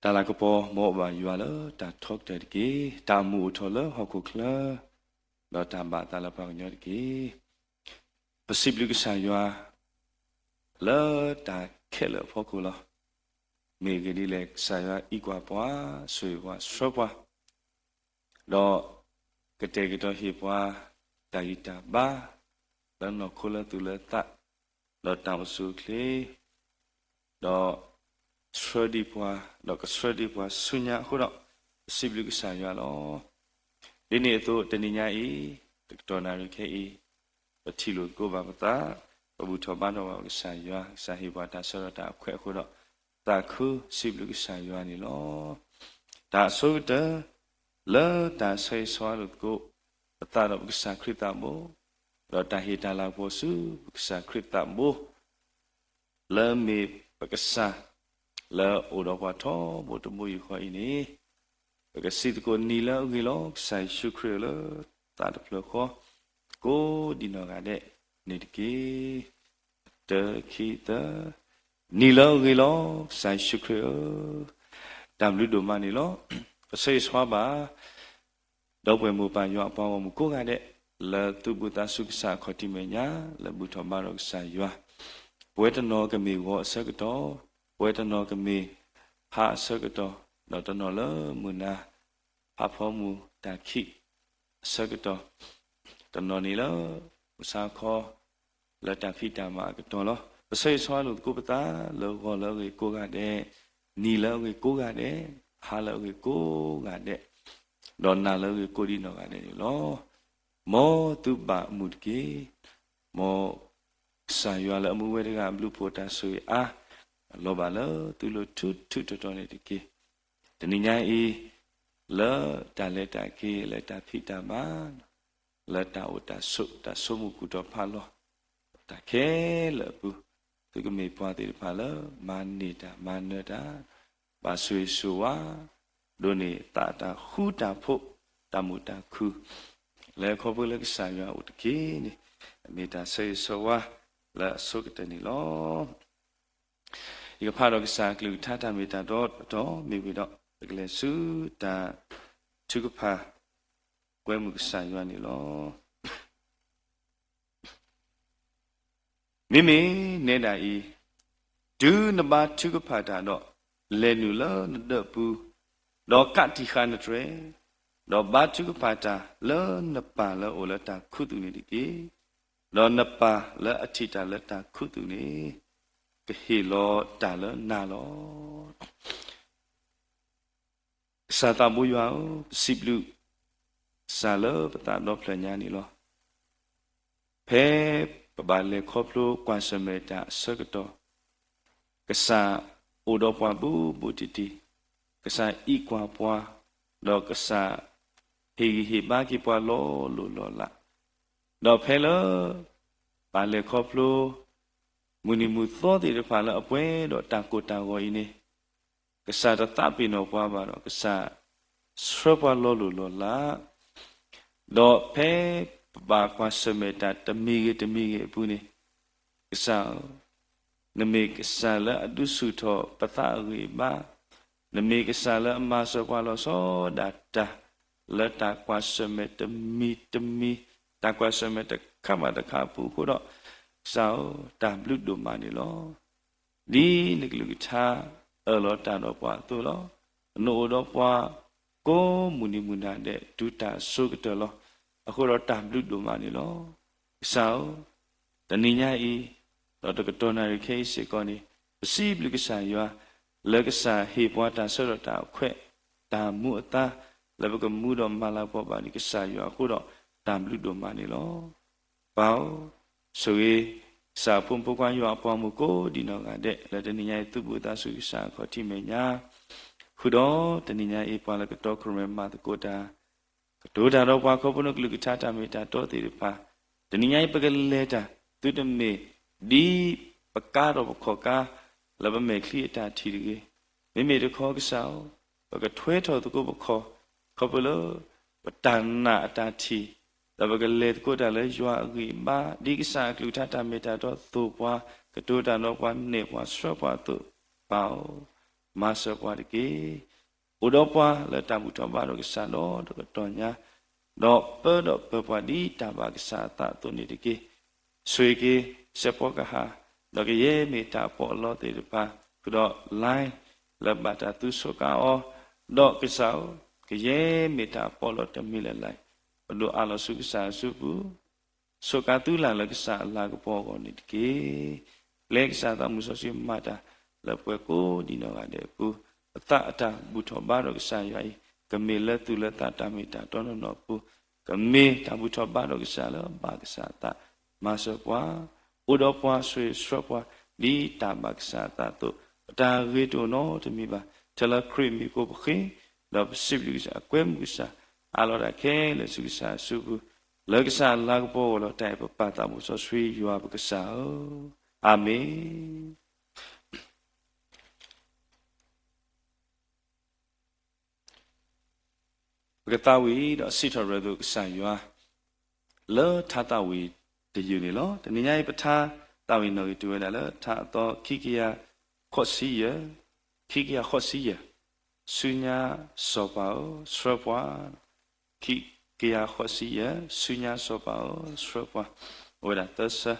တၢ်လၤကပီၤ မ်အဘၣ်ယွၤလၢတၢ်ထီကတၢၢ်တက့ၢ်. တၢ်မူးအိၣ်ထီၣ်လၢဟီၣ်ခိၣ်ချၢ, ဒီးတၢ်ဘၣ်သးလၢပှၤကညီတက့ၢ်. ပစံးဘျုးကစၢ်ယွၤ လၢတၢ်ခဲလၢာ်အဖီခိၣ်လီၤ. မ့ၢ်အဂ့ၢ်ဒ်လဲၣ်, ကစၢ်ယွၤအံးကွၢ်ပှၤ, ဆိၣ်ဂ့ၤပှၤ, ဆှၢပှၤ, ဒီးကတဲာ်ကတီၤဟ့ၣ်ပှၤ တၢ်ဂံၢ်တၢ်ဘါ လၢနီၢ်ခိလၢသူၣ်လၢသး, ဒီးတၢ်အိၣ်ဆူၣ်အိၣ်ချ့, ဒီးဆှၢဒံးပှၤ, ဒီးကဆှၢဒံးပှၤဆူညါအဃိဒီး, ပစံးဘျုးကစၢ်ယွၤလီၤ. ဒ်န့ၣ်အသိး တနံၤညါအံၤ, တကတီၢ်နၣ်ရံၣ်ခဲအံၤ, ပထံၣ်လိာ်သကိးဘၣ်ပသး, ပဘူၣ်ထီၣ်ဘါထီၣ်ဘၣ်ပကစၢ်ယွၤ, ကစၢ်ဟ့ၣ်ပှၤတၢ်ဆၢကတီၢ်တၢ်အခွဲးအဃိဒီး, သးခုစံးဘျုးကစၢ်ယွၤန့ၣ်လီၤ. တၢ်အဆိကတၢၢ် လၢတၢ်ဆၢဂ့ၤဆၢဝါလိာ်သကိး ပသးဒီးပကစၢ်ခရံာ်သးဘိ, ဒီးတၢ်ဟ့ၣ်တၢ်လၤကပီၤဆူပကစၢ်ခရံာ်သးဘိ လၢမ့ၢ်ပကစၢ် လၢအိၣ်ဒီးပှၤထီဘိတဘိယူၢ်ဃီအံၤန့ၣ်, ပကစံးသကိးနံၤလၢအဂ့ၤလီၤ ကစၢ်ယ့ၣ်ၡူးခရံာ်လၢသးတဖျၢၣ်ဃီ ကိးဒံးနီၢ်ဂၤဒဲးန့ၣ်တက့ၢ်. တၢ ခံ သၢ, နံၤလၢအဂ့ၤလီၤ ကစၢ်ယ့ၣ်ၡူးခရံာ်ဧၢ, တၢ်ဘျုးဒိၣ်မးန့ၣ်လီၤ. ပဆၢဂ့ၤဆၢဝါဘၣ် ဒီပုၢ်ဝဲၢ်မိၢ်ပၢ်ယွၤအပှၤဂီၢ်မုၢ်ကိးဂၤဒဲး, လၢသူၣ်ဘှံးသးစူၤကစၢ်အခီၣ်ထံးမဲာ်ညါ, လၢဘူၣ်ထီၣ်ဘါထီၣ်ကစၢ်ယွၤ, ပဝဲတနီၤကမ့ၢ်ဂီၤအဆၢကတီၢ်, ပဝဲတနီၤကမ့ၢ်ဟါအဆၢကတီၢ်, ဒီးတနီၤလၢမုၢ်နၤ ဖးဖီမုၢ်တၢ်ခံးအဆၢကတီၢ်, တနီၤန့ၣ်လၢ မုၢ်ဆါခီ လၢတၢ်ဖံးတၢ်မၤအကတီၢ်လီၤ. ပဆၢဂ့ၤဆၢဝါလိာ်သကိးပသး လၢဂီၤလၢအဂ့ၤကိးဂၤဒဲး, နံၤလၢအဂ့ၤကိးဂၤဒဲး, ဟါလၢအဂ့ၤကိးဂၤဒဲး, ဒီးနၤလၢအဂ့ၤကိးဒံးနီၢ်ဂၤဒဲးန့ၣ်လီၤ. မ်သုဘၣ်အမုာ်တက့ၢ်. မ်ကစၢ်ယွၤလၢအမူဝဲတဂၤအဘျုးအဖှိၣ်တၢ်ဆိၣ်ဂ့ၤအါ လီၤဘၣ်လၢသုလိၤထူးထူးတီၤတီၤန့ၣ်တက့ၢ်. တနံၤညါအံၤ လၢတၢ်လဲၤတၢ်က့ၤ လၢတၢ်ဖံးတၢ်မၤ လၢတၢ်အိၣ်တၢ်ဆိး တၢ်ဆိကမိၣ်ကူၣ်တီၤဖးလီၤ တၢ်ခဲလၢာ်အပူၤ, သုကမ့ၢ်ပှၤသ့ၣ်တဖၣ်လၢ မၤန့ၢ်တၢ်မၤနၢၤတၢ်, ဘၣ်ဆိၣ်ဂ့ၤဆိၣ်ဝါ, ဒိးန့ၢ်သးတၢ်ဃူတၢ်ဖိး, တၢ်မုာ်တၢ်ခုၣ်, လၢခီဖျိလၢကစၢ်ယွၤအိၣ်တက့ၢ်န့ၣ်, မ့ၢ်တၢ်ဆၢဂ့ၤဆၢဝါလၢအဆိကတၢၢ်န့ၣ်လီၤ. ယကဖးဒီးကစၢ်အကလုၢ်ကထါတၢ်မ့ၢ်တၢ်တီတတီၤမ့ၢ်ဝံၤဒီး ပကလဲၤဆူတၢ်ထုကဖၣ်ကွဲမုာ်ကစၢ်ယွၤန့ၣ်လီၤ. မ့မ့ၢ်နဲဒၣ်အံၤ, တုၤနဘါထုကဖၣ်တၢ်ဒီး, လဲၤနုာ်လၢနဒၢးပူၤ, ဒီးကးတံာ်ဃာ်နတြဲၤ, ဒီးဘါထုကဖၣ်တၢ်လၢနပၢ်လၢအအိၣ်လၢတၢ်ခူသူၣ်န့ၣ်တက့ၢ်. ဒီးနပၢ်လၢအထံၣ်တၢ်လၢတၢ်ခူသူၣ်န့ၣ် ကဟ့ၣ်လီၤတၢ်လၢနၤလီၤ. ကစၢ်သးဘိယွၤဧၢ, ပစံးဘျုးကစၢ်လၢပသးဒီဖျၢၣ်ညါန့ၣ်လီၤ. ဖဲပဘၣ်လဲၤခီဖျိကွၢ်ဆၢၣ်မဲာ်တၢ်အဆၢကတီၢ်, ကစၢ်အိၣ်ဒီးပှၤဘူးဘူးတံၢ်တံၢ်, ကစၢ်အံးကွၢ်ပှၤ, ဒီးကစၢ်ဟ့ၣ်ဂံၢ်ဟ့ၣ်ဘါက့ၤပှၤလီၤလိၤလီၤလး, ဒီးဖဲလၢ ပဘၣ်လဲၤခီဖျိ မုၢ်နံၤမုၢ်သီသ့ၣ်တဖၣ်လၢအပှဲၤဒီးတၢ်ကိၢ်တၢ်ဂီၤအံၤန့ၣ်, ကစၢ်တသးပ့ၤနီၣ်ပှၤဘၣ်ဒီး ကစၢ်ဆှၢပှၤလီၤလိၤလီၤလး, ဒီးဖဲပဘၣ်ကွၢ်ဆၢၣ်မဲာ်တၢ်တမံၤဂ့ၤတမံၤဂ့ၤအပူၤန့ၣ်, ကစၢ်ဧၢ, နမ့ၢ်ကစၢ်လၢအဒုးဆူၣ်ထီၣ်ပသးအဂံၢ်အဘါ, နမ့ၢ်ကစၢ်လၢအမၤစၢၤပှၤလီၤဆီဒၣ်တၢ် လၢတၢ်ကွၢ်ဆၢၣ်မဲာ်တမံၤတမံၤ, တၢ်ကွၢ်ဆၢၣ်မဲာ်တခါဘၣ်တခါအပူၤအဃိဒီး, ကစၢ်ဧၢ, တၢ်ဘျုးဒိၣ်မးန့ၣ်လီၤ. ဒ်နကလုၢ်ကထါအၢၣ်လီၤတၢ်ဒီးပှၤအသိးလီၤ. နအိၣ်ဒီးပှၤကိးမုၢ်နံၤမုၢ်နၤဒဲးတုၤတၢ်အစိၤကတၢၢ်လီၤ. အဃိဒီးတၢ်ဘျုးဒိၣ်မးန့ၣ်လီၤ. ကစၢ်ဧၢ, တနံၤညါအံၤ, ဒီးတကတီၢ်နၣ်ရံၣ်ခဲအံၤစ့ၢ်ကီးန့ၣ်, ပစံးဘျုးကစၢ်ယွၤ, လၢကစၢ်ဟ့ၣ်ပှၤတၢ်ဆၢကတီၢ်တၢ်အခွဲး, တၢ်မူအသါ, လၢပကမူဒီးမၤလၤကပီၤဘၣ်ဒံးကစၢ်ယွၤအဃိဒီး, တၢ်ဘျုးဒိၣ်မးန့ၣ်လီၤ. ပၢ်ဧၢ, ဆိၣ်ဂ့ၤ ကစၢ်အဖိမုၣ်ဖိခွါယွၤအပှၤမုၣ်ကိးဒံးနီၢ်ဂၤဒဲး လၢတနံၤညါအံၤ သူၣ်ဘှံးသးစူၤကစၢ်အခီၣ်ထံးမဲာ်ညါ, ဃုာ်ဒီးတနံၤညါအံၤ ပှၤလၢကတီခိၣ်ရိၣ်မဲမၤသကိးတၢ်, ကတိၤတၢ်ဒီးပှၤခီဖျိနကလုၢ်ကထါတၢ်မ့ၢ်တၢ်တီသ့ၣ်တဖၣ်, တနံၤညါအံၤ ပကလဲၤတၢ် သုတမ့ၢ်ဒ်ပကါဒီးပခီၣ်ကါ လၢပမဲာ်ချံအတၢ်ထံၣ်တဂ့ၤ. မ့မ့ၢ်တခီကစၢ်ဧၢ, ပကထွဲထီၣ်သကိးပခီၣ်, ခီဖျိလၢ ပတၢ်နာ်အတၢ်ထံၣ်, ဒီးပကလဲၤသကိးတၢ်လၢယွၤအဂံၢ်အဘါ, ဒ်ကစၢ်အကလုၢ်ကထါတၢ်မ့ၢ်တၢ်တီသိၣ်ပှၤ, ကတိၤတၢ်ဒီးပှၤ နဲၣ်ပှၤဆှၢပှၤအသိး, ပၢ်ဧၢ, မၤစၢၤပှၤတက့ၢ်. အိၣ်ဒီးပှၤလၢတၢ်ဘူၣ်ထီၣ်ဘါထီၣ်ကစၢ်ဒီးတကတီၢ်ညါ, ဒီးပၢဒီးပၢပှၤဒ်တၢ်ဘၣ်ကစၢ်အသးအသိးန့ၣ်တက့ၢ်. ဆိၣ်ဂ့ၤက့ၤစဲးဖီကဟၣ်, ဒီးကယဲၢ်မ့ၢ်တၢ်အပီးအလီသ့ၣ်တဖၣ်, ဃုာ်ဒီး line လၢဘၣ်တၢ်သူစူးကါအီၤ, ဒီးကစၢ်ဧၢ, ကယဲၢ်မ့ၢ်တၢ်အပီးလီတမံၤလၢ်လၢ်, ပဒိၣ်အးလီၤဆူကစၢ်အစုပူၤ စူးကါသုလၢ်လၢကစၢ်အလၤကပီၤအဂီၢ်န့ၣ်တက့ၢ်. ပျဲကစၢ်သးမုၢ်စီဆှံမၤတၢ်လၢပှၤကိးဒံနီၢ်ဂၤဒဲးအပူၤ, ပသးအတၢ်ဘူၣ်ထီၣ်ဘါထီၣ်ကစၢ်ယွၤအံၤ, ကမ့ၢ်လၢသူၣ်လၢသးတၢ်မ့ၢ်တၢ်တီနီၢ်နီၢ်အပူၤ, ကမ့ၢ်တၢ်ဘူၣ်ထီၣ်ဘါထီၣ်ကစၢ်လၢဘၣ်ကစၢ်အသး, မၤစၢၤပှၤ, အိၣ်ဒီးပှၤဆိၣ်ဂ့ၤဆှၢပှၤ, ဒ်တၢ်ဘၣ်ကစၢ်အသးအသိး, ပတၢ်ဂ့ၤတအိၣ်နီတမံၤဘၣ်, ထဲလၢခရံာ်မံၤအဃိပဃ့, ဒီးပစံးဘျုးကစၢ်, အကွဲမုာ်ကစၢ်, အးလီၤတၢ်ခဲလၢာ်ဆူကစၢ်အစုပူၤ, လၢကစၢ်အလၤကပီၤအဂီၢ်လီၤ. တၢ်အဲၣ်ပပၢ်သးစီဆှံယွၤပကစၢ်ဧၢ, အၤမ့ၣ်. ပကသးဝံၣ်ဒီးစံးထီၣ်ပတြၢၤသကိးကစၢ်ယွၤ လၢထါသးဝံၣ်တယုၢ်န့ၣ်လီၤ. တနံၤညါအံၤ ပထါသးဝံၣ်နီၣ်ဂံၢ်တုၤဝဲဒၣ်လၢထါအသီခံကယၤဃိးဆံယဲၢ်, ခံကယၤဃိးဆံယဲၢ်, ဆူညါစီၤပၤဧၢ ဆှၢပှၤ, ခံကယၤဃိးဆံယဲၢ်, ဆူညါစီၤပၤဧၢ ဆှၢပှၤ, အိၣ်ဝဲဒၣ်သၢဆၢ,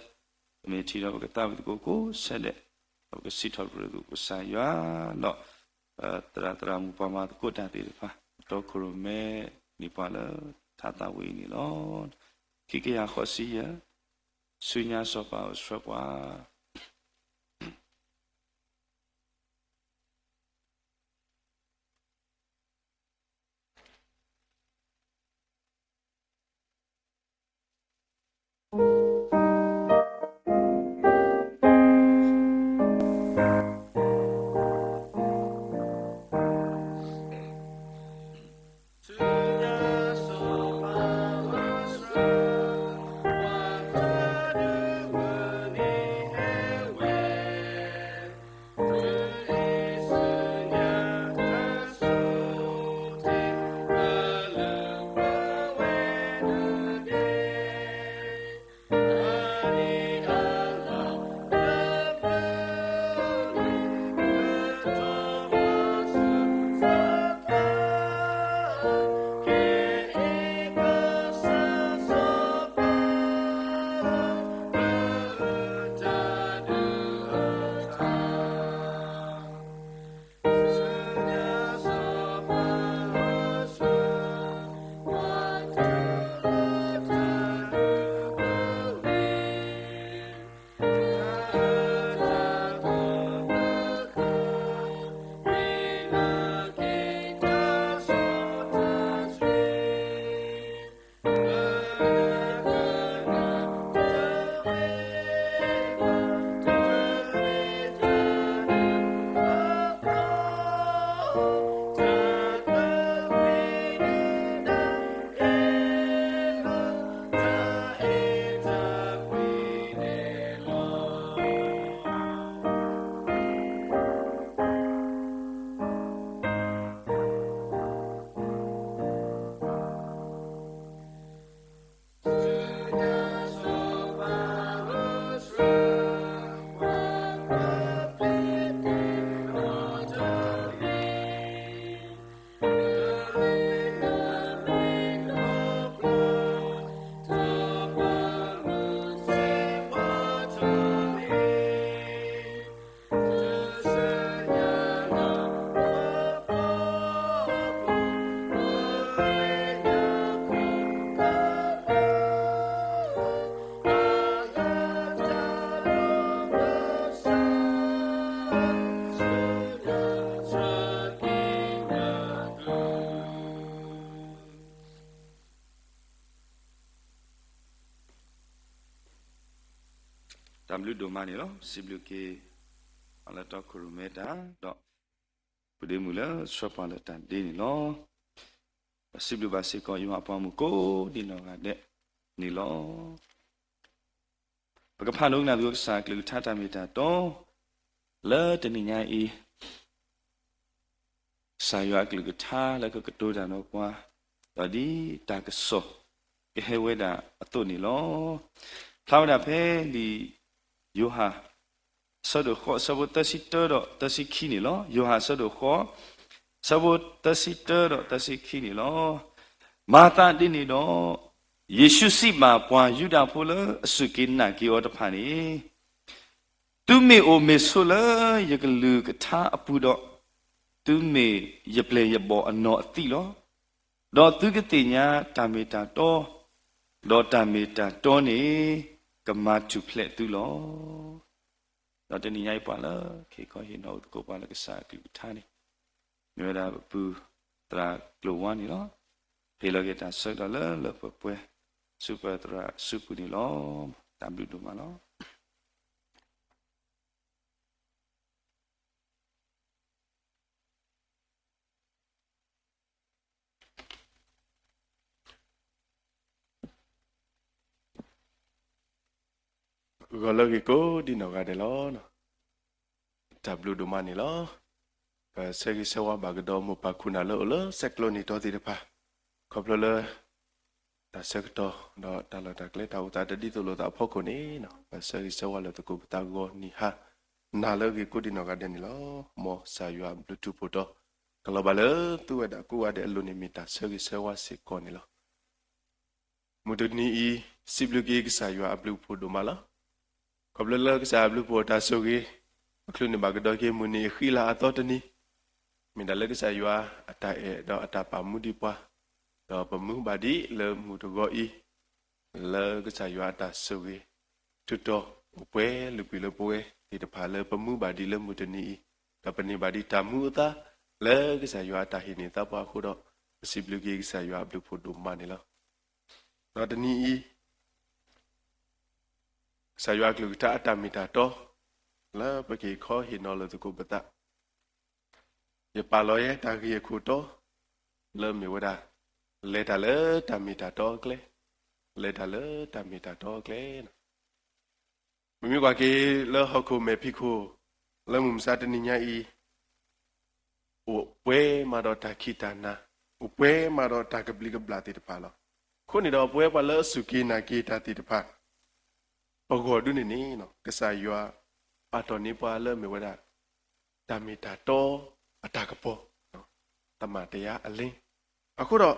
ပမ့ၢ်ထံၣ်ဒီးပကသးဝံၣ်သကိးကိးဆၢဒဲး, ဒီးပကစံးထီၣ်ပတြၢၤသကိးကစၢ်ယွၤ, ဒီး သရၣ်သရၣ်မုၣ်ပှၤမၤသကိးတၢ်သ့ၣ်တဖၣ် တီခိၣ်ရိၣ်မဲန့ၢ်ပှၤလၢထါသးဝံၣ်အံၤန့ၣ်လီၤ. ခံကယၤဃိးဆံယဲၢ်, ဆူညါစီၤပၤဧၢ ဆှၢပှၤ. တၢ်ဘျုးဒိၣ်မးန့ၣ်လီၤ. စံးဘျုးက့ၤ အလၢတီခိၣ်ရိၣ်မဲတၢ် ဒီးပဒ့မုၣ်လၢဆှၢပှၤလၢတၢ်ဒ့န့ၣ်လီၤ. ပစံးဘျုးဘၣ်စ့ၢ်ကီး ယွၤအပှၤမုၣ်ကိးဒံနီၢ်ဂၤဒဲးန့ၣ်လီၤ. ပကဖးဒိကနၣ်သကိးကစၢ်အကလုၢ်ကထါတၢ်မ့ၢ်တၢ်တီ လၢတနံၤညါအံၤ ကစၢ်ယွၤအကလုၢ်ကထါလၢကကတိၤတၢ်ဒီးပှၤ, ဒီးဒ်တၢ်ကစီၣ်ကဟဲဝဲဒၣ်အသိးန့ၣ်လီၤ. ဖျါဝဲဒၣ်ဖဲလံာ်ယိၤဟၣ် အဆၢဒိၣ်ဃိး အဆၢဖိသၢဆံတၢဒီးသၢဆံခံန့ၣ်လီၤ. ယိၤဟၣ်အဆၢဒိၣ်ဃိး အဆၢဖိသၢဆံတၢဒီးသၢဆံခံန့ၣ်လီၤ. မၤသးဒ်န့ၣ်ဒီး, ယ့ၣ်ၡူးစံးဘၣ်ပှၤယူဒၤဖိလၢအစူၢ်က့ၤနာ်က့ၤအီၤတဖၣ်န့ၣ်, သုမ့ၢ်အိၣ်မ့ၢ်ဆိးလၢယကလုၢ်ကထါအပူၤဒီး, သုမ့ၢ်ယပျဲၢ်ယဘီၣ်အနီၢ်အသံးလီၤ. ဒီးသုကသ့ၣ်ညါတၢ်မ့ၢ်တၢ်တီ, ဒီးတၢ်မ့ၢ်တၢ်တီန့ၣ် ကမၤထူၣ်ဖျဲးသုလီၤ. ဒီးတနံၤညါအံၤပှၤလၢ ကဟ့ၣ်ခီဟ့ၣ်နီၤအိၣ်သကိးပှၤလၢကစၢ်အကလုၢ်ကထါန့ၣ်, မ့ၢ်ဝဲဒၣ်ပပုၢ်သရၣ်ကျိၤဝါန့ၣ်လီၤ. ဟ့ၣ်လီၤက့ၤတၢ်ဆၢကတီၢ်လၢလၢပှဲၤပှဲၤ, ဆူပသရၣ်စုပူၤန့ၣ်လီၤ. တၢ်ဘျုးဒိၣ်မးလီၤ. ဂီၤလၢအဂ့ၤကိးဒံနီၢ်ဂၤဒဲးလီၤ. တၢ်ဘျုးဒိၣ်မးန့ၣ်လီၤ. ပဆၢဂ့ၤဆၢဝါဘၣ်ကဒီးမိၢ်ပၢ်ခိၣ်နၢ်လၢအိၣ်လၢဆဲးကျိးနံၤတီသ့ၣ်တဖၣ်, ခီဖျိလၢ တၢ်ဆၢကတီၢ် ဒီးတၢ်လီၢ်တၢ်ကျဲတၢ်အိၣ်သးတဒ်သိးလိာ်သးအဖီခိၣ်န့ၣ်, ပဆၢဂ့ၤဆၢဝါလၢသကိးပသးဂီၤနံၤဟါနၤလၢအဂ့ၤကိးဒံနီၢ်ဂၤဒဲးန့ၣ်လီၤ. မ်ကစၢ်ယွၤအဘျုးထူးဖှိၣ်တီ ကလီၤဘၣ်လၢသုဝဲဒၣ်ကိးဂၤဒဲးအလိၤန့ၣ် မ့ၢ်တၢ်ဆၢဂ့ၤဆၢဝါစ့ၢ်ကီးန့ၣ်လီၤ. မုၢ်တနံၤအံၤ စံးဘျုးက့ၤကစၢ်ယွၤအဘျုးအဖှိၣ်ဒိၣ်မးလီၤ. ခီဖျိလၢကစၢ်အဘျုးအဖှိၣ်အတၢ်ဆိၣ်ဂ့ၤ ပချုးန့ၢ်ဘၣ်ကဒီးက့ၤမုၢ်နံၤအဃံလၤအသီတနံၤ, မ့ၢ်ဒၣ်လၢကစၢ်ယွၤအတၢ်အဲၣ်ဒီးအတၢ်ပာ်မူဒံးပှၤ, ဒီးပမူဘၣ်ဒံးလၢမုၢ်တဂီၤအံၤ လၢကစၢ်ယွၤအတၢ်ဆိၣ်ဂ့ၤ ထုးထီၣ်အိၣ်ပှဲၤလုၢ်ကွံာ်လၢပဝဲသ့ၣ်တဖၣ်လၢပမူဘၣ်ဒံးလၢမုၢ်တနံၤအံၤ, ဒီးပန့ၢ်ဘၣ်ဒံးတၢ်မူအသါ လၢကစၢ်ယွၤအတၢ်ဟ့ၣ်န့ၢ်သါပှၤအဃိဒီး, ပစံးဘျုးက့ၤကစၢ်ယွၤအဘျုးအဖှိၣ်ဒိၣ်မးန့ၣ်လီၤ. ဒီးတနံၤအံၤ ကစၢ်ယွၤအကလုၢ်ကထါအတၢ်မ့ၢ်တၢ်တီ လၢပကဟ့ၣ်ခီဟ့ၣ်နီၤလိာ်သကိးပသး, ယပာ်လီၤယဲတၢ်ဂ့ၢ်အခိၣ်တီ လၢမ့ၢ်ဝဲဒၣ် လဲၤတၢ်လၢတၢ်မ့ၢ်တၢ်တီအကျဲ, လဲၤတၢ်လၢတၢ်မ့ၢ်တၢ်တီအကျဲန့ၣ်, ပမ့ၢ်ကွၢ်က့ၤလၢဟီၣ်ခိၣ်မဲာ်ဖံးခိၣ် လၢမုၢ်မဆါတနံၤညါအံၤ အိၣ်ပှဲၤမးဒီးတၢ်ခံးတၢ်နၤ, အိၣ်ပှဲၤမးဒီးတၢ်ကဘျံးကဘျၣ်သ့ၣ်တဖၣ်လီၤ. အဃိန့ၣ်ဒီး ပဝဲပှၤလၢအစူၢ်က့ၤနာ်က့ၤတၢ်သ့ၣ်တဖၣ် ပဂီၢ်ဒုန့ၣ်န့ၣ် ကစၢ်ယွၤပာ်တ့ၢ်န့ၢ်ပှၤလၢမ့ၢ်ဝဲဒၣ် တၢ်မ့ၢ်တၢ်တီအတၢ်ကပီၤ, သမၣ်တရားအလင်း, အဃိဒီး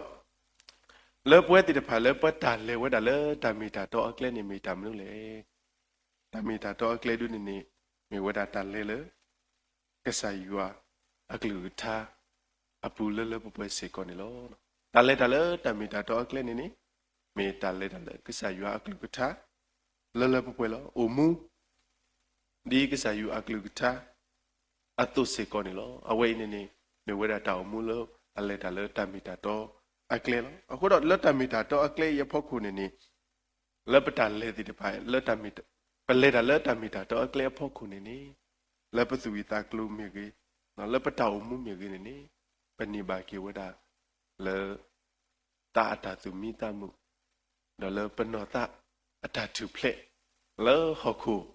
လၢပဝဲသ့ၣ်တဖၣ်လၢပတၢ်လဲၤဝဲဒၣ်လၢတၢ်မ့ၢ်တၢ်တီအကျဲန့ၣ် မ့ၢ်တၢ်မနုၤလဲၣ်. တၢ်မ့ၢ်တၢ်တီအကျဲဒုန့ၣ်န့ၣ် မ့ၢ်ဝဲဒၣ်တၢ်လဲၤလၢ ကစၢ်ယွၤအကလုၢ်ကထါအပူၤလၢလၢပှဲၤပှဲၤစ့ၢ်ကီးန့ၣ်လီၤ. တၢ်လဲၤတၢ်လၢတၢ်မ့ၢ်တၢ်တီအကျဲန့ၣ်န့ၣ် မ့ၢ်တၢ်လဲၤတၢ်လၢကစၢ်ယွၤအကလုၢ်ကထါ လၢလၢပှဲၤပှဲၤလီၤ. အိၣ်မူ ဒ်ကစၢ်ယွၤအကလုၢ်ကထါ အသိးစ့ၢ်ကီးန့ၣ်လီၤ. အဝဲအံၤန့ၣ်န့ၣ် မ့ၢ်ဝဲဒၣ်တၢ်အိၣ်မူလၢအလဲၤတၢ်လၢတၢ်မ့ၢ်တၢ်တီအကျဲလီၤ. အဃိဒီးလၢတၢ်မ့ၢ်တၢ်တီအကျဲအံၤအဖီခိၣ်န့ၣ်န့ၣ် လၢပတၢ်လဲၤသ့ၣ်တဖၣ် လၢတၢ်မ့ၢ် ပလဲၤတၢ်လၢတၢ်မ့ၢ်တၢ်တီအကျဲအဖီခိၣ်န့ၣ်န့ၣ် လၢပသူၣ်ဝံၣ်သးကျိၤမ့ၢ်ဂ့ၤ, လၢပတၢ်အိၣ်မူမ့ၢ်ဂ့ၤန့ၣ်န့ၣ် ပန့ၢ်ဘၣ်က့ၤဝဲဒၣ်လၢ သးအတၢ်သူၣ်မံသးမုာ်, ဒီးလၢပနီၢ်သးအတၢ်ထူၣ်ဖျဲး လၢဟီၣ်ခိၣ်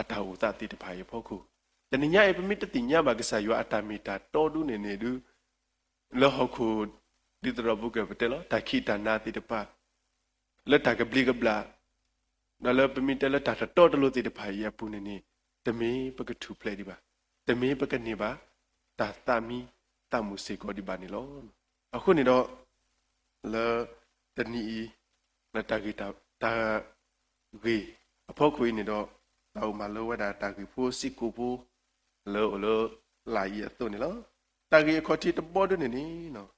အတၢ်အိၣ်သးသ့ၣ်တဖၣ်အံၤအဖီခိၣ်, တနံၤညါအံၤ ပမ့ၢ်တသ့ၣ်ညါဘၣ်ကစၢ်ယွၤအတၢ်မ့ၢ်တၢ်တီဒုန့ၣ်န့ၣ်ဒု လၢဟီၣ်ခိၣ် ဒ်သိးဒီးပကပတဲလီၤ တၢ်ခံးတၢ်နၤသ့ၣ်တဖၣ် လၢတၢ်ကဘျံးကဘျၣ် ဒီးလၢပမ့ၢ်တဲလၢတၢ်တတီတလိၤသ့ၣ်တဖၣ်အံၤအပူၤန့ၣ်န့ၣ် တမ့ၢ်ပကထူၣ်ဖျဲးဒံးဘၣ်, တမ့ၢ်ပကန့ၢ်ဘၣ် တၢ်သးမံသးမုာ်စ့ၢ်ကီးဒံးဘၣ်န့ၣ်လီၤ. အဃိန့ၣ်ဒီး လၢတနံၤအံၤ လၢတၢ်ဂ့ၢ်တၢ် တၢ်ဂ့ၢ်အဖီခိၣ်အံၤန့ၣ်ဒီး တၢ်အိၣ်မၤလိဝဲဒၣ်တၢ်ဂ့ၢ်ဖိစ့ၢ်ကီးဖိ လၢအိၣ်လၢ လၢအံၤအသိးန့ၣ်လီၤ. တၢ်ဂ့ၢ်အခီၣ်ထံးတဘီဒုန့ၣ်န့ၣ်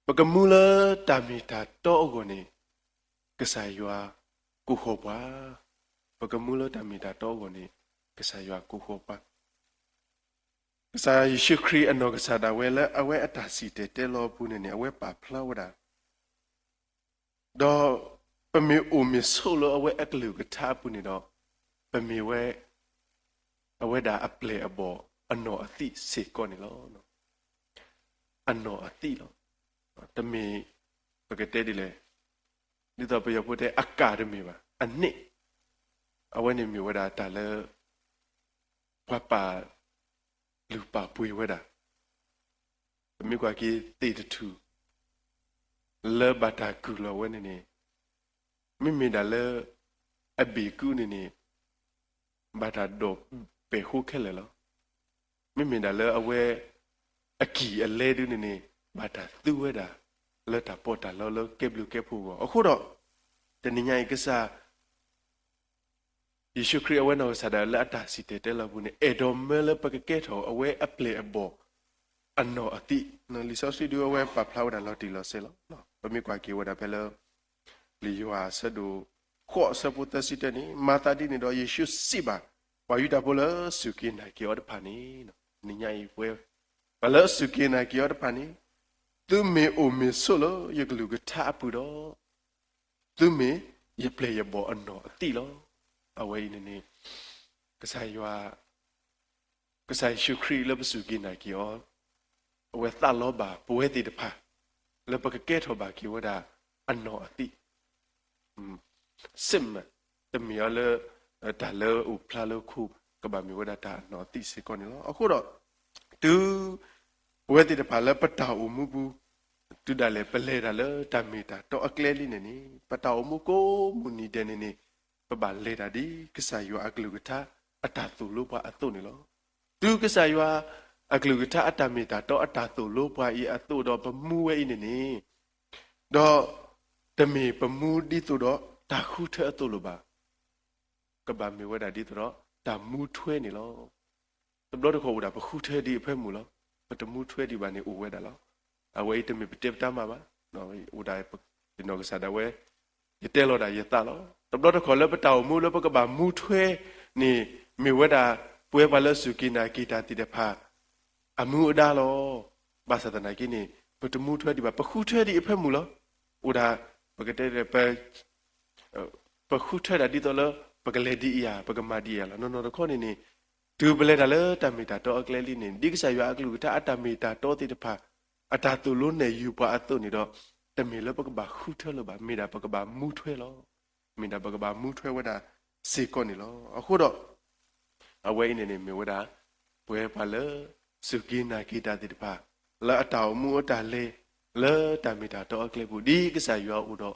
ပကမူလၢတၢ်မ့ၢ်တၢ်တီအဂီၢ်န့ၣ် ကစၢ်ယွၤကိးဃီၤပှၤ, ပကမူလၢတၢ်မ့ၢ်တၢ်တီအဂီၢ်န့ၣ် ကစၢ်ယွၤကိးဃီၤပှၤ, ကစၢ်ယ့ၣ်ၡူးခရံာ်အနီၢ်ကစၢ်ဒၣ်ဝဲလၢအဝဲအတၢ်စံၣ်တဲၤတဲလီၤအပူၤန့ၣ်န့ၣ် အဝဲပာ်ဖျါဝဲဒၣ် ဒီးပမ့ၢ်အိၣ်မ့ၢ်ဆိးလၢအဝဲအကလုၢ်ကထါအပူၤန့ၣ်ဒီး ပမ့ၢ်ဝဲ အဝဲဒၣ်အပျဲၢ်အဘီၣ်အနီၢ်အသံးစ့ၢ်ကီးန့ၣ်လီၤ. အနီၢ်အသံးလီၤ. တမ့ၢ် ပကတဲဒ်လဲၣ်, ဒ်သိးပယီၤဖိတဲ အကၣ်တမ့ၢ်ဘၣ်, အန့ၣ် အဝဲန့ၣ်မ့ၢ်ဝဲဒၣ်တၢ်လၢ ပှၤပာ်လုၢ်ပာ်ပှ့ၤဝဲဒၣ် ပမ့ၢ်ကွၢ်က့ၤသ့ၣ်တထူၣ် လၢဘၣ်တၢ်ကုၢ်လီၤဝဲန့ၣ်န့ၣ် မ့မ့ၢ်ဒၣ်လၢ အဘ့ၣ်ကုန့ၣ်န့ၣ် ဘၣ်တၢ်ဒိးပဲာ်ဃိခဲလၢာ်လီၤ. မ့မ့ၢ်ဒၣ်လၢအဝဲအကံၢ်အလဲဒုန့ၣ်န့ၣ် ဘၣ်တၢ်သူဝဲဒၣ် လၢတၢ်ပီးတၢ်လီလၢကဲဘျုးကဲဖှိၣ်အဂီၢ်. အဃိဒီး တနံၤညါအံၤ ကစၢ်ယ့ၣ်ၡူးခရံာ်အဝဲနီၢ်ကစၢ်ဒၣ်လၢအတၢ်စံၣ်တဲၤတဲလီၤပူၤန့ၣ် အဲၣ်ဒိးမၢလၢပကကဲထီၣ်အဝဲအပျဲၢ်အဘီၣ်အနီၢ်အသံၣ်. လံာ်စီဆှံဒုအဝဲပာ်ဖျါဝဲဒၣ်လီၤတံၢ်လီၤဆဲးလီၤ. ပမ့ၢ်ကွၢ်က့ၤဝဲဒၣ်ဖဲလၢ လံာ်ယိၤဟၣ်အဆၢဒိၣ်ဃိးအဆၢဖိသၢဆံတၢန့ၣ် မၤသးဒ်န့ၣ်ဒီး ယ့ၣ်ၡူးစံးဘၣ် ပှၤယူဒၤဖိလၢစူၢ်က့ၤနာ်က့ၤအီၤတဖၣ်န့ၣ်, တနံၤညါအံၤပဝဲ ပှၤလၢအစူၢ်က့ၤနာ်က့ၤအီၤတဖၣ်န့ၣ် သုမ့ၢ်အိၣ်မ့ၢ်ဆိးလၢယကလုၢ်ကထါအပူၤဒီး သုမ့ၢ်ယပျဲၢ်ယဘီၣ်အနီၢ်အသံၣ်လီၤ. အဝဲအံၤန့ၣ်န့ၣ် ကစၢ်ယွၤ ကစၢ်ယ့ၣ်ၡူးခရံာ်လၢပစူၢ်က့ၤနာ်က့ၤအီၤ အဝဲသးလီဘၣ်ပဝဲသ့ၣ်တဖၣ် လၢပကကဲထီၣ်ဘၣ်က့ၤဝဲဒၣ်အနီၢ်အသံၣ် စ့ၣ်မး တမ့ၢ်အီၤလၢ တၢ်လၢအိၣ်ဖျါလၢခိ ကဘၣ်မ့ၢ်ဝဲဒၣ်တၢ်အနီၢ်အသံၣ်စ့ၢ်ကီးန့ၣ်လီၤ. အဃိဒီး တုၤ ပဝဲသ့ၣ်တဖၣ်လၢပတၢ်အိၣ်မူပူၤ တုၤဒၣ်လဲာ်ပလဲၤတၢ်လၢတၢ်မ့ၢ်တၢ်တီအကျဲလံန့ၣ်န့ၣ် ပတၢ်အိၣ်မူကိးမုၢ်နံၤဒဲးန့ၣ်န့ၣ် ပဘၣ်လဲၤတၢ်ဒ်ကစၢ်ယွၤအကလုၢ်ကထါအတၢ်သိၣ်လိပှၤအသိးန့ၣ်လီၤ. တုၤကစၢ်ယွၤအကလုၢ်ကထါအတၢ်မ့ၢ်တၢ်တီအတၢ်သိၣ်လိပှၤအံၤအသိးဒီးပမူဝဲအံၤန့ၣ်န့ၣ် ဒီး တမ့ၢ်ပမူဒ်သိးဒီးတၢ်ဃုထၢအသိးလၢၤဘၣ်. ကဘၣ်မ့ၢ်ဝဲဒၣ်ဒ်သိးဒီးတၢ်မူထွဲန့ၣ်လီၤ. တဘျီတခီၣ်အိၣ်ဒၣ်ပဃုထၢဒံးအဖၢမုၢ်လီၤ. ပတမူထွဲဒံးဘၣ်န့ၣ်အိၣ်ဝဲဒၣ်လီၤ. အဝဲအံၤတမ့ၢ်ပတဲပတၢ်မၤဘၣ်. အိၣ်ဒၣ် ယနီၢ်ကစၢ်ဒၣ်ဝဲ ယတဲလီၤဒၣ်ယသးလီၤ. တဘျီတခီၣ်လၢပတၢ်အိၣ်မူလၢပကဘၣ်မူထွဲန့ၣ် မ့ၢ်ဝဲဒၣ် ပဝဲပှၤလၢအစူၢ်က့ၤနာ်က့ၤတၢ်သ့ၣ်တဖၣ် အမူအဒါလီၤ. ဘၣ်ဆၣ်သနာ်က့န့ၣ် ပတမူထွဲဒံးဘၣ် ပဃုထၢဒံးအဖၢမုၢ်လီၤ. အိၣ်ဒၣ် ပကတဲ ပဃုထၢဒၣ်ဒ်သိးလၢ ပကလဲၤဒ်အံၤဧါ ပကမၤဒ်အံၤဧါလီၤ. နီၢ်နီၢ်တခီန့ၣ်န့ၣ် တုၤပလဲၤတၢ်လၢတၢ်မ့ၢ်တၢ်တီအကျဲလံန့ၣ် ဒ်ကစၢ်ယွၤအကလုၢ်ကထါအတၢ်မ့ၢ်တၢ်တီသ့ၣ်တဖၣ် အတၢ်သိၣ်လိနဲၣ်ယုၤပှၤအသိးန့ၣ်ဒီး တမ့ၢ်လၢပကဘၣ်ဃုထၢလၢၤဘၣ် မ့ၢ်ဒၣ်ပကဘၣ်မူထွဲလီၤ. မ့ၢ်ဒၣ်ပကဘၣ်မူထွဲဝဲဒၣ်စ့ၢ်ကီးန့ၣ်လီၤ. အဃိဒီး အဝဲအံၤန့ၣ်န့ၣ် မ့ၢ်ဝဲဒၣ် ပဝဲပှၤလၢ စူၢ်က့ၤနာ်က့ၤတၢ်သ့ၣ်တဖၣ် လၢအတၢ်အိၣ်မူအတၢ်လဲၤ လၢတၢ်မ့ၢ်တၢ်တီအကျဲပူၤ ဒ်ကစၢ်ယွၤအိၣ်ဒီး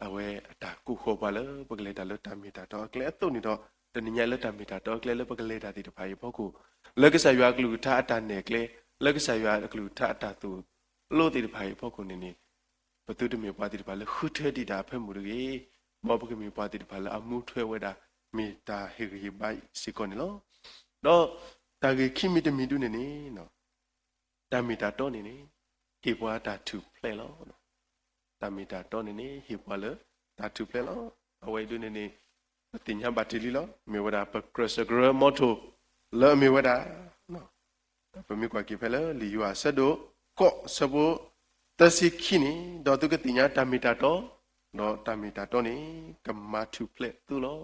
အဝဲအတၢ်ကိးဃီၤပှၤလၢ ပကလဲၤတၢ်လၢတၢ်မ့ၢ်တၢ်တီအကျဲအသိးန့ၣ်ဒီး တနံၤညါလၢတၢ်မ့ၢ်တၢ်တီအကျဲလၢပကလဲၤတၢ်သ့ၣ်တဖၣ်အံၤအဖီခိၣ် လၢကစၢ်ယွၤအကလုၢ်ကထါအတၢ်နဲၣ်ကျဲ လၢကစၢ်ယွၤအကလုၢ်ကထါအတၢ်သိၣ်လိသ့ၣ်တဖၣ်အံၤအဖီခိၣ်န့ၣ်န့ၣ် ပသုတမ့ၢ်ပှၤသ့ၣ်တဖၣ်လၢဃုထၢဒံးတၢ်အဖၢမုၢ်တဂ့ၤ, မ်ပကမ့ၢ်ပှၤသ့ၣ်တဖၣ်လၢအမူထွဲဝဲဒၣ် မ့ၢ်တၢ်ဟ့ၣ်ဂံၢ်ဟ့ၣ်ဘါစ့ၢ်ကီးန့ၣ်လီၤ. ဒီးတၢ်ဂ့ၢ်ခံမံၤတမံၤဒုန့ၣ်န့ၣ် တၢ်မ့ၢ်တၢ်တီန့ၣ်န့ၣ် ဟ့ၣ်ပှၤတၢ်ထူၣ်ဖျဲးလီၤ. တၢ်မ့ၢ်တၢ်တီန့ၣ်န့ၣ် ဟ့ၣ်ပှၤလၢတၢ်ထူၣ်ဖျဲးလီၤ. အဝဲအံၤဒုန့ၣ်န့ၣ် ပသ့ၣ်ညါဘၣ်တ့ၢ်လံလီၤ. မ့ၢ်ဝဲဒၣ်ပကြၢးစၢးကရၢ motto လၢအမ့ၢ်ဝဲဒၣ် ပမ့ၢ်ကွၢ်က့ၤဖဲလၢလံာ်ယိၤဟၣ်အဆၢဒိၣ်ဃိးအဆၢဖိသၢဆံခံန့ၣ်, ဒီးသုကသ့ၣ်ညါတၢ်မ့ၢ်တၢ်တီ, ဒီးတၢ်မ့ၢ်တၢ်တီန့ၣ် ကမၤထူၣ်ဖျဲးသုလီၤ.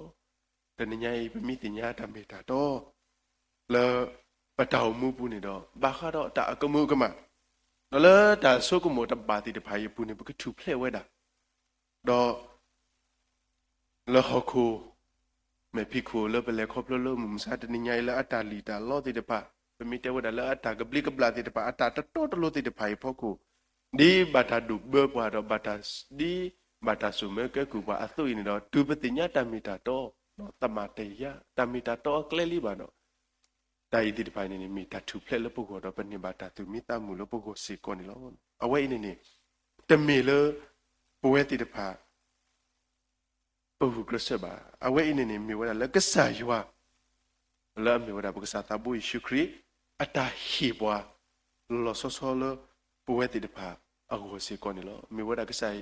တနံၤညါအံၤ ပမ့ၢ်သ့ၣ်ညါတၢ်မ့ၢ်တၢ်တီ လၢပတၢ်အိၣ်မူပူၤန့ၣ်ဒီး ဘၣ်ဃးဒီးတၢ်အကမူးအကမၣ်, ဒီးလၢတၢ်ဆိကမိၣ်တဘၣ်သ့ၣ်တဖၣ်အံၤအပူၤန့ၣ် ပကထူၣ်ဖျဲးဝဲဒၣ်, ဒီး လၢဟီၣ်ခိၣ် မဲာ်ဖံးခိၣ်လၢပလဲၤခီဖျိလၢမုၢ်မဆါတနံၤညါအံၤ လၢအတၢ်လံၣ်တၢ်လီသ့ၣ်တဖၣ်, ပမ့ၢ်တဲဝဲဒၣ်လၢအတၢ်ကဘျံးကဘျၣ်သ့ၣ်တဖၣ်, အတၢ်တတီတလိၤသ့ၣ်တဖၣ်အံၤအဖီခိၣ်, ဒ်ဘၣ်တၢ်ဒိၣ်ဘၢပှၤဒီး ဒ်ဘၣ်တၢ်စိာ်မၢကဲကုၢ်ပှၤအသိးအံၤန့ၣ်ဒီး တုၤပသ့ၣ်ညါတၢ်မ့ၢ်တၢ်တီ, သမၣ်တယါ တၢ်မ့ၢ်တၢ်တီအကျဲလံဘၣ်ဒီး တၢ်အံၤသ့ၣ်တဖၣ်န့ၣ် မ့ၢ်တၢ်ထူၣ်ဖျဲးလၢပဂီၢ်ဒီး ပန့ၢ်ဘၣ်တၢ်သူၣ်မံသးမုာ်လၢပဂီၢ်စ့ၢ်ကီးန့ၣ်လီၤ. အဝဲအံၤန့ၣ်န့ၣ် တမ့ၢ်လၢ ပဝဲသ့ၣ်တဖၣ် ပဂုာ်ကျဲးစၢးဘၣ်. အဝဲအံၤန့ၣ်န့ၣ် မ့ၢ်ဝဲဒၣ်လၢကစၢ်ယွၤ လၢအမ့ၢ်ဝဲဒၣ်ပကစၢ်သးဘိယ့ၣ်ၡူးခရံာ် အတၢ်ဟ့ၣ်ပှၤ လီၤလီၤဆီဆီလၢပဝဲသ့ၣ်တဖၣ်အဂီၢ်စ့ၢ်ကီးန့ၣ်လီၤ. မ့ၢ်ဝဲဒၣ်ကစၢ်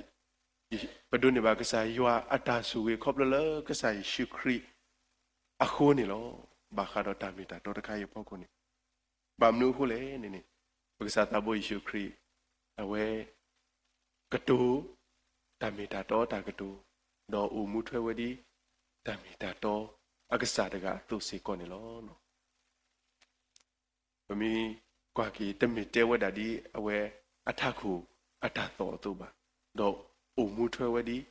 ပဒိးန့ၢ်ဘၣ်ကစၢ်ယွၤအတၢ်ဆိၣ်ဂ့ၤခီဖျိလၢကစၢ်ယ့ၣ်ၡူးခရံာ်အဃိန့ၣ်လီၤ. ဘၣ်ဃးဒီးတၢ်မ့ၢ်တၢ်တီတခါအံၤအဖီခိၣ်န့ၣ် ဘၣ်မနုၤအဃိလဲၣ်န့ၣ်န့ၣ် ပကစၢ်သးဘိယ့ၣ်ၡူးခရံာ် အဝဲ ကတိၤ တၢ်မ့ၢ်တၢ်တီတၢ်ကတိၤ, ဒီးအိၣ်မူထွဲဝဲဒ် တၢ်မ့ၢ်တၢ်တီ အကစၢ်တဂၤအသိးစ့ၢ်ကီးန့ၣ်လီၤ. ပမ့ၢ်ကွၢ်က့ၤ တမ့ၢ်တဲဝဲဒၣ်ဒ်အဝဲအထးခိၣ်အတၢ်သီၣ်အသိးဘၣ်, ဒီးအိၣ်မူထွဲဝဲဒ်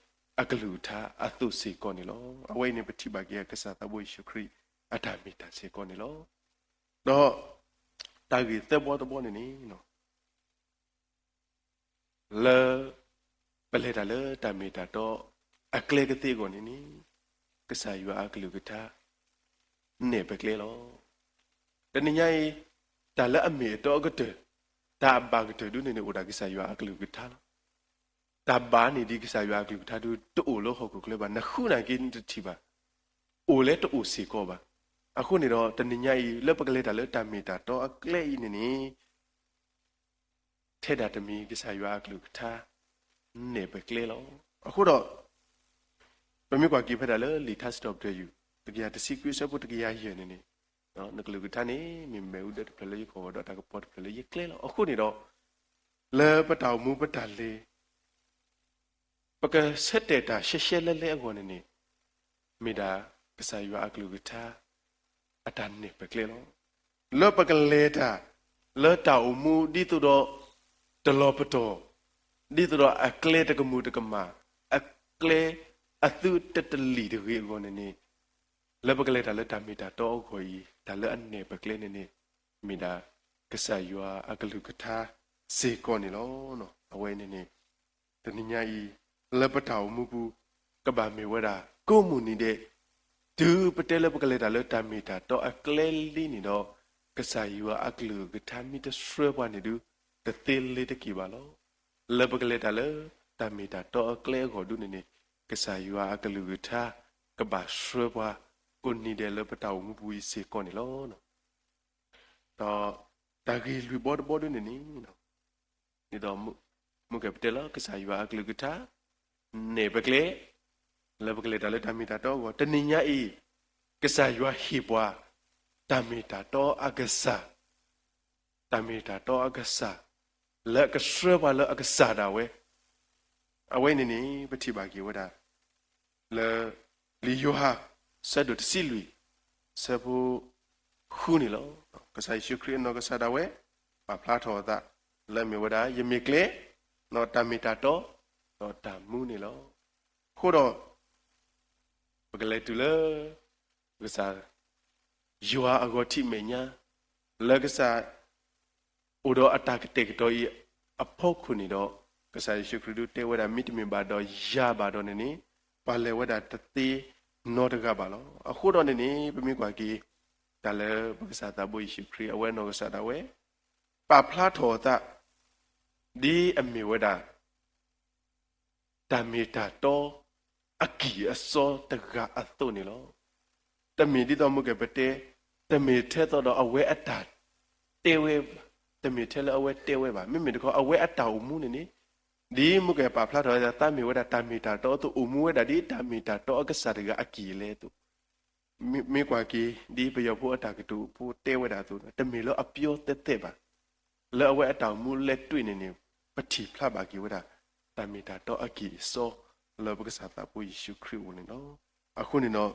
အကလုၢ်ကထါအသိးစ့ၢ်ကီးန့ၣ်လီၤ. အဝဲအံၤန့ၣ် ပထံၣ်ဘၣ်က့ၤကစၢ်သးဘိယ့ၣ်ၡူးခရံာ်အတၢ်မ့ၢ်တၢ်စ့ၢ်ကီးန့ၣ်လီၤ. ဒီး တၢ်ဂ့ၢ်သၢဘီတဘီန့ၣ်န့ၣ် လၢ ပလဲၤတၢ်လၢတၢ်မ့ၢ်တၢ်တီ အကျဲကသ့အဂီၢ်န့ၣ်န့ၣ် ကစၢ်ယွၤအကလုၢ်ကထါ နဲၣ်ပကျဲလီၤ. တနံၤညါအံၤ တၢ်လၢအမ့ၢ်အတီအကတၢၢ်, တၢ်အဘၣ်ကတၢၢ်ဒုန့ၣ်န့ၣ် အိၣ်ဒၣ်ကစၢ်ယွၤအကလုၢ်ကထါလီၤ. တၢ်ဘၣ်န့ၣ်ဒ်ကစၢ်ယွၤအကလုၢ်ကထါဒု တအိၣ်လၢဟီၣ်ခိၣ်ချၢဘၣ်, နဃုနၢ်က့နတထံၣ်ဘၣ်, အိၣ်လၢတအိၣ်စ့ၢ်ကီးဘၣ်. အဃိန့ၣ်ဒီး တနံၤညါအံၤ လၢပကလဲၤတၢ်လၢတၢ်မ့ၢ်တၢ်တီအကျဲအံၤန့ၣ်န့ၣ် ထဲဒၣ်တမံၤ ကစၢ်ယွၤအကလုၢ်ကထါ နဲၣ်ပကျဲလီၤ. အဃိဒီး ပမ့ၢ်ကွၢ်က့ၤဖဲဒၣ်လၢလံာ်ထါစံးထီၣ်ပတြၢၤ ယူၢ် တကယၤတဆံခွံ အဆၢဖိတကယၤယဲၢ်န့ၣ်န့ၣ်, နကလုၢ်ကထါန့ၣ် မ့ၢ်မ့ၣ်အူဒၢတဖျၢၣ်လၢယဂီၢ်ဒီး တၢ်ကပီၤတဖျၢၣ်လၢယကျဲလီၤ. အဃိန့ၣ်ဒီး လၢပတၢ်အိၣ်မူပတၢ်လဲၤ ပကဆၢတဲာ်တၢ်ရှဲရှဲလဲလဲအဂီၢ်န့ၣ်န့ၣ် မ့ၢ်ဒၣ်ကစၢ်ယွၤအကလုၢ်ကထါ အတၢ်နဲၣ်ပကျဲလီၤ. လၢပကလဲၤတၢ် လၢတၢ်အိၣ်မူဒ်သိးဒီး တလီၤပတီၢ်, ဒ်သိးဒီးအကျဲတကမူၤတကမၣ်, အကျဲအသုတတလံာ်တဂ့ၤအဂီၢ်န့ၣ်န့ၣ်, လၢပကလဲၤတၢ်လၢတၢ်မ့ၢ်တၢ်တီအဂီၢ်အံၤ တၢ်လၢအနဲၣ်ပကျဲန့ၣ်န့ၣ် မ့ၢ်ဒၣ်ကစၢ်ယွၤအကလုၢ်ကထါစ့ၢ်ကီးန့ၣ်လီၤ. အဝဲန့ၣ်န့ၣ် တနံၤညါအံၤ လၢပတၢ်အိၣ်မူပူၤ ကဘၣ်မ့ၢ်ဝဲဒၣ် ကိးမုၢ်နံၤဒဲး, တုၤပတဲလၢပကလဲၤတၢ်လၢတၢ်မ့ၢ်တၢ်တီအကျဲလံန့ၣ်ဒီး ကစၢ်ယွၤအကလုၢ်ကထါမ့ၢ်တဆှၢပှၤန့ၣ်ဒု တသ့လ့ၤတက့ၢ်ဘၣ်လီၤ. လၢပကလဲၤတၢ်လၢ တၢ်မ့ၢ်တၢ်တီအကျဲအဂီၢ်ဒုန့ၣ်န့ၣ် ကစၢ်ယွၤအကလုၢ်ကထါ ကဘၣ်ဆှၢပှၤ ကိးနံၤဒဲးလၢပတၢ်အိၣ်မူပူၤအံၤစ့ၢ်ကီးန့ၣ်လီၤ. ဒီးတၢ်ဂ့ၢ်လွံၢ်ဘီတဘီဒုန့ၣ်န့ၣ် ဒ်သိး မုၢ်ကဲပတဲလီၤ ကစၢ်ယွၤအကလုၢ်ကထါ နဲၣ်ပကျဲ လၢပကလဲၤတၢ်လၢတၢ်မ့ၢ်တၢ်တီအဂီၢ်, တနံၤညါအံၤ ကစၢ်ယွၤဟ့ၣ်ပှၤ တၢ်မ့ၢ်တၢ်တီအကစၢ်, တၢ်မ့ၢ်တၢ်တီအကစၢ် လၢအကဆှၢပှၤလၢအကစၢ်ဒၣ်ဝဲ, အဝဲန့ၣ်န့ၣ် ပထံၣ်ဘၣ်က့ၤဝဲဒၣ် လၢ လံာ်ယိၤဟၣ် အဆၢဒိၣ်တဆံလွံၢ် အဆၢဖိ ဃုန့ၣ်လီၤ. ကစၢ်ယ့ၣ်ၡူးခရံာ်အနီၢ်ကစၢ်ဒၣ်ဝဲ ပာ်ဖျါထီၣ်အသး လၢအမ့ၢ်ဝဲဒၣ် ယမ့ၢ်ကျဲ, ဒီးတၢ်မ့ၢ်တၢ်တီ, ဒီးတၢ်မူန့ၣ်လီၤ. အဃိဒီး ပကလဲၤတုၤလၢ ကစၢ် ယွၤအဂီၤထံးမဲာ်ညါ လၢကစၢ် အိၣ်ဒီးအတၢ်ကတဲာ်ကတီၤအံၤအဖီခိၣ်န့ၣ်ဒီး ကစၢ်ယ့ၣ်ၡူးခရံာ်ဒုတဲဝဲဒၣ် မ့တမ့ၢ်ဘၣ်ဒီးယၤဘၣ်ဒီးန့ၣ်န့ၣ် ပှၤလဲၤဝဲဒၣ်တသ့နီတဂၤဘၣ်လီၤ. အဃိဒီးန့ၣ်န့ၣ် ပမ့ၢ်ကွၢ်က့ၤ တၢ်လၢပကစၢ်သးဘိယ့ၣ်ၡူးခရံာ် အဝဲနီၢ်ကစၢ်ဒၣ်ဝဲ ပာ်ဖျါထီၣ်အသး ဒ်အမ့ၢ်ဝဲဒၣ် တၢ်မ့ၢ်တၢ်တီ အကံၢ်အစီတဂၤအသိးန့ၣ်လီၤ. တမ့ၢ်ဒ်သိးမုၢ်ကဲပတဲ, တမ့ၢ်ထဲသိးဒီးအဝဲအတၢ်တဲဝဲ, တမ့ၢ်ထဲလၢအဝဲတဲဝဲဘၣ်. မ့မ့ၢ်တခီ အဝဲအတၢ်အိၣ်မူန့ၣ်န့ၣ် ဒ်မုၢ်ကဲပာ်ဖျါထီၣ်ဝဲဒၣ် သးမ့ၢ်ဝဲဒၣ်တၢ်မ့ၢ်တၢ်တီအသိး အိၣ်မူဝဲဒၣ်ဒ်တၢ်မ့ၢ်တၢ်တီအကစၢ်တဂၤအကံၢ်အလဲအသိး မ့ၢ်ကွၢ်က့ၤ ဒ်ပယီၤဖိအတၢ်ကတိၤဖိတဲဝဲဒၣ်အသိး တမ့ၢ်လၢအပျီသဲးသဲးဘၣ်. လၢအဝဲအတၢ်အိၣ်မူလဲၤတွံၢ်န့ၣ်န့ၣ် ပထံၣ်ဖျါဘၣ်က့ၤဝဲဒၣ် တၢ်မ့ၢ်တၢ်တီအကံၢ်အစီ လၢပကစၢ်သးဘိယ့ၣ်ၡူးခရံာ်အအိၣ်န့ၣ်လီၤ. အဃိန့ၣ်ဒီး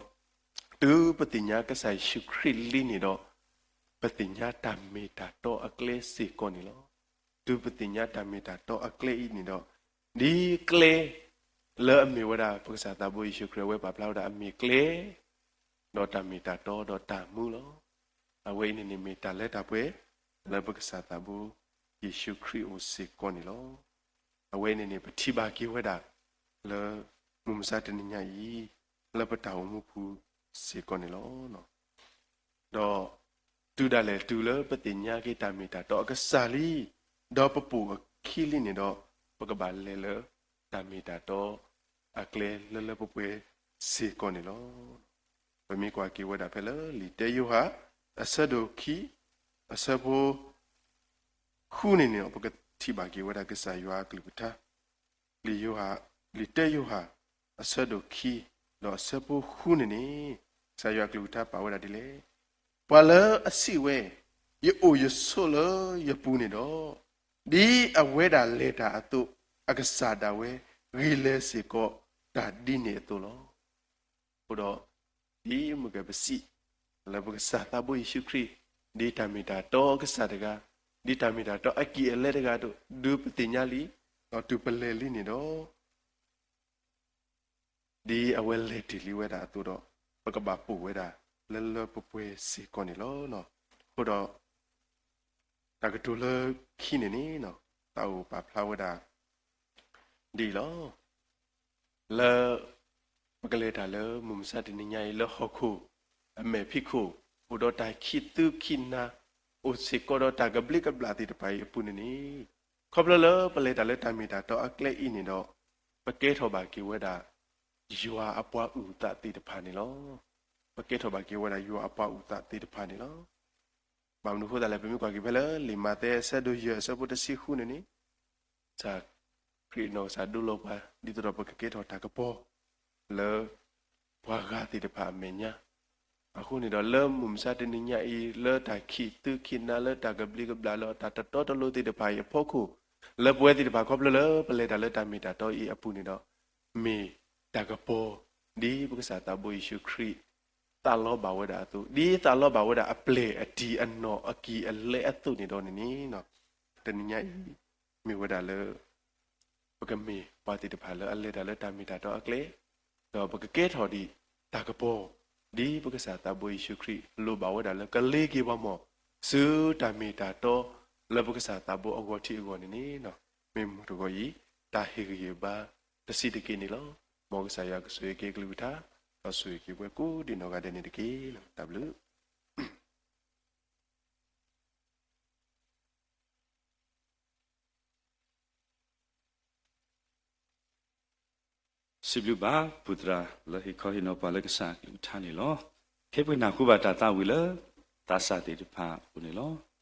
တုၤပသ့ၣ်ညါကစၢ်ယ့ၣ်ၡူးခရံာ်လံန့ၣ်ဒီး ပသ့ၣ်ညါတၢ်မ့ၢ်တၢ်တီအကျဲစ့ၢ်ကီးန့ၣ်လီၤ. တုၤပသ့ၣ်ညါတၢ်မ့ၢ်တၢ်တီအကျဲအံၤန့ၣ်ဒီး ဒ်ကျဲ လၢအမ့ၢ်ဝဲဒၣ် ပကစၢ်သးဘိယ့ၣ်ၡူးခရံာ် အဝဲပာ်ဖျါဝဲဒၣ်အမ့ၢ်ကျဲ ဒီးတၢ်မ့ၢ်တၢ်တီ ဒီးတၢ်မူလီၤ. အဝဲအံၤန့ၣ်န့ၣ်မ့ၢ်တၢ်လၢတၢ်ပှဲၤ လၢပကစၢ်သးဘိ ယ့ၣ်ၡူးခရံာ်အအိၣ်စ့ၢ်ကီးန့ၣ်လီၤ. အဝဲအံၤန့ၣ်န့ၣ် ပထံၣ်ဘၣ်က့ၤဝဲဒၣ် လၢမုၢ်မဆါတနံၤညါအံၤ လၢပတၢ်အိၣ်မူပူၤစ့ၢ်ကီးန့ၣ်လီၤ. ဒီး တုၤဒၣ်လဲာ်တုၤလၢပသ့ၣ်ညါက့ၤတၢ်မ့ၢ်တၢ်တီအကစၢ်လံ, ဒီးပပိာ်အခံလံန့ၣ်ဒီး ပကဘၣ်လဲၤလၢ တၢ်မ့ၢ်တၢ်တီ အကျဲလၢလၢပှဲၤပှဲၤစ့ၢ်ကီးန့ၣ်လီၤ. ပမ့ၢ်ကွၢ်က့ၤဝဲဒၣ်ဖဲလၢ လံာ်တၢယိၤဟၣ် အဆၢဒိၣ်ခံ အဆၢဖိ ဃုန့ၣ်န့ၣ် ပကထံၣ်ဘၣ်က့ၤဝဲဒၣ်ကစၢ်ယွၤအကလုၢ်ကထါ လံာ်ယိၤဟၣ် လံာ်တၢယိၤဟၣ် အဆၢဒိၣ်ခံ ဒီးအဆၢဖိဃုန့ၣ်န့ၣ် ကစၢ်ယွၤအကလုၢ်ကထါပာ်ဝဲဒၣ်ဒ်လဲၣ်. ပှၤလၢအစံးဝဲ, ယအိၣ်ယဆိးလၢယပူၤန့ၣ်ဒီး, ဒ်အဝဲဒၣ်လဲၤတၢ်အသိး, အကစၢ်ဒၣ်ဝဲ ဂ့ၤလၢၤစ့ၢ်ကီးတၢ်ဒ်န့ၣ်အသိးလီၤ. အဃိဒီး ဒ်မုၢ်ကဲပစံး လၢပကစၢ်သးဘိယ့ၣ်ၡူးခရံာ် ဒ်တၢ်မ့ၢ်တၢ်တီကစၢ်တဂၤ, ဒ်တၢ်မ့ၢ်တၢ်တီအကံၢ်အလဲတဂၤအသိး ဒုးပသ့ၣ်ညါလံ, ဒီးတုၤပလဲၤလံန့ၣ်ဒီး ဒ်အဝဲလဲၤတ့ၢ်လံဝဲဒၣ်အသိးဒီး ပကဘၣ်ပိာ်ဝဲဒၣ်လၢလၢပှဲၤပှဲၤစ့ၢ်ကီးန့ၣ်လီၤ. အဃိဒီး တၢ်ကတိၤလၢခံန့ၣ်န့ၣ် သးအိၣ်ပာ်ဖျါဝဲဒၣ် ဒ်အံၤလီၤ. လၢ ပကလဲၤတၢ်လၢမုၢ်မဆါတနံၤညါအံၤလၢဟီၣ်ခိၣ် အမဲာ်ဖံးခိၣ် အိၣ်ဒီးတၢ်ခံးသူခံးနါ, အိၣ်စ့ၢ်ကီးဒီးတၢ်ကဘျံးကဘျၣ်သ့ၣ်တဖၣ်အံၤအပူၤန့ၣ်န့ၣ်, ခီဖျိလၢပလဲၤတၢ်လၢတၢ်မ့ၢ်တၢ်တီအကျဲအံၤန့ၣ်ဒီး, ပကဲထီၣ်ဘၣ်က့ၤဝဲဒၣ် ယွၤအပှၤအုၣ်သးသ့ၣ်တဖၣ်န့ၣ်လီၤ. ပကဲထီၣ်ဘၣ်က့ၤဝဲဒၣ်ယွၤအပှၤအုၣ်သးသ့ၣ်တဖၣ်န့ၣ်လီၤ. ဘၣ်မနုၤအဃိသတးလဲၣ်, ပမ့ၢ်ကွၢ်က့ၤဖဲလၢ လံာ်မးသဲအဆၢဒိၣ်ယဲၢ်အဆၢဖိတဆံဃုန့ၣ်န့ၣ်, ကစၢ်ခရံာ်နီၢ်ကစၢ်ဒိလီၤပှၤ ဒ်သိးဒီးပကကဲထီၣ်တၢ်ကပီၤ လၢပှၤဂၤသ့ၣ်တဖၣ်အမဲာ်ညါ. အဃိန့ၣ်ဒီး လၢမုၢ်မဆါတနံၤညါအံၤ လၢတၢ်ခံးသူခံးနါ လၢတၢ်ကဘျံးကဘျၣ် လၢတၢ်တတီတလိၤသ့ၣ်တဖၣ်အံၤအဖီခိၣ်, လၢပဝဲသ့ၣ်တဖၣ် ခီဖျိလၢပလဲၤတၢ်လၢတၢ်မ့ၢ်တၢ်တီအံၤအပူၤန့ၣ်ဒီး, မ့ၢ်တၢ်ကပီၤ ဒ်ပကစၢ်သးဘိယ့ၣ်ၡူးခရံာ် သးလီဘၣ်ဝဲဒၣ်အသိး, ဒ်သးလီဘၣ်ဝဲဒၣ်အပျဲၢ်အတံၤအနီၣ်အကံၢ်အလဲအသိးန့ၣ်ဒီးန့ၣ်န့ၣ်, တနံၤညါအံၤ မ့ၢ်ဝဲဒၣ်လၢ ပကမ့ၢ်ပှၤသ့ၣ်တဖၣ်လၢအလဲၤတၢ်လၢတၢ်မ့ၢ်တၢ်တီအကျဲ, ဒီးပကကဲထီၣ်ဒံးတၢ်ကပီၤ ဒ်ပကစၢ်သးဘိယ့ၣ်ၡူးခရံာ် လိၣ်ဘၣ်ဝဲဒၣ်လၢကလ့ၤက့ၤပှၤမီၢ် ဆူတၢ်မ့ၢ်တၢ်တီ လၢပကစၢ်သးဘိအဂီၢ်ထံးအဂီၢ်န့ၣ်န့ၣ်, မ့ၢ်မတဂီၢ်အံၤ တၢ်ဟ့ၣ်ဂံၢ်ဟ့ၣ်ဘါတဆံးတက့ၢ်န့ၣ်လီၤ. မ်ကစၢ်ယွၤကဆိၣ်ဂ့ၤက့ၤကလုၢ်ကထါ, ဒီးဆိၣ်ဂ့ၤက့ၤပှၤကိးဒံးနီၢ်ဂၤဒဲးန့ၣ်တက့ၢ်. တၢ်ဘျုး စံးဘျုးဘၣ် ပုၢ်သရၣ်လၢဟ့ၣ်ခီဟ့ၣ်နီၤပှၤလၢကစၢ်ကလုၢ်ကထါန့ၣ်လီၤ. ခဲအံၤပကနၢ်ဟူဘၣ်တၢ်သးဝံၣ်လၢ သးစၢ်သ့ၣ်တဖၣ်အအိၣ်န့ၣ်လီၤ.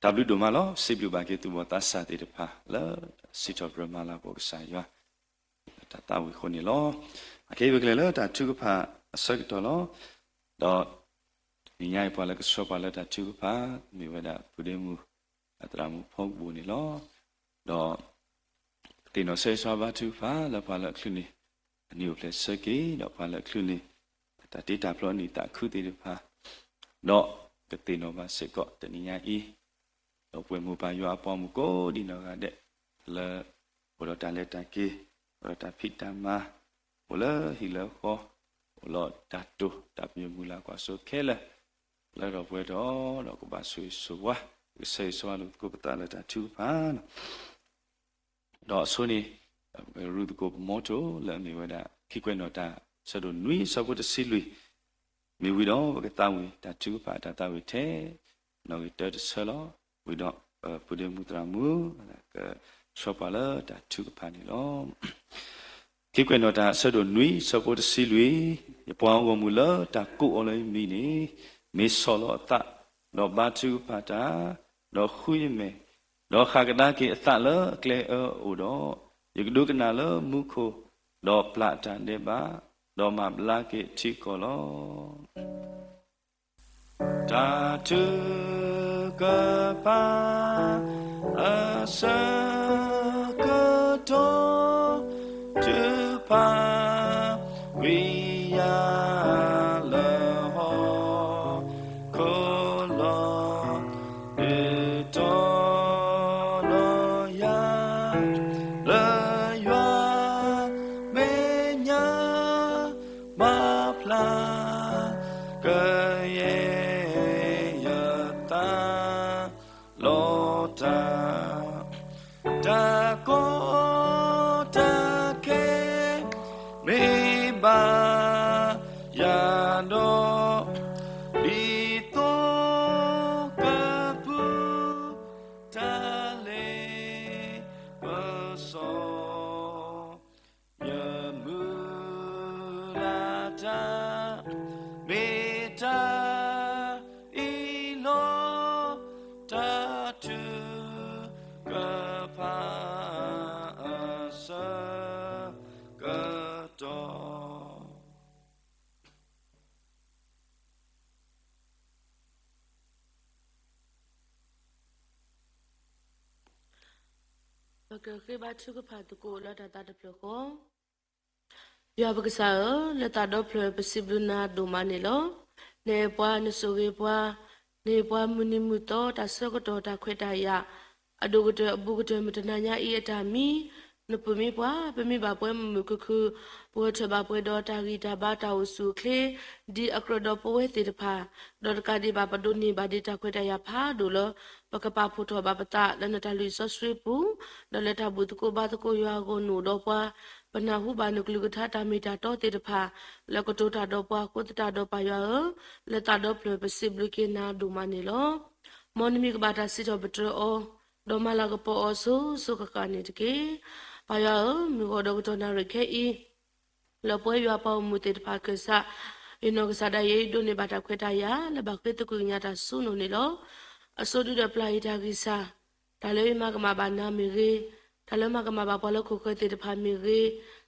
တၢ်ဘျုးဒိၣ်မးလီၤ. စံးဘျုးဘၣ်က့ၤသူၣ်ဘီၣ်သးစၢ်သ့ၣ်တဖၣ် လၢစံးထီၣ်ပတြၢၤမၤလၤကပီၤကစၢ်ယွၤ တၢ်သးဝံၣ်အဃိန့ၣ်လီၤ. အခဲအံၤပကလဲၤလၢတၢ်ထုကဖၣ်အဆၢကတီၢ်လီၤ. ဒီးတနံၤညါအံၤပှၤလၢကဆှၢပှၤလၢတၢ်ထုကဖၣ် မ့ၢ်ဝဲဒၣ်ဖုဒ့မုၣ် အသရၣ်မုၣ်ဖီကပိၣ်န့ၣ်လီၤ. ဒီး ကသ့ၣ်နီၣ်ဆၢဂ့ၤဆၢဝါဘါထုကဖၣ်လၢပှၤလၢအချုးန့ၢ် အနံၣ်အိၣ်ဖျဲၣ်ဆၢက့ၤ ဒီးပှၤလၢအချုးန့ၢ် တၢ်တ့တၢ်ဖျီအနံၣ်သးခုသ့ၣ်တဖၣ် ဒီးကသ့ၣ်နီၣ်ဘၣ်စ့ၢ်ကီးတနံၤညါအံၤ ဒီးပှဲၤမိၢ်ပၢ်ယွၤအပှၤမုၣ်ကိးဒံနီၢ်ဂၤဒဲး လၢ အိၣ်ဒီးတၢ်လဲၤတၢ်က့ၤ အိၣ်ဒီးတၢ်ဖံးတၢ်မၤ အိၣ်လၢဟံၣ်လၢဃီ အိၣ်လီၤတၢ်တိာ်တၢ်ပညိၣ်မုၢ်လၢ်ကွၢ်စိခဲလၢာ် လၢထီၣ်ပှဲၤထီၣ် ဒီးကဘၣ်ဆိၣ်ဂ့ၤဆိၣ်ဝါ ကဆၢဂ့ၤဆၢဝါလိာ်သကိးပသးလၢတၢ်ထုကဖၣ်လီၤ. ဒီးအဆိန့ၣ် ပကရူၢ်သကိးပမီထိၣ်လၢအမ့ၢ်ဝဲဒၣ် ခံကွဲးနီၣ်တၢ်ဆၢဒိၣ်နွံဆၢဖိတဆံလွံၢ် မ့ၢ်ဝံၤဒီး ပကသးဝံၣ်တၢ်ထုကဖၣ်အတၢ်သးဝံၣ်ထဲ နီၣ်ဂံၢ်တၢတဆၢလီၤ. ဝံၤဒီး ဖုဒ့မုၣ်သရၣ်မုၣ် ကဆှၢပှၤလၢတၢ်ထုကဖၣ်န့ၣ်လီၤ. ခံကွဲးနီၣ်တၢ်ဆၢဒိၣ်နွံဆၢဖိတဆံလွံၢ်, ယပှၤဂီၢ်မုၢ်လၢတၢ်ကိးအီၤလၢယမံၤန့ၣ် မ့ၢ်ဆီၣ်လီၤအသး, ဒီးဘါထုကဖၣ်တၢ်, ဒီးဃုယမဲာ်, ဒီးဃၣ်ကဒါက့ၤအသးလၢအကျဲအၢအအိၣ်ဒီး, ယကဒိကနၣ်လၢမူခိၣ်, ဒီးပျၢ်အတၢ်ဒဲးဘး, ဒီးမၤဘျါက့ၤအထံအကီၢ်လီၤ. တၢ်ထုကဖၣ်အဆၢကတီၢ် ထုကဖၣ်ဝံၤယၤလၢဟီၣ်ခိၣ်လီၤ, ဒုးတီၤလီၤယၤ လၢယွၤမဲာ်ညါ မၤဖျါကယဲၢ်ယသး လီၤတၢ်, တၢ်ကီတၢ်ခဲ မ့ၢ်ဘၣ်ယၤဒီး ဒ်သိးကပူၤ တၢ်လ့ပစီ ယမုၢ်လၢ်တၢ် မ့ၢ်တၢ်အံၤလီၤ. တၢ်ထုကဖၣ်အဆၢကတီၢ် ပကဃ့ဘါထုကဖၣ်သကိးလၢတၢ်သးတဖျၢၣ်ဃီ, ယွၤပကစၢ်ဧၢ, လၢသးဒီဖျၢၣ်ပစံးဘျုးနၤဒိၣ်မးန့ၣ်လီၤ. နအဲၣ်ပှၤနဆိၣ်ဂ့ၤပှၤ, နဟ့ၣ်ပှၤမုၢ်နံၤမုၢ်သီ တၢ်ဆၢကတီၢ်တၢ်ခွဲးတၢ်ယာ် အဒိၣ်ကတၢၢ်အဘူးကတၢၢ် မုၢ်တနၤညါအံၤအတၢ်မံ, နပၢၢ်မံပှၤ ပမ့ၢ်ဘၣ်ပှဲၤမုာ်မုာ်ခုၣ်ခုၣ်, ပဂဲၤထၢၣ်ဘၣ်ပှဲၤဒီးတၢ်ဂံၢ်တၢ်ဘါတၢ်အိၣ်ဆူၣ်အိၣ်ချ့, ဒ်အကြၢးဒီးပဝဲသ့ၣ်တဖၣ်, ဒီးတကးဒံးဘၣ် ပဒိးန့ၢ်ဘၣ်ဒံးတၢ်ခွဲးတၢ်ယာ်ဖးဒိၣ်လၢ ပကပာ်ဖှိၣ်ထီၣ်ဘၣ်ပသးလၢနတၢ်လုၢ်စီဆှံပူၤ, ဒီးလၢတၢ်ဘူၣ်သကိးဘါသကိးယွၤအဂီၢ်နအိၣ်ဒီးပှၤ, ပနၢ်ဟူဘၣ်နကလုၢ်ကထါတၢ်မ့ၢ်တၢ်တီသ့ၣ်တဖၣ် လၢကတိၤတၢ်ဒီးပှၤအဃိသတးဒီးပၢ်ယွၤဧၢ, လၢသးဒီဖျၢၣ်ပစံးဘျုးက့ၤနၤဒိၣ်မးန့ၣ်လီၤ. မ်နမံၤကဘၣ်တၢ်စံးထီၣ်ပတြၢၤအီၤ, ဒီးမၤလၤကပီၤအီၤစိၤစိၤဃၣ်ဃၣ်န့ၣ်တက့ၢ်. ပၢ်ယွၤဧၢ, မုၢ်ဂီၤဒီးကတီၢ်နၣ်ရံၣ်ခဲအံၤ လၢပဝဲယွၤပှၤဂီၢ်မုၢ်သ့ၣ်တဖၣ်ခၢၣ်စး, ယနီၢ်ကစၢ်ဒၣ်ယဲအံၤဒိးန့ၢ်ဘၣ်တၢ်ခွဲးတၢ်ယာ် လၢဘၣ်ဃ့သကွံာ်ကညးတၢ်ဆူနအိၣ်န့ၣ်လီၤ. အဆိဒုဒီးပျၢ်ယတၢ်ဂံၢ်စၢ်, တၢ်လၢယမၤကမၣ်ဘၣ်နၤမ့ၢ်ဂ့ၤ, တၢ်လၢမၤကမၣ်ဘၣ်ပှၤလၢခိၣ်ဃၢၤသ့ၣ်တဖၣ်မ့ၢ်ဂ့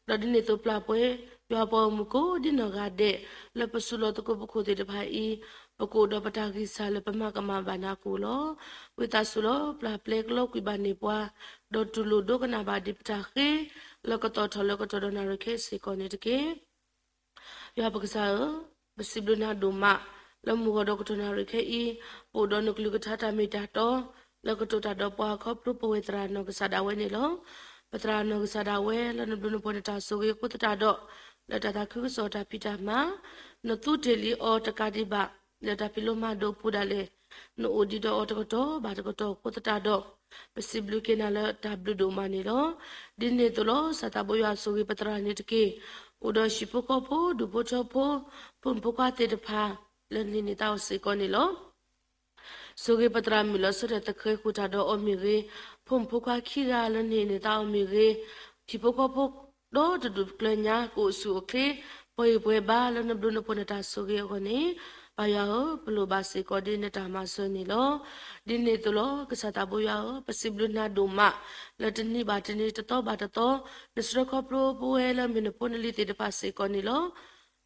ၤ, ဒီးဒ်န့ၣ်အသိးပျၢ်ပှဲၤ ယွၤပှၤဂီၢ်မုၢ်ကိးဒံနီၢ်ဂၤဒဲး လၢပစုလီၢ်သကိးပခိၣ်သ့ၣ်တဖၣ်အံၤ, ပကအိၣ်ဒီးပတၢ်ဂံၢ်စၢ်လၢပမၤကမၣ်ဘၣ်နၤအပူၤလီၤ. ဝံသးစူၤလီၤ ပျၢ်ပျဲကလီကွံာ်ဘၣ်န့ၢ်ပှၤ, ဒီးတူၢ်လိာ်ဒိကနၣ်ဘၣ်ဒံးပတၢ်ဃ့, လၢကသီၣ်ထီၣ်လၢကတီၢ်ဒီးနၣ်ရံၣ်ခဲအံၤစ့ၢ်ကီးန့ၣ်တက့ၢ်. ယွၤပကစၢ်ဧၢ, ပစံးဘျုးနၤဒိၣ်မး, လၢမုၢ်ဂီၤဒီးကတီၢ်နၣ်ရံၣ်ခဲအံၤ, ပအိၣ်ဒီးနကလုၢ်ကထါတၢ်မ့ၢ်တၢ်တီ, လၢကတိၤတၢ်ဒီးပှၤခီဖျိပဝဲသရၣ်နီၢ်ကစၢ်ဒၣ်ဝဲန့ၣ်လီၤ. ပသရၣ်နီၢ်ကစၢ်ဒၣ်ဝဲ လၢနဘျုးနဖှိၣ်နတၢ်ဆိၣ်ဂ့ၤအဃိသတးဒီး, လၢတၢ်သးခုကစီၣ်တၢ်ဖံးတၢ်မၤ, နသူတ့ၢ်လံအီၤတကးဒံးဘၣ်, လၢတၢ်ဖံးလိမၤဒိးအပူၤဒၣ်လဲာ်, နအိၣ်ဒံးဒီးအီၤတကတီၢ်ဘၣ်တကတီၢ်အဃိသတးဒီး, ပစံးဘျုးက့ၤနၤလၢတၢ်ဘျုးဒိၣ်မးန့ၣ်လီၤ. ဒ်န့ၣ်အသိးလီၤ စၢ်သးဘိယွၤဆိၣ်ဂ့ၤပသရၣ်န့ၣ်တက့ၢ်. အိၣ်ဒီးဟံၣ်ဖိဃီဖိ ဒူၣ်ဖိထၢဖိ, ဖိမုၣ်ဖိခွါသ့ၣ်တဖၣ် လၢနဟ့ၣ်န့ၢ်သါအီၤစ့ၢ်ကီးန့ၣ်လီၤ. ဆိၣ်ဂ့ၤပသရၣ်မုၣ်လီၤဆီဒၣ်တၢ်သဃဲၤဃုာ်တၢ်ဒီးအီၤမ့ၢ်ဂ့ၤ, ဖိမုၣ်ဖိခွါခံဂၤလၢနဟ့ၣ်န့ၢ်သါအီၤမ့ၢ်ဂ့ၤ, ဟံၣ်ဖိဃီဖိ ဒီတဒူၣ်ကျၢၤညါ ကအိၣ်ဆူၣ်အိၣ်ချ့, ပှဲၤဂံၢ်ပှဲၤဘါလၢနဘျုးနဖှိၣ်နတၢ်ဆိၣ်ဂ့ၤအဂီၢ်န့ၣ်, ပၢ်ယွၤဧၢ, ပလိၣ်ဘၣ်စ့ၢ်ကီးဒ်နတၢ်မၤစၢၤန့ၣ်လီၤ. ဒ်န့ၣ်အသိးလီၤ. ကစၢ်သးဘိယွၤဧၢ, ပစံးဘျုးနၤဒိၣ်မး လၢတနံၤဘၣ်တနံၤ တသီဘၣ်တသီ နဆှၢခီဖျိပဝဲလၢမ့ၢ်နဖိနလံၤသ့ၣ်တဖၣ်စ့ၢ်ကီးန့ၣ်လီၤ.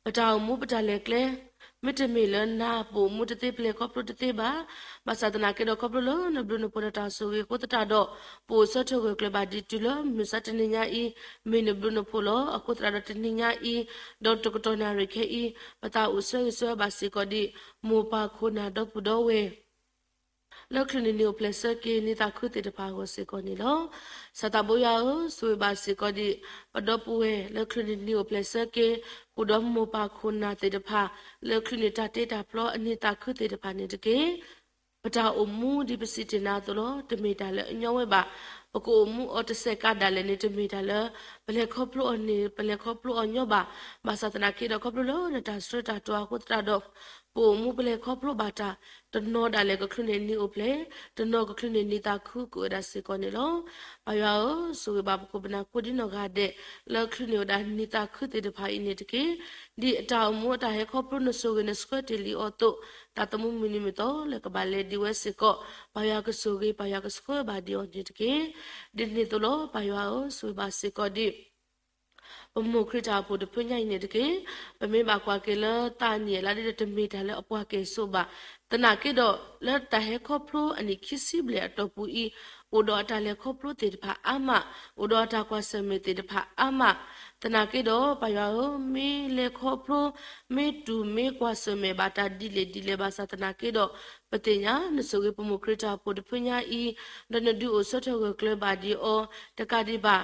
ပတၢ်အိၣ်မူပတၢ်လဲၤကျဲ မ့တမ့ၢ်လၢနၤပအိၣ်မူတသ့ ပလဲၤခီဖျိတသ့ဘၣ်. ဘၣ်ဆၣ်သနာ်က့ဒီး ခီဖျိလၢနဘျုးနဖှိၣ်နတၢ်ဆိၣ်ဂ့ၤအဃိသတးဒီး ပအိၣ်ဆၢထၢၣ်ဂၢၢ်ကျၢၤဘၣ်ဒ်တုၤလၢမုၢ်မဆါတနံၤညါအံၤ မ့ၢ်နဘျုးနဖှိၣ်လီၤ. အဃိသတးဒီးတနံၤညါအံၤ ဒီးတကတီၢ်နၣ်ရံၣ်ခဲအံၤ ပသးအိၣ်ဆၢဂ့ၤဆၢဝါဘၣ်စ့ၢ်ကီးဒ် မိၢ်ပၢ်ခိၣ်နၢ်ဒီပုၢ်ဒီဝဲၢ် လၢချုးန့ၣ်နံၤအိၣ်ဖျဲၣ်ဆၢက့ၤ နံၤသးခုသ့ၣ်တဖၣ်အဂီၢ်စ့ၢ်ကီးန့ၣ်လီၤ. ကစၢ်သးဘိယွၤဧၢ, ဆိၣ်ဂ့ၤဘၣ်စ့ၢ်ကီးဒ် ပဒီပုၢ်ဝဲၢ် လၢချုးန့ၣ်နံၤအိၣ်ဖျဲၣ်ဆၢက့ၤ အိၣ်ဒီးမိၢ်ပၢ်ခိၣ်နၢ်သ့ၣ်တဖၣ် လၢချုးန့ၣ်တၢ်တ့တၢ်ဖျီအနံၤသးခုသ့ၣ်တဖၣ်န့ၣ်တက့ၢ်. ပတၢ်အိၣ်မူဒ်ပစံးတ့ၢ်နၤအသိးလီၤ. တမ့ၢ်တၢ်လၢအညီဝဲဘၣ်. ပကအိၣ်မူအီၤတစဲးကးဒၣ်လဲာ်န့ၣ် တမ့ၢ်တၢ်လၢ ပလဲၤခီဖျိအီၤန့ၣ် ပလဲၤခီဖျိအီၤညီဘၣ်. ဘၣ်ဆၣ်သနာ်က့ဒီး ခီဖျိလၢနတၢ်ဆှၢတၢ်တွၤအဃိသတးဒီး ပအိၣ်မူပလဲၤခီဖျိဘၣ်တၢ်, တနီၤဒၣ်လဲာ်ကချုးန့ၣ်နံၤအိၣ်ဖျဲၣ်, တနီၤကချုးန့ၣ်နံၤသးခုကအိၣ်ဝဲဒၣ်စ့ၢ်ကီးန့ၣ်လီၤ. ပၢ်ယွၤဧၢ, ဆိၣ်ဂ့ၤဘၣ်ပခိၣ်ပနၢ်ကိးဒ်နီၢ်ဂၤဒဲး လၢချုးန့ၣ်ဝဲဒၣ်နံၤသးခုသ့ၣ်တဖၣ်အံၤန့ၣ်တက့ၢ်. ဒ်အတၢ်အိၣ်မူအတၢ်ဟဲခီဖျိနဆိၣ်ဂ့ၤနဆှၢတ့ၢ်လံအီၤအသိး, တၢ်သမူမုၢ်နံၤမုၢ်သီလၢကဘၣ်လဲၤဒံးဝဲစ့ၢ်ကီး, ပၢ်ယွၤကဆိၣ်ဂ့ၤ ပၢ်ယွၤကဆှၢဘၣ်ဒံးအီၤန့ၣ်တက့ၢ်. ဒ်န့ၣ်အသိးလီၤ. ပၢ်ယွၤဧၢ, ဆိၣ်ဂ့ၤဘၣ်စ့ၢ်ကီးဒ် ပမိၢ်ခရံာ်တၢ်အိၣ်ဖှိၣ်တဖုညါအံၤန့ၣ်တက့ၢ်. ပမ့ၢ်ဘၣ်ကွၢ်က့ၤလၢသးနံၣ်အလါဒ်ဒီး တမ့ၢ်တၢ်လၢအပှၢ်ကဲၣ်ဆိးဘၣ်. သနာ်က့ဒီး လၢတၢ်ဟဲခီဖျိအနံၣ်ခံဆံဘျဲၣ်အတီၢ်ပူၤအံၤ, အိၣ်ဒီးအတၢ်လဲၤခီဖျိသ့ၣ်တဖၣ်အါမး, အိၣ်ဒီးအတၢ်ကွၢ်ဆၢၣ်မဲာ်သ့ၣ်တဖၣ်အါမး. သနာ်က့ဒီး ပၢ်ယွၤဧၢ, မ့ၢ်လဲၤခီဖျိ, မ့ၢ်တူၢ်မ့ၢ်ကွၢ်ဆၢၣ်မဲာ်ဘၣ်တၢ်ဒ်လဲၣ်ဒ်လဲၣ်ဘၣ်ဆၣ်သနာ်က့ဒီး, ပသ့ၣ်ညါ နဆိၣ်ဂ့ၤပမိၢ်ခရံာ်တၢ်အိၣ်ဖှိၣ်တဖုညါအံၤ, ဒီးနဒုးအိၣ်ဆၢထၢၣ်ဂၢၢ်ကျၢၤဘၣ်ဒံးအီၤ, တကးဒံးဘၣ်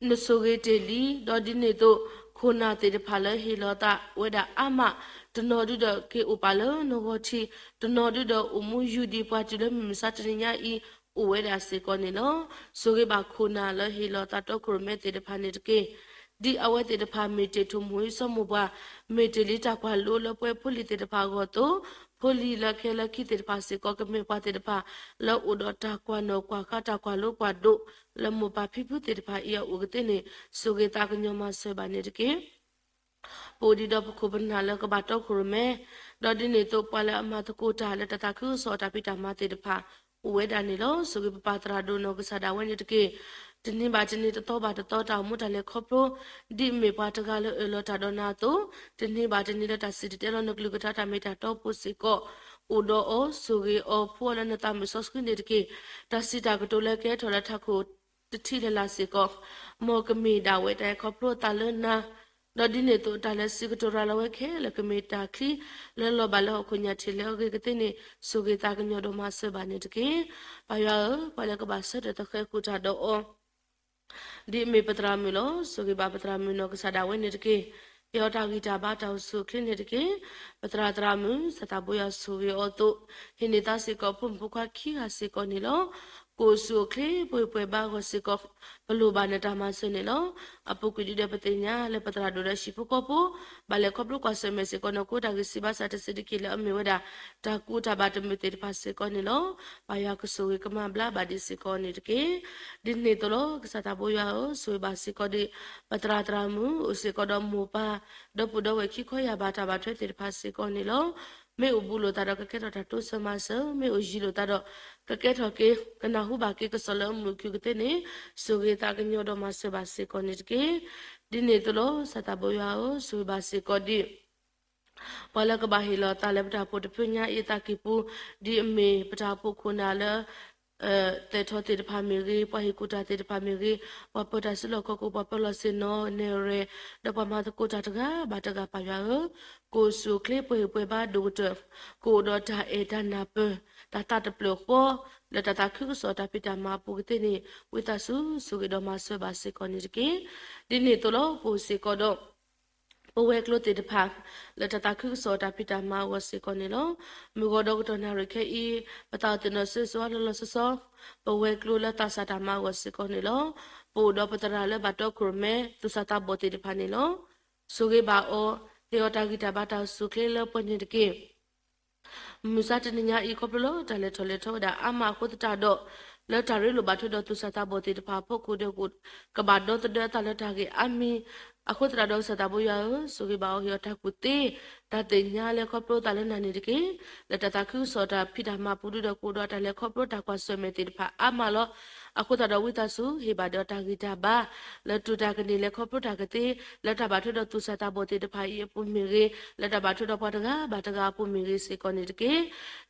နဆိၣ်ဂ့ၤတ့ၢ်လံ, ဒီးဒ်န့ၣ်အသိး ခိၣ်နၢ်သ့ၣ်တဖၣ်လၢဟ့ၣ်လီၤသးဝဲဒၣ်အါမး, တနီၤဒုဒီးက့ၤအိၣ်ပာ်လၢနဂီၢ်ထံး, တနီၤဒုဒီးအိၣ်မူယူၤဒံးပှၤတုၤလၢမုၢ်မဆါတနံၤညါအံၤ အိၣ်ဝဲဒၣ်စ့ၢ်ကီးန့ၣ်လီၤ. ဆိၣ်ဂ့ၤဘၣ်ခိၣ်နၢ်လၢဟ့ၣ်လီၤသးတီခိၣ်ရိၣ်မဲသ့ၣ်တဖၣ်န့ၣ်တက့ၢ်. ဒ်အဝဲသ့ၣ်တဖၣ်မ့ၢ်တ့ၢ်ထိၣ်မူၤအံၤစီၤမိၢ်ပှၢ်, မ့ၢ်တ့ၢ်လံတၢ်ကွၢ်လိလၢပှဲၤဖိလံၤသ့ၣ်တဖၣ်အဂီၢ်အသိး, ဖိလံၤလၢခဲလၢာ်ခံသ့ၣ်တဖၣ်စ့ၢ်ကီး ကမ့ၢ်ပှၤသ့ၣ်တဖၣ် လၢအိၣ်ဒီးတၢ်ကွၢ်နီၣ်ကွၢ်ဃါ တၢ်ကွၢ်လိကွၢ်ဒိး လၢမိၢ်ပၢ်ဖံဖုသ့ၣ်တဖၣ်အံၤအအိၣ်ကသ့န့ၣ် ဆိၣ်ဂ့ၤသးကညီၤမၤစၢၤဘၣ်န့ၣ်တက့ၢ်. ပအိၣ်ဒံးဒီးပခိၣ်ပနၢ်လၢကဘၣ်တီခိၣ်ရိၣ်မဲ, ဒီးဒ်န့ၣ်အသိး ပှၤလၢအမၤသကိးတၢ်လၢတၢ်သးခုကစီၣ်အတၢ်ဖံးတၢ်မၤသ့ၣ်တဖၣ် အိၣ်ဝဲဒၣ်န့ၣ်လီၤ. ဆိၣ်ဂ့ၤပပၢ်သရၣ်ဒိၣ်နီၢ်ကစၢ်ဒၣ်ဝဲန့ၣ်တက့ၢ်. တနံၤဘၣ်တနံၤ တသီဘၣ်တသီ တၢ်အိၣ်မူတၢ်လဲၤခီဖျိ ဒ်အမ့ၢ်ပှၤတဂၤလၢအၢၣ်လီၤတၢ်ဒီးနၤအသိး, တနံၤဘၣ်တနံၤလၢတၢ်စံၣ်တဲၤတဲလီၤနကလုၢ်ကထါတၢ်မ့ၢ်တၢ်တီအပူၤစ့ၢ်ကီး, အိၣ်ဒီးအီၤ, ဆိၣ်ဂ့ၤအီၤ, ဖှူအီၤလၢနသးမုၢ်စီဆှံန့ၣ်တက့ၢ်. တၢ်စံးတၢ်ကတိၤလၢကဟဲထီၣ်လၢထးခိၣ်တထံၣ်လၢ်လၢ်စ့ၢ်ကီး, မ်ကမ့ၢ်ဒၣ်ဝဲတၢ်ဟဲခီဖျိအသးလၢနၤ, ဒီးဒ်န့ၣ်အသိး တၢ်လၢစံးကတိၤရၤလီၤဝဲခဲလၢာ် ကမ့ၢ်တၢ်ချံလၢလီၤဘၣ်လၢဟီၣ်ခိၣ်ညါထံးလၢအဂ့ၤကသ့န့ၣ် ဆိၣ်ဂ့ၤသးကညီၤဒီးမၤစၢၤဘၣ်န့ၣ်တက့ၢ်. ပၢ်ယွၤဧၢ, ပှၤလၢကဘၣ်ဆၢထၢၣ်သဃဲၤဃုာ်တၢ်ဒီးအီၤ ဒ်အမ့ၢ်ပသရၣ်မုၣ်လီၤ. ဆိၣ်ဂ့ၤဘၣ်ပသရၣ်မုၣ်နီၢ်ကစၢ်ဒၣ်ဝဲန့ၣ်တက့ၢ်. ဟ့ၣ်အီၤတၢ်ဂံၢ်တၢ်ဘါတၢ်အိၣ်ဆူၣ်အိၣ်ချ့န့ၣ်တက့ၢ်. ပသရၣ်သရၣ်မုၣ် စီၤသးဘိယွၤဆိၣ်ဂ့ၤအီၤအသိး, ဟ့ၣ်န့ၢ်သးစ့ၢ်ကီးဖိမုၣ်ဖိခွါခံဂၤစ့ၢ်ကီးန့ၣ်လီၤ. ကအိၣ်ဆူၣ်အိၣ်ချ့ပှဲၤပှဲၤဘါအဂီၢ်စ့ၢ်ကီး, ပလိၣ်ဘၣ်နတၢ်မၤစၢၤန့ၣ်လီၤ. အပူၤကွံာ်ဒ်ဒီးပသ့ၣ်ညါလၢပသရၣ်ဒိၣ်ဒီးဟံၣ်ဖိဃီဖိ ဘၣ်လဲၤခီဖျိကွၢ်ဆၢၣ်မဲာ်စ့ၢ်ကီး နကိးတၢ်ဂ့ၢ်စံးဘၣ်ဆၣ်တစဲးတက့ၢ်လၢအမ့ၢ်ဝဲဒၣ် တၢ်ကူးတၢ်ဘၣ်တမုာ်သ့ၣ်တဖၣ်စ့ၢ်ကီးန့ၣ်လီၤ. ပၢ်ယွၤကဆိၣ်ဂ့ၤကမၤဘျါဘၣ်ဒံးစ့ၢ်ကီးန့ၣ်တက့ၢ်. ဒ်န့ၣ်အသိးလီၤ. ကစၢ်သးဘိယွၤဧၢ, ဆိၣ်ဂ့ၤဘၣ်စ့ၢ်ကီးဒံး ပသရၣ်သရၣ်မုၣ် အိၣ်စ့ၢ်ကီးဒီးမိၢ်ပၢ် ဒီပုၢ်ဒီဝဲၢ်ခံခီယၢ်ဘးတၢ်ဘၣ်ထွဲသ့ၣ်တဖၣ်စ့ၢ်ကီးန့ၣ်လီၤ. မ့ၢ်အိၣ်ဘူးလိာ်သးဒီးကကဲထီၣ်တၢ်တိစၢၤမၤစၢၤ, မ့ၢ်အိၣ်ယံၤလိာ်သးဒီး ကကဲထီၣ်က့ၤ ကနၢ်ဟူဘၣ်က့ၤကစီၣ်လၢအမုာ်ခုၣ်ကသ့န့ၣ် ဆိၣ်ဂ့ၤသးကညီၤဒီးမၤစၢၤဘၣ်စ့ၢ်ကီးန့ၣ်တက့ၢ်. ဒ်န့ၣ်အသိးလီၤ. ကစၢ်သးဘိယွၤဧၢ, ဆိၣ်ဂ့ၤဘၣ်စ့ၢ်ကီးဒံး ပှၤလၢကဘၣ်ဟ့ၣ်လီၤသးလၢပတၢ်အိၣ်ဖှိၣ်တဖုညါအံၤအသးကံၢ်ပူၤ, ဒ်အမ့ၢ်ပတၢ်အိၣ်ဖှိၣ်ခိၣ်နၢ်လၢ သဲးထီၣ်သ့ၣ်တဖၣ်မ့ၢ်ဂ့ၤ, ပှၤဟ့ၣ်ကူၣ်တၢ်သ့ၣ်တဖၣ်မ့ၢ်ဂ့ၤ, ပှၤပၢၤတၢ်စုလီၢ်ခီၣ်ခိၣ်, ပှၤပၢၤလီၢ်ဆ့ၣ်နီၤနဲၣ်ရွဲၣ်, ဒီးပှၤမၤသကိးတၢ်တဂၤဘၣ်တဂၤ ပၢ်ယွၤဧၢ, ကအိၣ်ဆူၣ်အိၣ်ချ့ပှဲၤပှဲၤဘါဒိၣ်ကတၢၢ်, ကအိၣ်ဒီးတၢ်အဲၣ်တၢ်နၢ်ပၢၢ်, တၢ်သးတဖျၢၣ်ဃီ, လၢတၢ်သးခုကစီၣ်တၢ်ဖံးတၢ်မၤအပူၤကသ့န့ၣ် ဝံသးစူၤဆိၣ်ဂ့ၤဒီးမၤစၢၤဘၣ်စ့ၢ်ကီးန့ၣ်တက့ၢ်. ဒ်န့ၣ်အသိးလီၤ. ပအိၣ်စ့ၢ်ကီးဒီး ပဝဲၤကျိၤသ့ၣ်တဖၣ် လၢတၢ်သးခုကစီၣ်တၢ်ဖံးတၢ်မၤအဂီၢ်စ့ၢ်ကီးန့ၣ်လီၤ. မုၢ်ဂီၤဒီးကတီၢ်နၣ်ရံၣ်ခဲအံၤ ပသးအိၣ်သ့ၣ်နီၣ်ဆၢဂ့ၤဆၢဝါလီၤလီၤဆီဆီ ပဝဲၤကျိၤလၢသးစၢ်တၢ်မၤအဂီၢ်စ့ၢ်ကီးန့ၣ်လီၤ. ပအိၣ်ဒီးပသရၣ်လၢဘၣ်တီခိၣ်ရိၣ်မဲ သူၣ်စၢ်သးဘီၣ်သ့ၣ်တဖၣ်န့ၣ်လီၤ. ဆိၣ်ဂ့ၤဘၣ်အီၤ, ဟ့ၣ်အီၤတၢ်ဂံၢ်တၢ်ဘါတၢ်အိၣ်ဆူၣ်အိၣ်ချ့လၢပှဲၤန့ၣ်တက့ၢ်. မုၢ်ဆါတနံၤညါအံၤ ခီဖျိလၢတၢ်လဲၤထီၣ်လဲၤထီဝဲဒၣ်အါမးအဃိသတးဒီး လၢတၢ်ရ့လိာ်ဘၣ်ထွဲဒီးသူၣ်စၢ်သးဘီၣ်သ့ၣ်တဖၣ်အဖီခိၣ်ဒီး ကဘၣ်ဒီသဒၢအသးလၢတၢ်ဂ့ၢ်အါမံၤ အဃိသတးဒီးကစၢ်သးဘိယွၤဧၢ, ဆိၣ်ဂ့ၤဘၣ်အီၤ ဟ့ၣ်အီၤတၢ်ကူၣ်သ့, တၢ်သ့ၣ်ညါလၢခီဖျိသးလၢနၤန့ၣ်တက့ၢ်. လၢတၢ်သးခုကစီၣ်တၢ်ဖံးတၢ်မၤပူၤဒုဒီး ကအိၣ်ဒီးတၢ်လဲၤခီဖျိတၢ်ကွၢ်ဆၢၣ်မဲာ်သ့ၣ်တဖၣ်အါမးလီၤ. အဃိသတးဒီးဝံသးစူၤ ဟ့ၣ်ဘၣ်ဒီးတၢ်ဂံၢ်တၢ်ဘါ လၢတူၢ်တၢ်ကန့ၢ်လဲၤခီဖျိတၢ်ကသ့ လၢတၢ်ဘၣ်ထွဲဒီးသူၣ်စၢ်သးဘီၣ်သ့ၣ်တဖၣ်အံၤအပူၤမ့ၢ်ဂ့ၤ, လၢတၢ်ဘၣ်ထွဲဒီးပှၤတဂၤဘၣ်တဂၤအပူၤမ့ၢ်ဂ့ၤစ့ၢ်ကီးန့ၣ်တက့ၢ်.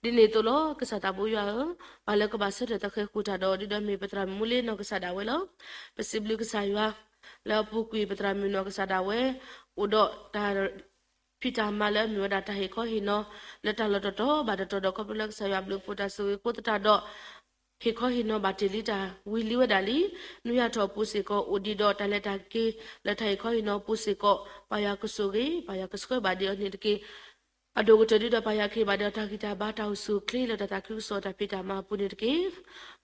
ဒ်န့ၣ်အသိးလီၤ ကစၢ်သးဘိယွၤဧၢ, ပှၤလၢကဘၣ်ဆၢထၢၣ်သဃဲၤဃုာ်တၢ်ဒီးအီၤဒုဒီးမ့ၢ်ပသရၣ်မုၣ်မူလ့နီၢ်ကစၢ်ဒၣ်ဝဲလီၤ. ပစံးဘျုးကစၢ်ယွၤ လၢအပူၤကွံာ်ပသရၣ်မုၣ်နီၢ်ကစၢ်ဒၣ်ဝဲ အိၣ်ဒီးတၢ် ဖံးတၢ်မၤလၢအမ့ၢ်ဝဲဒၣ်တၢ်ဟ့ၣ်ခီဟ့ၣ်နီၤ လၢတၢ်လီၢ်တတီၤဘၣ်တတီၤဒီး ခီဖျိလၢကစၢ်ယွၤဘျုးဖှိၣ်တၢ်ဆိၣ်ဂ့ၤအဃိသတးဒီး ဟ့ၣ်ခီဟ့ၣ်နီၤဘၣ်တ့ၢ်လံတၢ်ဝံၤလံဝဲဒၣ်လံ. နွံယၤထီၣ်အပူၤစ့ၢ်ကီး အိၣ်ဒံးဒီးတၢ်လဲၤတၢ်က့ၤလၢတၢ်ဟ့ၣ်ခီဟ့ၣ်နီၤအပူၤစ့ၢ်ကီး ပၢ်ယွၤကဆိၣ်ဂ့ၤ ပၢ်ယွၤကဆှၢဘၣ်ဒံးအီၤန့ၣ်တက့ၢ်. အဒိၣ်ကတၢၢ်ဒံးဒီးပၢ်ယွၤကဟ့ၣ်ဘၣ်ဒံးအီၤတၢ်ဂံၢ်တၢ်ဘါတၢ်အိၣ်ဆူၣ်အိၣ်ချ့လၢတၢ်သးခုကစီၣ်တၢ်ဖံးတၢ်မၤအပူၤန့ၣ်တက့ၢ်.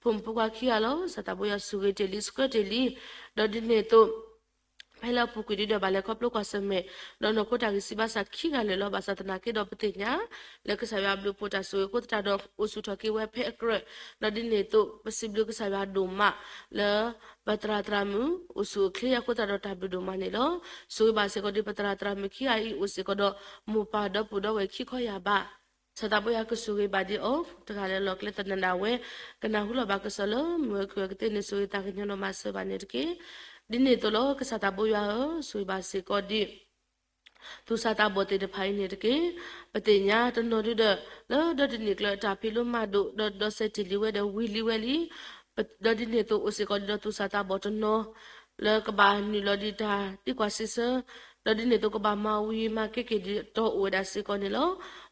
ဖိမုၣ်ဖိခွါခံဂၤလီၤ ကစၢ်သးဘိယွၤဆိၣ်ဂ့ၤတ့ၢ်လံဆှၢတ့ၢ်လံ. ဒီးဒ်န့ၣ်အသိး ဖဲလၢအပူၤကွံာ်ဒံးဒီးဘၣ်လဲၤခီဖျိကွၢ်ဆၢၣ်မဲာ် ဒီးနီၢ်ခိတၢ်ဂံၢ်စၢ်ဘါစၢ်ခံဂၤလၢာ်လီၤ. ဘၣ်ဆၣ်သနာ်က့ဒီးပသ့ၣ်ညါ လၢကစၢ်ယွၤဘျုးဖှိၣ်တၢ်ဆိၣ်ဂ့ၤအဃိသတးဒီး အိၣ်ဆူၣ်ထီၣ်က့ၤဝဲဖဲအကြၢး, ဒီးဒ်န့ၣ်အသိး ပစံးဘျုးကစၢ်ယွၤဒိၣ်မး လၢပသရၣ်သရၣ်မုၣ် အိၣ်ဆူၣ်အိၣ်ချ့အဃိသတးဒီးတၢ်ဘျုးဒိၣ်မးန့ၣ်လီၤ. ဆိၣ်ဂ့ၤဘၣ်စ့ၢ်ကီးဒံးပသရၣ်သရၣ်မုၣ်ခံဂၤအံၤ အိၣ်စ့ၢ်ကီးဒီး မိၢ်ပၢ်ဒီပုၢ်ဒီဝဲၢ်ခံခီယၢ်ဘး ကစၢ်သးဘိယွၤကဆိၣ်ဂ့ၤဘၣ်ဒံးအီၤ တဂၤလၢ်လၢ်ကျဲသနၢၣ်ဒၣ်ဝဲ ကနၢ်ဟူလီၤဘၣ်ကစီၣ်လၢမုၢ်အခုၣ်အကသ့န့ၣ် ဆိၣ်ဂ့ၤသးကညီၤဒီးမၤစၢၤဘၣ်န့ၣ်တက့ၢ်. ဒ်န့ၣ်အသိးလီၤ ကစၢ်သးဘိယွၤဧၢ, ဆိၣ်ဂ့ၤဘၣ်စ့ၢ်ကီးဒံး သူၣ်စၢ်သးဘီၣ်သ့ၣ်တဖၣ်အံၤန့ၣ်တက့ၢ်. ပသ့ၣ်ညါတနီၤဒုဒီး လၢဒီတနံၣ်ကျၢၤအတၢ်ဖံးလိမၤဒိး ဒီးဒီးစဲးတ့ၢ်လံဝဲဒီးဝံၤလံဝဲလံ ဒီးဒ်န့ၣ်အသိးအိၣ်စ့ၢ်ကီးဒံးဒီးသူၣ်စၢ်သးဘီၣ်တနီၤ လၢကဘၣ်နုာ်လီၤဒံးတၢ်သံကွၢ်စံးဆၢ, ဒီးဒ်န့ၣ်အသိးကဘၣ်မၤဝံၤမၤကဲက့ၤဒံးတီအိၣ်ဝဲဒၣ်စ့ၢ်ကီးန့ၣ်လီၤ.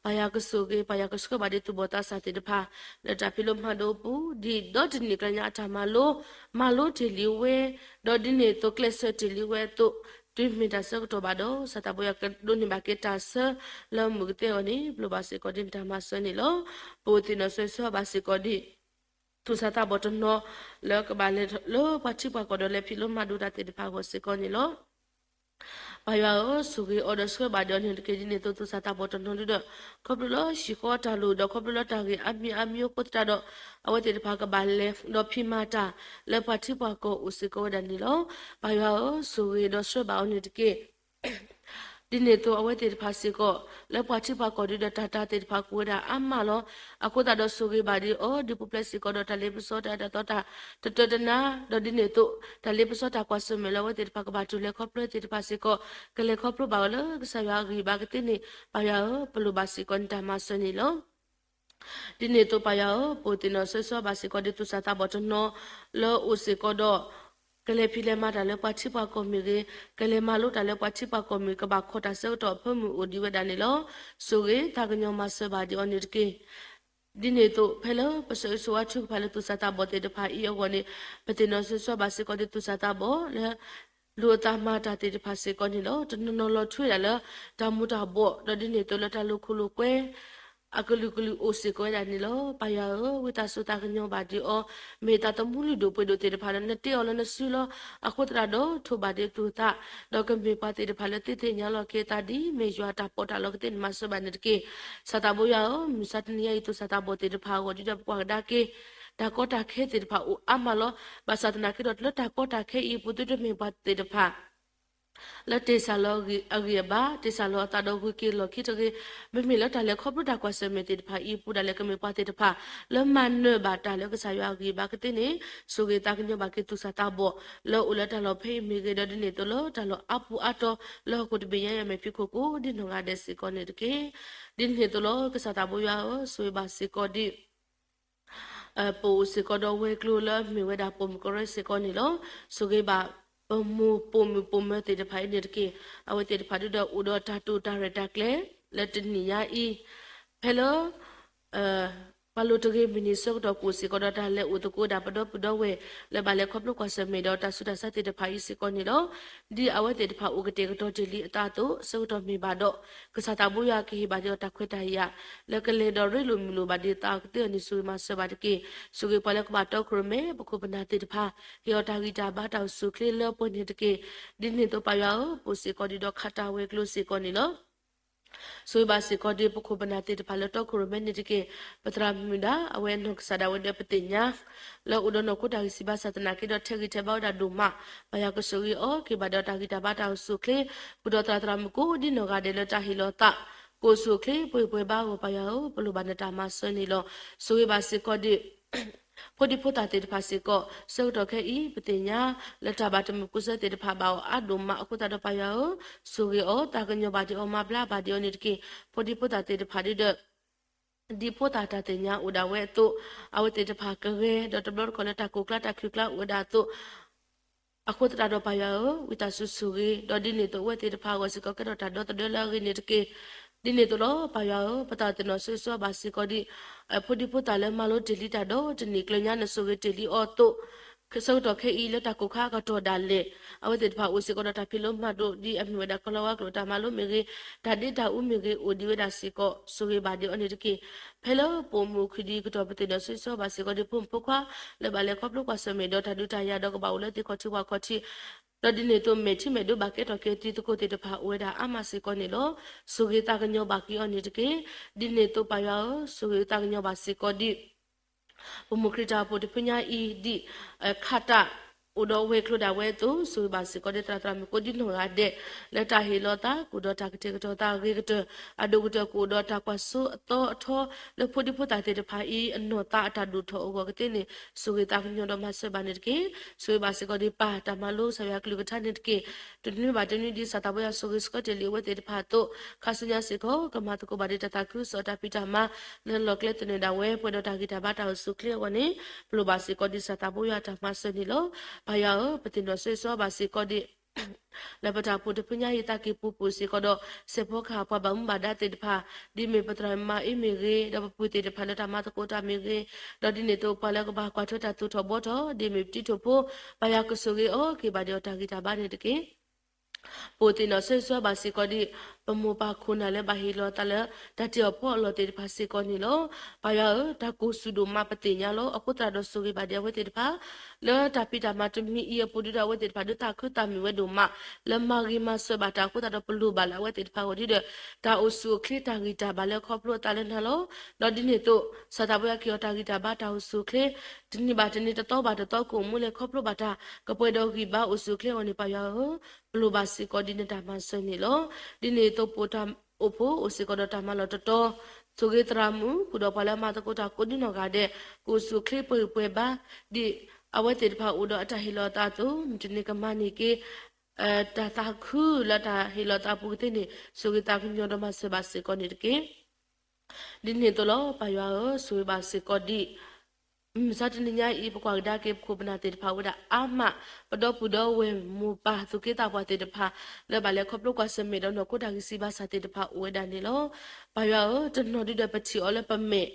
ပၢ်ယွၤကဆိၣ်ဂ့ၤ ပၢ်ယွၤကဆှၢဘၣ်ဒံးသူၣ်ဘီၣ်သးစၢ်သ့ၣ်တဖၣ် လၢတၢ်ဖံးလိမၤဒိးအပူၤ ဒ်ဒီတနံၣ်ကျၢၤညါအတၢ်မၤလိ မၤလိတ့ၢ်လံဝဲ, ဒီးဒ်န့ၣ်အသိးကျဲးစၢးတ့ၢ်လံဝဲအသိး တုၤမ့ၢ်တၢ်ဆၢကတီၢ်ဘၣ်ဒီး ကစၢ်သးဘိယွၤကဒိးန့ၢ်ဘၣ်က့ၤတၢ်ဆၢလၢမုၢ်ကသ့အဂီၢ်န့ၣ် ပျိာ်ဘၣ်စ့ၢ်ကီးဒ်န့ၣ်တၢ်မၤစၢၤန့ၣ်လီၤ. ပအိၣ်သ့ၣ်နီၣ်ဆၢဆၢဘၣ်စ့ၢ်ကီးဒံး သူၣ်စၢ်သးဘီၣ်တနီၤ လၢကဘၣ်လဲၤလၢပှၤထံပှၤကီၢ်ဒီးလဲၤဖံးလိမၤဒိးတၢ်သ့ၣ်တဖၣ်အဂီၢ်စ့ၢ်ကီးန့ၣ်လီၤ. ပၢ်ယွၤဧၢ, ဆိၣ်ဂ့ၤအီၤဒီးဆှၢဘၣ်ဒံးအီၤန့ၣ်တက့ၢ်. ဒ်န့ၣ်အသိးသူၣ်စၢ်သးဘီၣ်တနီၤဒုဒီး ခီဖျိလၢဟံၣ်ဃီတၢ်လိၣ်ဒီးခီဖျိလၢတၢ်ဂ့ၢ်အါမံၤအါမံၤအဃိသတးဒီး အဝဲသ့ၣ်တဖၣ်ကဘၣ်လဲၤဒီးဖံးမၤတၢ်လၢပှၤထံပှၤကီၢ်အိၣ်စ့ၢ်ကီးဝဲဒၣ်န့ၣ်လီၤ. ပၢ်ယွၤဧၢ, ဆိၣ်ဂ့ၤဒီးဆှၢဘၣ်အီၤန့ၣ်တက့ၢ်. ဒ်န့ၣ်အသိးအဝဲသ့ၣ်တဖၣ်စ့ၢ်ကီး လၢပှၤထံပှၤကီၢ်ဒုဒီးတၢ်တာ်သ့ၣ်တဖၣ်ကအိၣ်ဝဲဒၣ်အါမးလီၤ. အဃိသတးဒီးဆိၣ်ဂ့ၤဘၣ်ဒံးအီၤ ဒ်ပူၤဖျဲးစ့ၢ်ကီးဒီးတၢ်လ့ပစီတၢ်အၢတၢ်သီတၢ် တတၢတနါ, ဒီးဒ်န့ၣ်အသိး တၢ်လ့ပစီတၢ်ကွၢ်ဆၢၣ်မဲာ်လၢအဝဲသ့ၣ်တဖၣ်ကဘၣ်တူၢ်လဲၤခီဖျိသ့ၣ်တဖၣ်စ့ၢ်ကီး ကလဲၤခီဖျိဘၣ်အီၤလၢကစၢ်ယွၤအဂံၢ်အဘါကသ့န့ၣ် ပၢ်ယွၤဧၢ, ပလိၣ်ဘၣ်စ့ၢ်ကီးန့ၣ်တၢ်မၤစၢၤန့ၣ်လီၤ. ဒ်န့ၣ်အသိးပၢ်ယွၤဧၢ, ပအိၣ်သ့ၣ်နီၣ်ဆၢဆၢဘၣ်စ့ၢ်ကီးဒ်သူၣ်စၢ်သးဘီၣ်တနီၤ လၢအိၣ်စ့ၢ်ကီးဒီး ကလဲၤဖံးလဲၤမၤတၢ်လၢပှၤထံပှၤကီၢ်မ့ၢ်ဂ့ၤ, ကလဲၤမၤလိတၢ်လၢပှၤထံပှၤကီၢ်မ့ၢ်ဂ့ၤ ကဘၣ်ခိးတၢ်ဆၢကတီၢ်အဖၢမုၢ်အိၣ်ဒံးဝဲဒၣ်န့ၣ်လီၤ. ဆိၣ်ဂ့ၤသးကညီၤမၤစၢၤဘၣ်ဒံးအီၤန့ၣ်တက့ၢ်. ဒ်န့ၣ်အသိး ဖဲလၢပဆၢဂ့ၤဆၢဝါထုကဖၣ်လၢသူၣ်စၢ်သးဘီၣ်သ့ၣ်တဖၣ်အံၤအဂီၢ်န့ၣ် ပသ့ၣ်နီၣ်ဆၢဆၢဘၣ်စ့ၢ်ကီးဒ်သူၣ်စၢ်သးဘီၣ်လၢ လိာ်အသးမၤတၢ်သ့ၣ်တဖၣ်စ့ၢ်ကီးန့ၣ်လီၤ. တနီၤနီၤလီၤထွဲဒၣ်လၢ တၢ်မူၤတၢ်ဘှီး ဒီးဒ်န့ၣ်အသိးလၢတၢ်လိာ်ခိၣ်လိာ်ကွဲ အကလုာ်ကလုာ်အိၣ်စ့ၢ်ကီးဝဲဒၣ်န့ၣ်လီၤ. ပၢ်ယွၤဧၢ, ဝံသးစူၤသးကညီၤဘၣ်ဒံးအီၤ, မ့ၢ်သးသမူလုၢ်ဒိၣ်ပှ့ၤဒိၣ်သ့ၣ်တဖၣ်ဒီး နတ့အီၤလၢနစုလီၤ. အဃိသတးဒီး ထိးဘၣ်ဒံးသူၣ်သး, ဒီးကမ့ၢ်ပှၤသ့ၣ်တဖၣ်လၢသ့ၣ်ညါလီၤက့ၤအသးဒ်မ့ၢ်ယွၤအတၢ်ပီးတၢ်လီကသ့န့ၣ်မၤစၢၤဘၣ်န့ၣ်တက့ၢ်. ကစၢ်သးဘိယွၤဧၢ, မုၢ်မဆါတနံၤအံၤ သူၣ်စၢ်သးဘီၣ်သ့ၣ်တဖၣ်အဂီၢ် ဒ်ဒီးပကွၢ်ကဒါက့ၤ တၢ်ကီတၢ်ခဲသ့ၣ်တဖၣ်အိၣ်အါမးလီၤ. ဘၣ်ဆၣ်သနာ်က့ဒီး လၢတၢ်ကီတၢ်ခဲအံၤအပူၤ သုတမ့ၢ်ပှၤသ့ၣ်တဖၣ် လၢတ့ၢ်စၢ်လီၤအဂံၢ်အဘါ, တ့ၢ်စၢ်လီၤအသးဒီးဂုၤက့ၤလီၢ်ခံတဂ့ၤ, မ့မ့ၢ်လၢတၢ်လဲၤခီဖျိတၢ်ကွၢ်ဆၢၣ်မဲာ်သ့ၣ်တဖၣ်အံၤအပူၤဒၣ်လဲာ် ကမ့ၢ်ပှၤသ့ၣ်တဖၣ် လၢမၤနၢၤဘၣ်တၢ်လၢကစၢ်ယွၤအဂံၢ်အဘါကသ့န့ၣ် ဆိၣ်ဂ့ၤသးကညီၤဘၣ်က့ၤသူၣ်စၢ်သးဘီၣ် လၢအိၣ်လၢတၢ်လီၢ်ဖဲအံၤမ့ၢ်ဂ့ၤ, ဒီးဒ်န့ၣ်အသိးလၢတၢ်လီၢ်အါပူၤအါတီၤ လၢဟီၣ်ခိၣ်တဘ့ၣ်ညါအံၤ အမဲာ်ဖံးခိၣ်ကိးဒ်နီၢ်ဂၤဒဲးစ့ၢ်ကီးန့ၣ်တက့ၢ်. ဒ်န့ၣ်အသိးလီၤ ကစၢ်သးဘိယွၤဧၢ, ဆိၣ်ဂ့ၤဘၣ်စ့ၢ်ကီးဒ် ပအိၣ်စ့ၢ်ကီးဒီးဝဲၤကျိၤလၢအမ့ၢ်ဝဲဒၣ်ပိာ်မုၣ်ကရၢစ့ၢ်ကီးန့ၣ်လီၤ. ဆိၣ်ဂ့ၤဘၣ်ပမိၢ်ပိာ်မုၣ်ပိာ်မၢၤသ့ၣ်တဖၣ်အံၤန့ၣ်တက့ၢ်. အဝဲသ့ၣ်တဖၣ်ဒုဒီးအိၣ်ဒီးတၢ်တိာ်တၢ်ရဲၣ်တၢ်ကျဲၤ လၢတနံၤညါအံၤ ဖဲလၢ ပှၤလိၤတဂ့ၤမုၢ်နံၤဆၢကတီၢ်ကအိၣ်စ့ၢ်ကီးဒီးတၢ်လဲၤအိၣ်သကိးဒၣ်ပဒီပုၢ်ဒီဝဲၢ် လၢဘၣ်လဲၤခီဖျိကွၢ်ဆၢၣ်မဲာ်ဒီးတၢ်ဆူးတၢ်ဆါသ့ၣ်တဖၣ်အံၤစ့ၢ်ကီးန့ၣ်လီၤ. ဒ်အဝဲသ့ၣ်တဖၣ်အိၣ်ကတဲာ်ကတီၤတ့ၢ်လံအသးအသိး ဆၢကတီၢ်မ့ၢ်ဘၣ်ဒီး ကစၢ်သးဘိယွၤကဟ့ၣ်ဘၣ်ဒံးအီၤတၢ်ခွဲးတၢ်ယာ် လၢကလဲၤဒီးရ့လိာ်မုာ်လိာ်ဘၣ်ဒံးသးအီၤကသ့အီၤန့ၣ် ဆိၣ်ဂ့ၤမၤစၢၤဘၣ်တက့ၢ်. ဆိၣ်ဂ့ၤပှၤလၢကဘၣ်တီခိၣ်ရိၣ်မဲ ပခိၣ်ပနၢ်သ့ၣ်တဖၣ် ဟ့ၣ်အီၤတၢ်ဂံၢ်တၢ်ဘါတၢ်အိၣ်ဆူၣ်အိၣ်ချ့လၢပှဲၤန့ၣ်တက့ၢ်. ဒ်န့ၣ်အသိးပၢ်ယွၤဧၢ, ပအိၣ်စ့ၢ်ကီးဒံးဒီးခးတၢ်ဝဲၤကျိၤစ့ၢ်ကီးန့ၣ်လီၤ. ဆိၣ်ဂ့ၤဘၣ်စ့ၢ်ကီးဒ်ပခိၣ်ပနၢ်သ့ၣ်တဖၣ်လၢတီခိၣ်ရိၣ်မဲန့ၣ်တက့ၢ်. ပသရၣ်မုၣ်ဒၣ် အဝဲနီၢ်ကစၢ်ဒၣ်ဝဲဒီးပသ့ၣ်ညါ လၢအိၣ်ဒီးနီၢ်ခိတၢ်ဂံၢ်စၢ်ဘါစၢ်သနာ်က့ဒီး ထဲးဂံၢ်ထဲးဘါဝဲဒၣ်ဒိၣ်မး, ပၢ်ယွၤကဆိၣ်ဂ့ၤအီၤက့ၤဘၣ်ဒီးတၢ်ဂံၢ်တၢ်ဘါတၢ်အိၣ်ဆူၣ်အိၣ်ချ့, ဃုာ်ဒီးသရၣ်သရၣ်မုၣ်ကိးဒ်နီၢ်ဂၤဒဲးလၢတၢ်ဟ့ၣ်လီၤသး ကအိၣ်ဆူၣ်အိၣ်ချ့ပှဲၤပှဲၤဘါအဂီၢ် ပၢ်ယွၤဧၢ, ပလိၣ်ဘၣ်နတၢ်မၤစၢၤန့ၣ်လီၤ. ဆိၣ်ဂ့ၤဘၣ်စ့ၢ်ကီးဒ် ဖိဒံဖိသၣ်သ့ၣ်တဖၣ်စ့ၢ်ကီး, ဆၢကတီၢ်ခဲအံၤ ပသ့ၣ်ညါ လၢတၢ်ဘၣ်တမုာ်ကူစၢၤသ့ၣ်တဖၣ်ဘၣ်အီၤအါဒိၣ်မးအဃိသတးဒီး ပၢ်ယွၤဧၢ, ဆိၣ်ဂ့ၤအီၤ, သးကညီၤဘၣ်ဒံးအီၤ, မၤဘျါဘၣ်ဒံးအီၤန့ၣ်တက့ၢ်. ဖိဒံဖိသၣ်သ့ၣ်တဖၣ်ဒ်ဒီး ဒ်ဖိသၣ်တၢ်သ့ၣ်ညါအိၣ်ဒၣ်ဝဲအသိး, အဝဲသ့ၣ်တဖၣ်ကဂဲၤဒီးတဘျီတခီၣ်လၢတၢ်ကိၢ်ကျါတၢ်ခုၣ်ကျါအိၣ်ဝဲဒၣ်အသိး အဃိသတးဒီးပၢ်ယွၤဧၢ, ဝံသးစူၤဆိၣ်ဂ့ၤ, ဒီးဒ်န့ၣ်အသိးအဝဲသ့ၣ်တဖၣ်အဂီၢ်စ့ၢ်ကီး ကဲထီၣ်တၢ်ဒီသဒၢလၢအဂ့ၤန့ၣ်တက့ၢ်. ဒ်န့ၣ်အသိးလီၤ ပၢ်ယွၤဧၢ, ပသးသ့ၣ်နီၣ်ဆိၣ်ဂ့ၤဘၣ်စ့ၢ်ကီးဒ် ဖိဒံဖိသၣ်လၢမၤလိတ့ၢ်လံတၢ်ဒီးတနံၣ်ကျၢၤညါ နဆိၣ်ဂ့ၤတ့ၢ်လံအီၤအသိး, ဆၢကတီၢ်ခဲအံၤလၢတၢ်ကိၢ်ခါအကတီၢ်ဒᣢ်လဲာ် အဝဲသ့ၣ်တဖၣ်အိၣ်စ့ၢ်ကီးဒီးတၢ်ဖံးလိမၤဒိးဒ်အမ့ၢ်ဝဲဒၣ်ကီၤလၤဝါကျိာ်တၢ်မၤလိမ့ၢ်ဂ့ၤ, တၢ်ဒ့တၢ်အူမ့ၢ်ဂ့ၤ အိၣ်ဒံးဝဲဒၣ်စ့ၢ်ကီး ဆိၣ်ဂ့ၤဘၣ်ဒံးအီၤန့ၣ်တက့ၢ်. ဖဲလၢပအိၣ်မူခံဒံကတီၢ် ပသ့ၣ်နီၣ်ဆိၣ်ဂ့ၤဘၣ်စ့ၢ်ကီးဒ်ဖိမုၣ်ဖိခွါ လၢဘၣ်လဲၤခီဖျိကွၢ်ဆၢၣ်မဲာ်ဒီးတၢ်ဒုးတၢ်ယၤဒီးကဘၣ်အိၣ်လၢသ့ၣ်ခီၣ်ထံးဝၣ်ခီၣ်ထံး, ဒီးဒ်န့ၣ်အသိးမဲာ်ထံမဲာ်နိဘၣ်ကဲထီၣ်က့ၤတံၤသကိးသ့ၣ်တဖၣ်အိၣ်ဝဲဒၣ်အါမးစ့ၢ်ကီးန့ၣ်လီၤ. ဆိၣ်ဂ့ၤသးကညီၤဘၣ်က့ၤအီၤန့ၣ်တက့ၢ်. ဒ်န့ၣ်အသိးပၢ်ယွၤဧၢ, ဆိၣ်ဂ့ၤသးကညီၤဘၣ်စ့ၢ်ကီးဒ် ပမိၢ်ခရံာ်တၢ်အိၣ်ဖှိၣ်တဖုညါအံၤဒ် ခးတၢ်အိၣ်ဒီးဝဲၤကျိၤဒၣ်ဝဲအသိး, ဆိၣ်ဂ့ၤဘၣ်စ့ၢ်ကီးဒ်သရၣ်သရၣ်မုၣ်ကိးဒ်နီၢ်ဂၤဒဲး လၢတၢ်ဟ့ၣ်လီၤသး ကအိၣ်ဒီးတၢ်ကတဲာ်ကတီၤသးအဂ့ၤကတၢၢ်, အဒိၣ်ကတၢၢ်ကအိၣ်ဒီးတၢ်ကွၢ်စိအသီအထီ လၢဖိဒံဖိသၣ်သ့ၣ်တဖၣ်အံၤ အနီၢ်သးအတၢ်ဒိၣ်ထီၣ်အဂီၢ်ကသ့န့ၣ် ဆိၣ်ဂ့ၤသးကညီၤဒီးမၤစၢၤဘၣ်န့ၣ်တက့ၢ်. ဆိၣ်ဂ့ၤဘၣ်စ့ၢ်ကီးဒ်ပၢ်တၢ်မၤလိကစၢ်ယွၤကလုၢ်ကထါန့ၣ်တက့ၢ်. တနွံဘၣ်တနွံဒ်စၢ်သးဘိယွၤဆိၣ်ဂ့ၤဆှၢတ့ၢ်လံအဝဲသ့ၣ်တဖၣ်အသိး, ခါဆူညါစ့ၢ်ကီး ကမၤသကိးဘၣ်ဒ်တၢ်သးခုကစီၣ်တၢ်ဖံးတၢ်မၤ လၢလီၢ်ကျဲသနၢၣ်ဒၣ်ဝဲ ပှဲၤဒီးတၢ်ဂံၢ်တၢ်ဘါတၢ်အိၣ်ဆူၣ်အိၣ်ချ့အဂီၢ်န့ၣ် ပလိၣ်ဘၣ်စ့ၢ်ကီးဒ်စၢ်သးဘိယွၤတၢ်မၤစၢၤန့ၣ်လီၤ. ပၢ်ယွၤဧၢ, ပသ့ၣ်နီၣ်ဆိၣ်ဂ့ၤဘၣ်စ့ၢ်ကီးဒ် လၢပတၢ်အိၣ်ဖှိၣ်တဖုညါအံၤ သးကံၢ်ပူၤပူၤစ့ၢ်ကီးဒီး စဲးဖီကဟၣ်ပှၤဘၣ်မူဘၣ်ဒါသ့ၣ်တဖၣ်, ဒ်မ့ၢ်ပသရၣ်မၤအ့မ့ၢ်ဂ့ၤ, ဒီးပပုၢ်သ့ၣ်တဖၣ်လၢတၢ်မၤသကိးတၢ်မ့ၢ်ဂ့ၤ, ဒီးဒ်န့ၣ်အသိးပှၤလၢကဘၣ်ကွၢ်ထွဲတၢ်သူၣ်ထီၣ်ဘှီထီၣ် ဒ်မ့ၢ်ပတံၤထိၣ်ဖိ, ပၢ်ယွၤကဆိၣ်ဂ့ၤအီၤက့ၤဘၣ်ဒံးအီၤတၢ်ဂံၢ်တၢ်ဘါန့ၣ်တက့ၢ်. ပသ့ၣ်နီၣ်ဆိၣ်ဂ့ၤဘၣ်စ့ၢ်ကီးဒ် ပမိၢ်ပၢ်ခိၣ်နၢ်လၢဘၣ်ဟ့ၣ်လီၤသးလၢ တၢ်တ့အီၣ်ဖီအလီၢ်သ့ၣ်တဖၣ်စ့ၢ်ကီးန့ၣ်လီၤ. ပၢ်ယွၤဧၢ, တၢ်ကိၢ်ဆူၣ်ဒိၣ်မးပသ့ၣ်ညါလီၤ. အဃိသတးဒီးဆိၣ်ဂ့ၤဘၣ်ဒံးအဝဲသ့ၣ်တဖၣ် လၢတၢ်ဖံးတၢ်မၤတမံၤအံၤအပူၤဒ်ဒီး အဝဲသ့ၣ်တဖၣ်ဒုးသးခုသးမုာ်ဝဲဒိၣ်မး လၢမၤဂ့ၤမၤစၢၤဘၣ်တၢ်အဃိသတးဒီး ပလိၣ်ဘၣ်လၢအဝဲသ့ၣ်တဖၣ်အဂီၢ်ဒ်ဒီး တၢ်အိၣ်ဆူၣ်အိၣ်ချ့တၢ်ဂံၢ်တၢ်ဘါလၢခီဖျိအသးလၢနၤလီၤ. ဒီးဒ်န့ၣ်အသိး စၢ်သးဘိယွၤက့ၤအီၤတၢ်ဂံၢ်တၢ်ဘါတၢ်အိၣ်ဆူၣ်အိၣ်ချ့ တနံၤဘၣ်တနံၤတသီဘၣ်တသီကအိၣ်မူလဲၤခီဖျိဘၣ်တၢ် ကပှဲၤဒီးဂံၢ်ဘါအိၣ်ဆူၣ်အိၣ်ချ့အဂီၢ်န့ၣ် ပၢ်ယွၤဧၢ, ပလိၣ်ဘၣ်စ့ၢ်ကီးဒ်နတၢ်မၤစၢၤန့ၣ်လီၤ. ဒ်န့ၣ်အသိးပတၢ်အိၣ်ဖှိၣ်အိၣ်စ့ၢ်ကီးဒီးတၢ်မၤလီၢ်တတီၤ, ဆိၣ်ဂ့ၤသရၣ်မုၣ်ဃုာ်ဒီးပှၤလၢအမၤသကိးတၢ်ကိးဒ်နီၢ်ဂၤဒဲး ကအိၣ်ဆူၣ်အိၣ်ချ့ပှဲၤပှဲၤဘါ ဒ်အဝဲသ့ၣ်တဖၣ်အိၣ်ဒီးအတၢ်ဟ့ၣ်လီၤအသးအသိး မုၢ်တနံၤကမၤန့ၢ်က့ၤ တၢ်သးခုလၢတၢ်ဟ့ၣ်လီၤသးအပူၤကသ့န့ၣ် ဆိၣ်ဂ့ၤသးကညီၤဒီးမၤစၢၤဘၣ်စ့ၢ်ကီးန့ၣ်တက့ၢ်. ဒ်န့ၣ်အသိးလီၤ ပၢ်ယွၤဧၢ, ဆိၣ်ဂ့ၤဘၣ်စ့ၢ်ကီးဒ် မုၢ်မဆါတနံၤညါအံၤ ပကွၢ်ကဒါက့ၤပခိၣ်ပနၢ်သ့ၣ်တဖၣ်အိၣ်ဝဲဒၣ်အါမး, ပဒီပုၢ်ဒီဝဲၢ်မိၢ်ပၢ်သူၣ်က့သးပှၢ်သ့ၣ်တဖၣ် လၢဘၣ်လဲၤခီဖျိကွၢ်ဆၢၣ်မဲာ်ဒီးနီၢ်ခိတၢ်ဂံၢ်စၢ်ဘါစၢ်သ့ၣ်တဖၣ်အိၣ်ဝဲဒၣ်န့ၣ်လီၤ. ပၢ်ယွၤဧၢ, တနီၤဒုဒီးပထံၣ်အီၤလၢပမဲာ်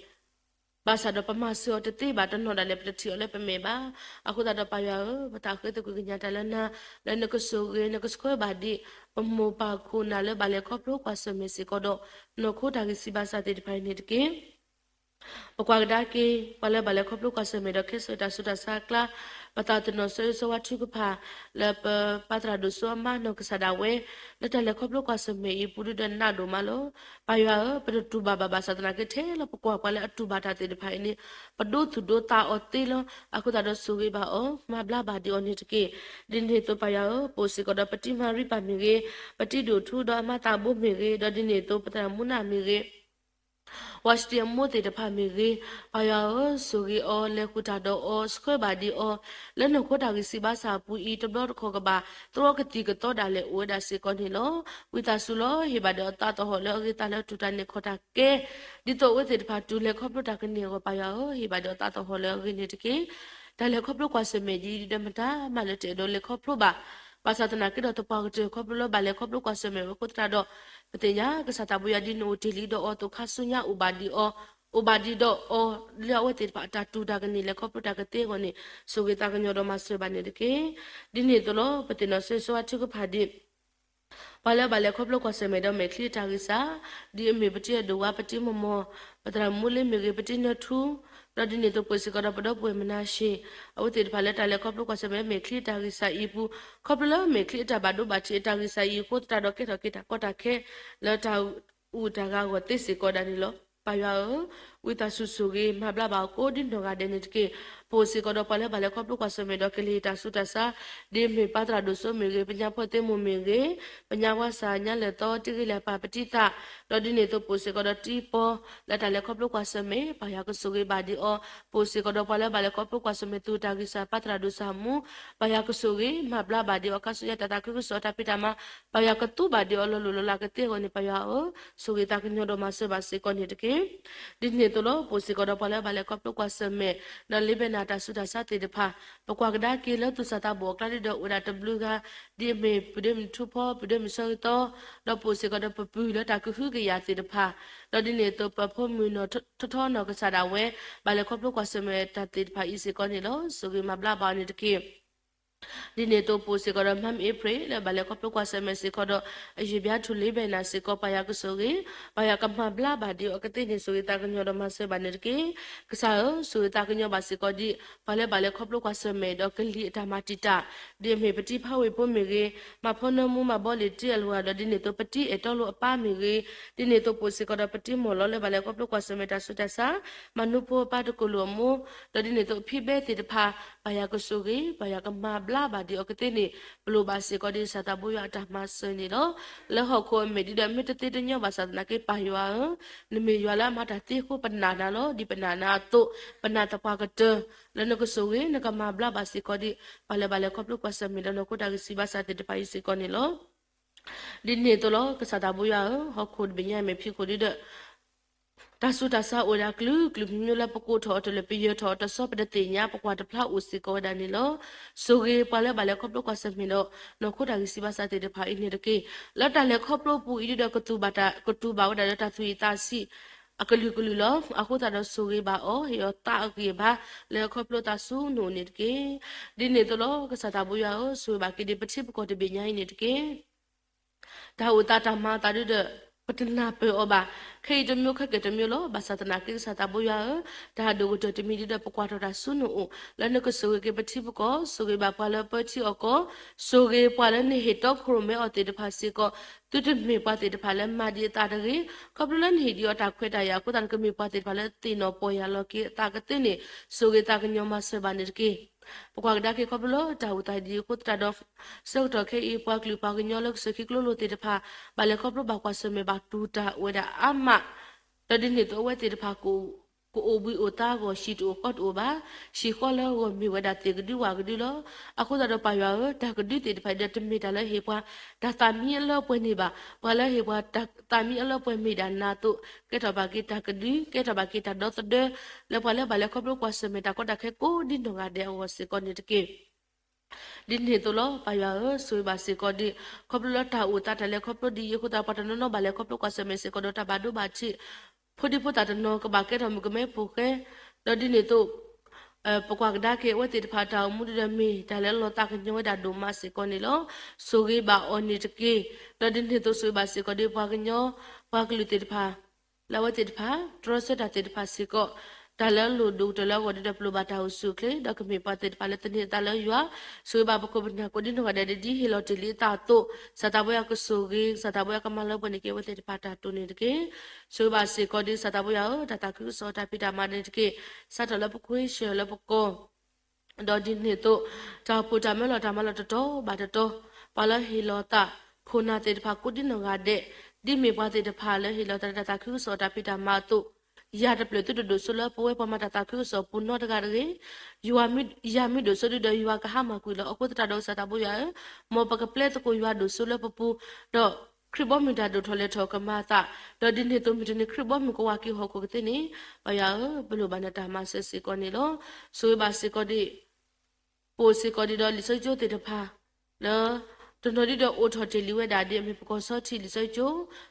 ဘၣ်ဆၣ်ဒီးပမၤစၢၤအီၤတသ့ဘၣ်, တနီၤဒၣ်လဲာ်ပတထံၣ်အီၤလၢပမဲာ်ဘၣ်. အဃိသတးဒီးပၢ်ယွၤဧၢ, ပသးဃ့သကွံၢ်ကညးတၢ်လၢနၤ, လၢနကဆိၣ်ဂ့ၤ နကဆှၢဘၣ်ဒံး ပမိၢ်ပၢ်ခိၣ်နၢ်လၢဘၣ်လဲၤခီဖျိကွၢ်ဆၢၣ်မဲာ်စ့ၢ်ကီးဒီး နီၢ်ခိတၢ်ဂံၢ်စၢ်ဘါစၢ်သ့ၣ်တဖၣ်အံၤန့ၣ်တက့ၢ်. ပကွၢ်ကဒါက့ၤ ပှၤလၢဘၣ်လဲၤခီဖျိကွၢ်ဆၢၣ်မဲာ်ဒီးခဲစၢၣ်တၢ်ဆူးတၢ်ဆါအကျါ, ပသးသ့ၣ်နီၣ်ဆိၣ်ဂ့ၤဆိၣ်ဝါထုကဖၣ် လၢပပၢ်သရၣ်ဒိၣ်စိအမါနီၢ်ကစၢ်ဒၣ်ဝဲ လၢတၢ်လဲၤခီဖျိကွၢ်ဆၢၣ်မဲာ်အံၤအပူၤဒုဒီးနးဒိၣ်မးလီၤ. ပၢ်ယွၤဧၢ, ပတတူၢ်ဘၣ်ဘၣ်ဘၣ်ဆၣ်သနာ်က့ ထဲလၢပကွၢ်ပှၤလၢအတူၢ်ဘၣ်တၢ်သ့ၣ်တဖၣ်အံၤန့ၣ် ပဒိသူၣ်ဒိသးအီၤသ့လီၤ. အဃိသတးဒီးဆိၣ်ဂ့ၤဘၣ်အီၤ, မၤဘျါဘၣ်ဒံးအီၤန့ၣ်တက့ၢ်. ဒ်န့ၣ်အသိးပၢ်ယွၤဧၢ, ပအိၣ်စ့ၢ်ကီးဒီးပတံၤမၤရံပၢ်မ့ၢ်ဂ့ၤ, ပတံၤဒိၣ်ထူဒီးအမါသးဘိမ့ၢ်ဂ့ၤ, ဒီးဒ်န့ၣ်အသိးပသရၣ်မုၣ်နၢ်မ့ၢ်ဂ့ၤ ဝါစတံအမိၢ်သ့ၣ်တဖၣ်မ့ၢ်ဂ့ၤ, ပၢ်ယွၤဧၢ, ဆိၣ်ဂ့ၤအီၤ, လဲၤဃုာ်တၢ်ဒီးအီၤ, ဆှၢဘၣ်ဒံးအီၤ, လၢနီၢ်ခိတၢ်ဂံၢ်စၢ်ဘါစၢ်အပူၤအံၤ တဘျီတခီၣ်ကဘၣ် သရီကသံၣ်ကသီဒၣ်လဲာ်အိၣ်ဝဲဒၣ်စ့ၢ်ကီးန့ၣ်လီၤ. ဝံသးစူၤလီၤ, ဟ့ၣ်ဘၣ်ဒံးအီၤသးသဟီၣ်လၢအဂ့ၤသးလၢတူၢ်တၢ်န့ၢ်ခီၣ်တၢ်ကဲ, ဒ်သိးအဝဲသ့ၣ်တဖၣ်တူၢ်လဲၤခီဖျိတၢ်ကန့ၢ်အဂီၢ် ပၢ်ယွၤဧၢ, ဟ့ၣ်ဘၣ်ဒံးအီၤသးသဟီၣ်လၢအဂ့ၤန့ၣ်တက့ၢ်. တၢ်လဲၤခီဖျိကွၢ်ဆၢၣ်မဲာ်ဒ်အံၤဒီးမတၤမးလၢတအဲၣ်ဒိးလဲၤခီဖျိဘၣ် ဘၣ်ဆၣ်သနာ်က့ဒီးသပှၢ်ကတၢၢ်ခီဖျိလၢဘၣ်လဲၤခီဖျိကွၢ်ဆၢၣ်မဲာ်ဝဲအဃိသတးဒီး ပသ့ၣ်ညါကစၢ်သးဘိယွၤဒ်န့ၣ်အိၣ်တ့ၢ်လံဒီးအီၤအသိး ခါဆူညါအိၣ်ဘၣ်ဒံးအီၤ, အိၣ်ဘၣ်ဒံးဒီးအီၤ လၢအဝဲသ့ၣ်တဖၣ်အတၢ်တူၢ်တၢ်ကန့ၢ်လဲၤခီဖျိတၢ်ကသ့အဂီၢ်န့ၣ် ဆိၣ်ဂ့ၤသးကညီၤဒီးမၤစၢၤဘၣ်န့ၣ်တက့ၢ်. ဒ်န့ၣ်အသိးလီၤ ပသ့ၣ်နီၣ်ဆိၣ်ဂ့ၤဆိၣ်ဝါထုကဖၣ်ဒံး ပှၤလၢအဘၣ်လဲၤခီဖျိကွၢ်ဆၢၣ်မဲာ်ဒီးမဲာ်ချံအတၢ်ဂံၢ်စၢ်, ဒ်အမ့ၢ်ပတံၤအဒိၣ်ဝါ ပတံၤမီၢ်မီၢ်, ပသရၣ်မူလ့မ့ၢ်ဂ့ၤ ပတံၤနၢထူ, ဒီးဒ်န့ၣ်အသိးပှဲၤစ့ၢ်ကီးဒီးပဒီပုၢ်ဝဲၢ်မနၤၡ့ၣ်, အဝဲသ့ၣ်တဖၣ်လၢတၢ်လဲၤခီဖျိကွၢ်ဆၢၣ်မဲာ်မဲာ်ချံအတၢ်ဂံၢ်စၢ်အံၤအပူၤ, ခီဖျိလၢမဲာ်ချံအတၢ်ဘၣ်ဒိဘၣ်ထံးအတၢ်ဂံၢ်စၢ်အံၤအဃိသတးဒီးကဲထီၣ်က့ၤတၢ်ကီတၢ်ခဲ လၢတၢ် အိၣ်တၢ်ဂၤအဂီၢ်သ့စ့ၢ်ကီးဒၣ်န့ၣ်လီၤ. ပၢ်ယွၤဧၢ, ဝံသးစူၤဆိၣ်ဂ့ၤမၤဘျါဘၣ်အီၤကိးဒ်နီၢ်ဂၤဒဲးန့ၣ်တက့ၢ်. ပအိၣ်စ့ၢ်ကီးဒီးပှၤလၢဘၣ်လဲၤခီဖျိကွၢ်ဆၢၣ်မဲာ်ဒီးကလံၤတၢ်ဆူးတၢ်ဆါ, ဒ်အမ့ၢ်ပၢ်သရၣ်ဒိၣ်စိမ့ၢ်ဂ့ၤ, ပညါဖီသ့ၣ်မိၢ်မ့ၢ်ဂ့ၤ, ပညါဝါစၢ်ညါလဲၢ်သီတ့ဂ့ၤလဲၢ်ပၢ်ပတံသး, ဒီးဒ်န့ၣ်အသိးပအိၣ်စ့ၢ်ကီးဒီးတံပီ လၢတၢ်လဲၤခီဖျိကွၢ်ဆၢၣ်မဲာ်, ပၢ်ယွၤကဆိၣ်ဂ့ၤဘၣ်ဒံးအီၤ. ပအိၣ်စ့ၢ်ကီးဒီးပှၤလၢဘၣ်လဲၤခီဖျိကွၢ်ဆၢၣ်မဲာ် သူၣ်တၢ်ဂံၢ်စၢ် ပၢ်သရၣ်ဒိၣ်စၢ်မူ, ပၢ်ယွၤကဆိၣ်ဂ့ၤမၤဘျါဘၣ်ဒံးအီၤ, ခါဆူညါတၢ်သးခုကစီၣ်တၢ်ဖံးတၢ်မၤ ပၢ်ယွၤကသူဘၣ်ဒံးအီၤလီၤလိၢ်လီၤလးကသ့အဂီၢ်န့ၣ် ပၢ်ယွၤဧၢ, ဆိၣ်ဂ့ၤသးကညီၤဒီးမၤစၢၤဘၣ်စ့ၢ်ကီးန့ၣ်တက့ၢ်. ဒ်န့ၣ်အသိးလီၤ. ပအိၣ်စ့ၢ်ကီးဒီးပှၤလၢဘၣ်လဲၤခီဖျိကွၢ်ဆၢၣ်မဲာ် ဒီးလ့ဘဲနၤတၢ်ဆူးတၢ်ဆါသ့ၣ်တဖၣ်, ပကွၢ်ကဒါက့ၤလၢသူၣ်စၢ်သးဘီၣ်အကျါဒ်ဒီး အိၣ်ဝဲဒၣ်တဘျုးဂၤ, ဒ်အမ့ၢ် ပဒိၣ်မုၣ်ထူဖီ, ပဒိၣ်မုၣ်ဆၢဂ့ၤသီ, ဒီးပအိၣ်စ့ၢ်ကီးဒီးပပုၢ်လၢတၢ်ကဟုကယာ်သ့ၣ်တဖၣ်, ဒီးဒ်န့ၣ်အသိးပဖိမုၣ်နီၢ်ထီထီနီၢ်ကစၢ်ဒၣ်ဝဲ ဘၣ်လဲၤခီဖျိကွၢ်ဆၢၣ်မဲာ်တၢ်သ့ၣ်တဖၣ်အံၤစ့ၢ်ကီးန့ၣ်လီၤ. ဆိၣ်ဂ့ၤမၤဘျါဘၣ်အီၤန့ၣ်တက့ၢ်. ဒ်န့ၣ်အသိးပအိၣ်စ့ၢ်ကီးဒီး မၢ်မ့အ့ဖြ့ၣ် လၢဘၣ်လဲၤခီဖျိကွၢ်ဆၢၣ်မဲာ်စ့ၢ်ကီးဒီး အယံာ်ဘျါထူၣ်လ့ဘဲနၤစ့ၢ်ကီး ပၢ်ယွၤကဆိၣ်ဂ့ၤ, ပၢ်ယွၤကမၤဘျါဘၣ်ဒံးအီၤကသ့န့ၣ် ဆိၣ်ဂ့ၤသးကညီၤဒီးမၤစၢၤဘၣ်န့ၣ်တက့ၢ်. ကစၢ်ဧၢ, ဆိၣ်ဂ့ၤသးကညီၤဘၣ်စ့ၢ်ကီးဒံး ပှၤလၢဘၣ်လဲၤခီဖျိကွၢ်ဆၢၣ်မဲာ်ဒီးကလံၤအတၢ်မၤတံာ်တာ်, ဒ်အမ့ၢ်ပတံဖးဝ့ၢ်ဖိမ့ၢ်ဂ့ၤ, မၤဖီနၢမူမၤဘီလ့ၣ်တံအလဝဲဒီး ဒ်န့ၣ်အသိးပတံအဲၣ်တီလိာ်အပၢ်မ့ၢ်ဂ့ၤ, ဒ်န့ၣ်အသိးပအိၣ်စ့ၢ်ကီးဒီးပတံမီၢ်လီၤလၢဘၣ်လဲၤခီဖျိကွၢ်ဆၢၣ်မဲာ်တၢ်ဆူးတၢ်ဆါ, မၤနူဖိအပၢ်တကိၣ်လိာ်အမိၢ်, ဒီးဒ်န့ၣ်အသိးအဖံဘဲသ့ၣ်တဖၣ်, ပၢ်ယွၤကဆိၣ်ဂ့ၤ, ပၢ်ယွၤကမၤဘျါဘၣ်ဒံးအီၤကသ့န့ၣ် ပလိၣ်ဘၣ်စ့ၢ်ကီးဒ်စၢ်သးဘိယွၤအတၢ်မၤစၢၤန့ၣ်လီၤ. လၢဟီၣ်ခိၣ်အမဲာ်ဒ်ဒီးမ့ၢ်တသ့တညီဘၣ်ဆၣ်သနာ်က့ ပၢ်ယွၤဧၢ, နမ့ၢ်ယွၤလၢအမၤတၢ်သ့အဃိ ပနာ်နၤလီၤ. ဒ်ပနာ်နၤအသိး, ပနာ်သပှၢ်ကတၢၢ် လၢနကဆိၣ်ဂ့ၤ နကမၤဘျါဘၣ်စ့ၢ်ကီးဒံး ပှၤလၢဘၣ်လဲၤခီဖျိကွၢ်ဆၢၣ်မဲာ်ဒီးနီၢ်ခိတၢ်ဂံၢ်စၢ်ဘါစၢ်သ့ၣ်တဖၣ်အံၤစ့ၢ်ကီးန့ၣ်လီၤ. ဒ်န့ၣ်အသိးလီၤ. ကစၢ်သးဘိယွၤဧၢ, ဟီၣ်ခိၣ်တဘ့ၣ်ညါအံၤမ့ၢ်ဖံးခိၣ်ဒ်ဒီး တၢ်ဆူးတၢ်ဆါအိၣ်ဝဲဒၣ်ကလုာ်ကလုာ် မ့မ့ၢ်လၢပကိးထီၣ်အီၤတလၢာ်ပယၢၤထီၣ်အီၤတဆီ ပတသ့ၣ်ညါ ပကွၢ်တဖျါအိၣ်စ့ၢ်ကီးဝဲဒၣ်န့ၣ်လီၤ. ဆိၣ်ဂ့ၤပှၤလၢဘၣ်လဲၤခီဖျိကွၢ်ဆၢၣ်မဲာ်ဒီး နီၢ်ခိတၢ်ဂံၢ်စၢ်ဘါစၢ်သ့ၣ်တဖၣ်အံၤန့ၣ်တက့ၢ်. လၢတၢ်လဲၤခီဖျိပူၤအံၤဒ်ဒီး ကတူၢ်ဘၣ်တၢ်, ကတူၢ်ဘၣ်ဝဲဒၣ်လၢတၢ်သူၣ်အံၣ်သးဆံး အကလုာ်ကလုာ်လီၤ. အဃိသတးဒီးဆိၣ်ဂ့ၤဘၣ်အီၤ, ဟ့ၣ်အီၤသးအဂံၢ်အဘါ လၢအခီဖျိသးဆူနအိၣ်န့ၣ်တက့ၢ်. ဒ်န့ၣ်အသိးလီၤ. ကစၢ်သးဘိယွၤဧၢ, ဆိၣ်ဂ့ၤဘၣ်က့ၤဒံးပထံပကီၢ်တဘ့ၣ်ညါအံၤန့ၣ်တက့ၢ်. တၢ်အိၣ်သးတၢ်မၤအသးဒ်ဒီး ပတနၢ်ပၢၢ်အီၤဘၣ်. ခဲအံၤတမံၤ ခဲကဲတမံၤလီၤ. ဘၣ်ဆၣ်သနာ်က့ ကစၢ်သးဘိယွၤဧၢ, တၢ်ဒိၣ်ကတၢၢ်တမံၤဒ်ဒီး ပကွၢ်ထီၣ်တၢ်ဆူနအိၣ် လၢနကဆိၣ်ဂ့ၤက့ၤပထံပကီၢ်, ဆိၣ်ဂ့ၤဘၣ်ပှၤလၢပၢထံအီၣ်ကီၢ်, ဆိၣ်ဂ့ၤပှၤလၢနဟ့ၣ်တီခိၣ်ရိၣ်မဲအီၤသ့ၣ်တဖၣ်စ့ၢ်ကီး, သုတမ့ၢ်ပှၤသ့ၣ်တဖၣ်လၢမၤဒံးအသးတဂ့ၤ, ခီဖျိလၢနဟ့ၣ်ဒံးအီၤတၢ်ခွဲးတၢ်ယာ်အဃိသတးဒီး ကမ့ၢ်ပှၤသ့ၣ်တဖၣ်လၢသ့ၣ်နီၣ်ပီၢ်ယၢ်လီၤက့ၤအသးကသ့န့ၣ် ဆိၣ်ဂ့ၤသးကညီၤမၤစၢၤဘၣ်န့ၣ်တက့ၢ်. ပကွၢ်ကဒါက့ၤခီဖျိလၢတၢ်အိၣ်သးဒ်အံၤအဃိသတးဒီး ဆၢကတီၢ်ခဲအံၤ ပှၤကလုာ်ပှၤကညီလၢကစၢၢ်ခံကျိလိာ်သ့ၣ်တဖၣ် ဘၣ်လဲၤခီဖျိဘၣ်ကွၢ်ဆၢၣ်မဲာ်ဘၣ်တူၢ်တၢ်အိၣ်ဝဲဒၣ်အါမး, ဒီးဒ်န့ၣ်အသိးအဝဲသ့ၣ်တဖၣ် ကအိၣ်ဘှံးအိၣ်သါအဂီၢ် ဟံၣ်တအိၣ်ဃီတအိၣ်ဘၣ်. ဟံၣ်ဃီလၢအဂီၢ်မ့ၢ်ဝဲဒၣ်သ့ၣ်ကဒုဝၣ်ကဒုလီၤ. အဃိသတးဒီးပၢ်ယွၤဧၢ, တၢ်ကဒုသ့ၣ်တဖၣ်အံၤဒီး တမ့ၢ်တၢ်လၢဟ့ၣ်ပှၤတၢ်သးမံအလၢအပှဲၤန့ၣ်ဘၣ်. ပှၤလၢဟ့ၣ်ပှၤတၢ်သးမံအလၢအပှဲၤမ့ၢ်ဒၣ်နၤအသိး, ကဲထီၣ်ဘၣ်က့ၤတၢ်ကဒု, ကဲထီၣ်ဘၣ်က့ၤတၢ်ဒီသဒၢ လၢပှၤလၢဘၣ်လဲၤခီဖျိကွၢ်ဆၢၣ်မဲာ်တၢ်ကီတၢ်ခဲကိးဒ်နီၢ်ဂၤဒဲးအဂီၢ်စ့ၢ်ကီးန့ၣ်တက့ၢ်. ဒ်န့ၣ်အသိးလီၤ. ပၢ်ယွၤဧၢ, ဆိၣ်ဂ့ၤဘၣ်စ့ၢ်ကီးဒံး ခီဖျိလၢတၢ်အိၣ်သးတၢ်လဲၤခီဖျိဒ်အံၤအဃိသတး ပှၤတနီၤနီၤဘၣ်လဲၤခီဖျိကွၢ်ဆၢၣ်မဲာ်စ့ၢ်ကီးဒီးတၢ်ဘၣ်ဒိဘၣ်ထံး ဖိဒံဖိသၣ်တနီၤကဘၣ်ကဲထီၣ်မုၣ်ကမဲဖိဃဲ, ဒီးဒ်န့ၣ်အသိး ပကွၢ်ကဒါက့ၤအဝဲသ့ၣ်တဖၣ်တၢ်အိၣ်မူဒ်ဒီးမ့ၢ်တၢ်လၢလီၤသးကညီၤဝဲဒၣ်ဒိၣ်မးစ့ၢ်ကီးန့ၣ်လီၤ. ဆိၣ်ဂ့ၤဘၣ်အီၤန့ၣ်တက့ၢ်. ဒီးဒ်န့ၣ်အသိးဆိၣ်ဂ့ၤဘၣ်စ့ၢ်ကီးဒံးပှၤကညီ ပှၤကလုာ်သ့ၣ်တဖၣ် လၢအဝဲသ့ၣ်တဖၣ် တြီဆၢတၢ်သ့ၣ်တဖၣ်စ့ၢ်ကီး တၢ်လၢအလိၣ်ဒိၣ်ကတၢၢ်လၢအဂီၢ်ဒ်ဒီးပလိၣ်ဘၣ်တၢ်အိၣ်ဆူၣ်အိၣ်ချ့ ဒီးကမ့ၢ်ပှၤသ့ၣ်တဖၣ်လၢသန့ၤအသးလၢယွၤ, ဆိၣ်ဂ့ၤဘၣ်ပခိၣ်ပနၢ်ကိးဒ်နီၢ်ဂၤဒဲးဒ်အဟ့ၣ်လီၤတ့ၢ်လံအသးအသိး, ကစၢ်သးဘိယွၤကဆိၣ်ဂ့ၤ, ကစၢ်သးဘိယွၤကမၤလၢပှဲၤန့ၢ်က့ၤအဝဲသ့ၣ်တဖၣ်တၢ်တိာ်န့ၣ်တက့ၢ်. ဆိၣ်ဂ့ၤဘၣ်စ့ၢ်ကီးဒ်ကစၢ်သးဘိယွၤဧၢ, တၢ်သးခုကစီၣ်တၢ်ဖံးတၢ်မၤန့ၣ်တက့ၢ်. စးထီၣ်လၢပခွ့ဆၢၣ်လၢပကီၢ် ဒီးဒ်န့ၣ်အသိး တၢ်အိၣ်ဖှိၣ်တၢ်မၢလီၤတၢ်မၤလီၤတတီၤဘၣ်တတီၤ, ပှၤလၢဟ့ၣ်လီၤသး ခိၣ်နၢ်သ့ၣ်တဖၣ်ကိးဒ်နီၢ်ဂၤဒဲး, ဒ်မ့ၢ်ပှၤသ့ၣ်တဖၣ်လၢဟ့ၣ်လီၤသးလၢတၢ်သးခုကစီၣ်တၢ်ဖံးတၢ်မၤအသိး, ယၤတဖျၢၣ်သုတဒိၣ်စိလၢပဝဲပှၤမၤတၢ်သးခုကစီၣ်ပူၤနီတဂၤတဂ့ၤ. ယၤမ့ၢ်ဒိၣ်စိဒ်ဒီးယွၤကဟါမၢ်ကွံာ်လီၤ. အဃိသတးဒီးကစၢ်သးဘိယွၤဧၢ, မ်ပကပျဲသကိးယွၤဒိၣ်စိလၢပပူၤ, ဒီး ခရံာ်ဘီမုၢ်တၢ်ဒိၣ်ထီၣ်လဲၤထီၣ်ကမၤအသး, ဒီးဒ်န့ၣ်အသိးမုၢ်တနံၤခရံာ်ဘီမုၢ်ကဝၤက့ၤဟီၣ်ခိၣ်ကသ့န့ၣ်, ပၢ်ယွၤဧၢ, ပလိၣ်ဘၣ်နတၢ်မၤစၢၤစ့ၢ်ကီးန့ၣ်လီၤ. ဆိၣ်ဂ့ၤဘၣ်စ့ၢ်ကီးဒ် ပအိၣ်စ့ၢ်ကီးဒ်ဒီးလံာ်စီဆှံကၠိသ့ၣ်တဖၣ် လၢ တနီၤဒ်ဒီးအိးထီၣ်တ့ၢ်လံဝဲဒၣ်ဒ်အမ့ၢ်ပကီၢ်စီထံးလံာ်စီဆှံကၠိ,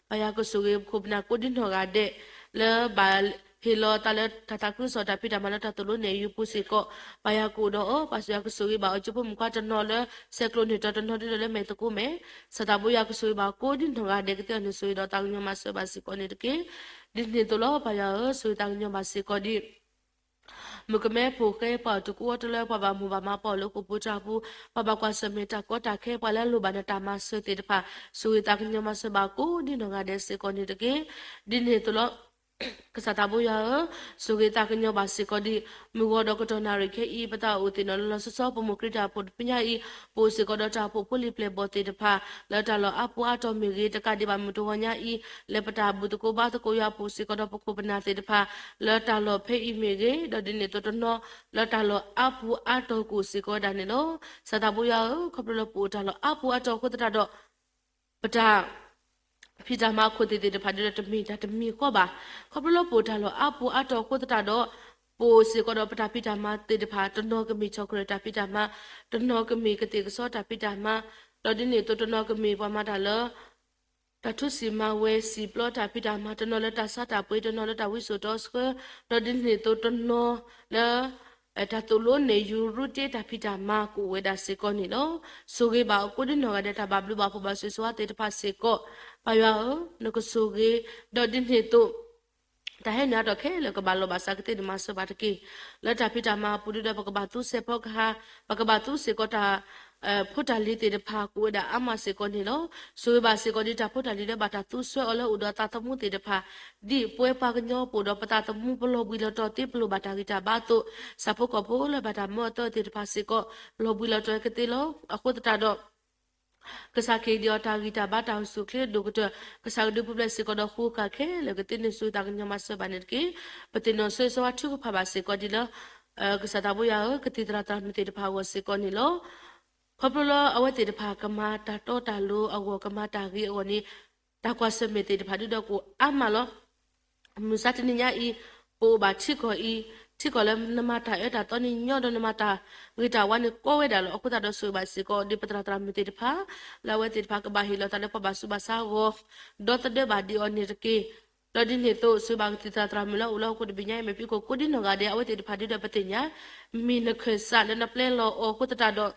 ပၢ်ယွၤကဆိၣ်ဂ့ၤပခိၣ်ပနၢ်ကိးဒ်နီၢ်ဂၤဒဲး လၢဘၣ်ဟ့ၣ်လီၤသးလၢတၢ်သးခုကစီၣ်တၢ်ဖံးတၢ်မၤလၢတၢ်သိၣ်လိနဲၣ်ယုၤပူၤစ့ၢ်ကီး, ပၢ်ယွၤကအိၣ်ဒီးအီၤ, ပၢ်ယွၤကဆိၣ်ဂ့ၤဘၣ်အီၤ ကၠိဖိမုၣ်ခွါတနီၤလၢ ဆဲးကျိးန့ၢ်တီၤတနီၤဒ်ဒီးလၢမဲာ်သကိးမဲာ်, ကစၢ်သးဘိယွၤကဆိၣ်ဂ့ၤဘၣ်ကိးဒ်နီၢ်ဂၤဒဲးကသ့အီၤန့ၣ် ဆိၣ်ဂ့ၤဒီးသးကညီၤမၤစၢၤဘၣ်စ့ၢ်ကီးန့ၣ်တက့ၢ်. ဒ်န့ၣ်အသိးလီၤ ပၢ်ယွၤဧၢ, ဆိၣ်ဂ့ၤသးကညီၤဘၣ်စ့ၢ်ကီးဒ် မုၣ်ကမဲဖိဃဲ ပှၤတကူအီၤတလၢ ပှၤဘၣ်မိၢ်ဘၣ်မၤ ပှၤအိၣ်လၢဃိာ်ပူၤတၢ်ပူၤ, ပှၤဘၣ်ကွၢ်ဆၢၣ်မဲာ်တၢ်ကီတၢ်ခဲ ပှၤလၢအလိၣ်ဘၣ်နတၢ်မၤစၢၤသ့ၣ်တဖၣ်, ဆိၣ်ဂ့ၤသးကညီၤမၤစၢၤဘၣ်ကိးဒ်နီၢ်ဂၤဒဲးစ့ၢ်ကီးန့ၣ်တက့ၢ်. ဒ်န့ၣ်အသိးလီၤ. ကစၢ်သးဘိယွၤဧၢ, ဆိၣ်ဂ့ၤသးကညီၤဘၣ်စ့ၢ်ကီးဒ် မုၢ်ဂီၤဒီးကတီၢ်နၣ်ရံၣ်ခဲအံၤ ပသးအိၣ်သ့ၣ်နီၣ်လီၤလီၤဆီဆီ ပမိၢ်ခရံာ်တၢ်အိၣ်ဖှိၣ်တဖုညါအံၤ, ပအိၣ်စ့ၢ်ကီးဒီးတၢ်အိၣ်ဖှိၣ်ဖိလံၤပျဲၢ်ဘီၣ်သ့ၣ်တဖၣ် လၢတၢ်လီၢ်အါပူၤအါတီၢ်မ့ၢ်ဂ့ၤ, တကးဒံးဘၣ်မုၢ်တဂီၤညါအံၤ လၢပတၢ်ဘူၣ်သကိးဘါသကိးယွၤ ပအိၣ်စ့ၢ်ကီးဒီးပခိၣ်ပနၢ်သ့ၣ်တဖၣ် လၢတၢ်လီၢ်ဖဲအံၤမ့ၢ်ဂ့ၤ, ဒီးဒ်န့ၣ်အသိးတနီၤ လၢတၢ်လီၢ်အါပူၤအါတီၢ်ကအိၣ်စ့ၢ်ကီးဝဲဒၣ်န့ၣ်လီၤ. ကစၢ်သးဘိယွၤဧၢ, ခီဖျိလၢပအိၣ်တၢ်လီၢ်အါပူၤအါတီၢ်အဃိသတးဒီး ပတၢ် ဖံးတၢ်မၤအခိၣ်သ့ၣ်သ့ၣ်တဖၣ်ဒ်ဒီးတမ့ၢ်တၢ်တမံၤဃီဘၣ်. ခီဖျိလၢပအိၣ်တၢ်လီၢ်အါပူၤအါတီၢ်အဃိသတးဒီး ပအိၣ်စ့ၢ်ကီးဒီးပတၢ်ဖံးတၢ်မၤသ့ၣ်တဖၣ် တနီၤကမ့ၢ်ဆီၣ်ခရၢၣ်တၢ်ဖံးတၢ်မၤ, တနီၤကမ့ၢ်ကသ့ၣ်ကစီတၢ်ဖံးတၢ်မၤ, ဒီးဒ်န့ၣ်အသိးတနီၤကမ့ၢ်ပှၤမၤတၢ်လၢ တၢ်ထူစံၣ်မၤဝဲစံာ်ပျီတၢ်ဖံးတၢ်မၤ, တနီၤလၢတၢ်ဆါတၢ်ပှ့ၤ, တနီၤလၢတၢ်ဝံစိာ်တီဆှၢ, ဒီးဒ်န့ၣ်အသိးတနီၤလၢ တၢ်သိၣ်လိနဲၣ်ယူၤရူတ့တၢ်ဖံးတၢ်မၤကအိၣ်ဝဲဒၣ်စ့ၢ်ကီးန့ၣ်လီၤ. ဆိၣ်ဂ့ၤဘၣ်အကိးဒ်နီၢ်ဂၤဒဲး တၢ်ဘၣ်ဘျုးဘၣ်ဖှိၣ်ဘၣ်ဆိၣ်ဂ့ၤဆိၣ်ဝါသ့ၣ်တဖၣ်စ့ၢ်ကီး, ပၢ်ယွၤဧၢ, နကဆိၣ်ဂ့ၤ, ဒီးဒ်န့ၣ်အသိး တၢ်ဟဲနုာ်အါထီၣ်ခဲလၢာ်ကဘၣ်လီၤဘၣ်စးကသ့ၣ်န့ၣ်မၤစၢၤဘၣ်တက့ၢ်. လၢတၢ်ဖံးတၢ်မၤအပူၤဒ်ဒီး ပကဘၣ်သူစဲးဖီကဟၣ်, ပကဘၣ်သူစ့ၢ်ကီးတၢ် ဖိတၢ်လံၤသ့ၣ်တဖၣ်ကအိၣ်ဝဲဒၣ်အါမးစ့ၢ်ကီးန့ၣ်လီၤ. ဆိၣ်ဂ့ၤဘၣ်စ့ၢ်ကီးဒ်တၢ်ဖိတၢ်လံၤလၢဘၣ်တၢ်သူဆှၢအီၤလၢအိၣ်ဒီးသးသမူသ့ၣ်တဖၣ်, ဒ်ပဝဲပှၤကညီပအိၣ်ဒီးပသးသမူပလီၤဘှံးလီၤတီၤသ့ ပလိၣ်ဘၣ်တၢ်ဂံၢ်တၢ်ဘါအသိး, ဆၣ်ဖိကီၢ်ဖိလၢဘၣ်တၢ်မၢအသၢသ့ၣ်တဖၣ်စ့ၢ်ကီး လီၤဘှံးလီၤတီၤကသ့လီၤ. အဃိသတးဒီး ကစၢ်က့ၤဒံးအီၤတၢ်ဂံၢ်တၢ်ဘါတၢ်အိၣ်ဆူၣ်အိၣ်ချ့ဒိၣ်ကတၢၢ်, ကစၢ်ကဒုးပူၤဖျဲးစ့ၢ်ကီးဒီးဃိဃာ်ခဲလၢာ်ကသ့န့ၣ် ဆိၣ်ဂ့ၤသးကညီၤမၤစၢၤဘၣ်န့ၣ်တက့ၢ်. ပသ့ၣ်နီၣ်ဆိၣ်ဂ့ၤဆိၣ်ဝါထုကဖၣ်ဘၣ်စ့ၢ်ကီးဒ်လၢ ကစၢ်သးဘိယွၤဧၢ, ကသံၣ်သရၣ်သရၣ်မုၣ်သ့ၣ်တဖၣ်အဂီၢ်စ့ၢ်ကီးန့ၣ်လီၤ. ခီဖျိလၢအဝဲသ့ၣ်တဖၣ်ကမၤတၢ်တီတၢ်လိၤအဂီၢ် ကမၤတၢ်ဂ့ၤအဂီၢ်န့ၣ် တၢ်ကွၢ်ဆၢၣ်မဲာ်သ့ၣ်တဖၣ်ဒ်ဒီးကအိၣ်အါမးလီၤ. မုၢ်ဆါတနံၤညါအံၤ ပအိၣ်ဘၣ်ထံကီၢ်အံၤ, ထံကီၢ်လၢနမၤတၢ်အၢတၢ်သီန့ၣ်ညီဒီးနမၤတၢ်ဂ့ၤတၢ်ဝါန့ၣ်ကီဝဲဒၣ်လီၤ. အဃိသတးဒီးဆိၣ်ဂ့ၤဘၣ်စ့ၢ်ကီးဒ်ပသရၣ်သရၣ်မုၣ်သ့ၣ်တဖၣ် လၢအဝဲသ့ၣ်တဖၣ်ကဘၣ်ဟ့ၣ်လီၤသးလၢပှၤဘၣ်ဆူးဘၣ်ဆါအဂီၢ်, ဒီသဒၢဘၣ်ဒံးအီၤန့ၣ်တက့ၢ်. ဒီးဒ်န့ၣ်အသိး ဆိၣ်ဂ့ၤဘၣ်ကသံၣ်သရၣ်သရၣ်မုၣ်လၢအအိၣ်လၢဟီၣ်ခိၣ်တဘ့ၣ်ညါအံၤ မ့ၢ်ဖံးခိၣ်ကိးဒ်နီၢ်ဂၤဒဲး အဝဲသ့ၣ်တဖၣ်ဒ်ဒီးပသ့ၣ်ညါ မ့ၢ်နခၢၣ်စးလၢနပျဲလီၤအီၤအဃိသတးဒီး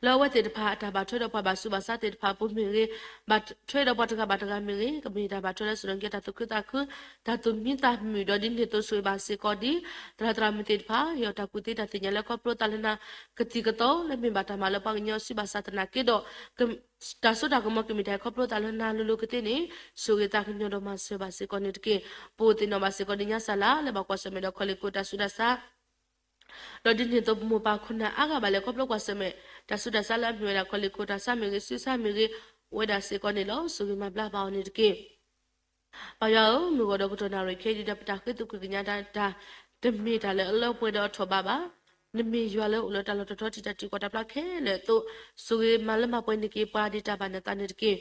လၢအဝဲသ့ၣ်တဖၣ်အတၢ်ဘၣ်ထွဲဒီးပှၤဘၣ်ဆူးဘၣ်ဆါသ့ၣ်တဖၣ်အပူၤမ့ၢ်ဂ့ၤ, ဘၣ်ထွဲဒီးပှၤတဂၤဘၣ်တဂၤမ့ၢ်ဂ့ၤ, ကမ့ၢ်တၢ်ဘၣ်ထွဲလၢစူၢ်က့ၤနာ်က့ၤတၢ်သူၣ်ခုသးခု, တၢ်သူၣ်မံသးမုာ်ဒီးဒ်န့ၣ်အသိး ဆိၣ်ဂ့ၤဘၣ်စ့ၢ်ကီးဒ် သရၣ်သရၣ်မုၣ်သ့ၣ်တဖၣ် ဟ့ၣ်အီၤတၢ်ကူၣ်သ့တၢ်သ့ၣ်ညါလၢခီဖျိသးလၢနၤ ကသံၣ်ကသီလၢမ့ၢ်ဘၣ်တၢ်မၤလၢပှၤကညီစုဘၣ်ဆးသနာ်က့ဒီး တၢ်စိတၢ်ကမီၤကမ့ၢ်တၢ်ဟဲခီဖျိသးလၢနၤလိၤလိၤကသ့န့ၣ် ဆိၣ်ဂ့ၤသးကညီၤဒီးမၤစၢၤဘၣ်စ့ၢ်ကီးန့ၣ်တက့ၢ်. ပအိၣ်သ့ၣ်နီၣ်ဘၣ်စ့ၢ်ကီးဒ်ညါစၢ်လၢ လၢဘၣ်ကွၢ်ဆၢၣ်မဲာ်ဒီးခီလ့ၣ်ခိၣ်တၢ်ဆူးတၢ်ဆါ ဒီးဒ်န့ၣ်အသိးပမိၢ်ပၢ်ခိၣ်နၢ်အါဂၤဘၣ်လဲၤခီဖျိကွၢ်ဆၢၣ်မဲာ် တၢ်ဆူးတၢ်ဆါလၢအမ့ၢ်ဝဲဒၣ်ခီလ့ၣ်ခိၣ်တၢ်ဆါမ့ၢ်ဂ့ၤ ဆူးဆါမ့ၢ်ဂ့ၤ အိၣ်ဝဲဒၣ်စ့ၢ်ကီးန့ၣ်လီၤ. ဆိၣ်ဂ့ၤမၤဘျါဘၣ်အီၤန့ၣ်တက့ၢ်. ပၢ်ယွၤဧၢ, မုၢ်ဂီၤဒီးကတီၢ်နၣ်ရံၣ်ခဲအံၤဒ်ဒီး ပတၢ်ဃ့သကွံၢ်ကညးတၢ် တမ့ၢ်တၢ်လၢအလၢပှဲၤဒီးအထီၣ်ဘးဘၣ်. နမ့ၢ်ယွၤလၢအိၣ်လၢတၢ်လီၢ်တတီၤတံၢ်တၢ်တံၢ်ဃီတၢ်ဖျါခဲလၢာ်အသိး, ဆိၣ်ဂ့ၤမၤလၢမၤပှဲၤန့ၢ်က့ၤပှၤဒ်တၢ်ဘၣ်နသးန့ၣ်တက့ၢ်.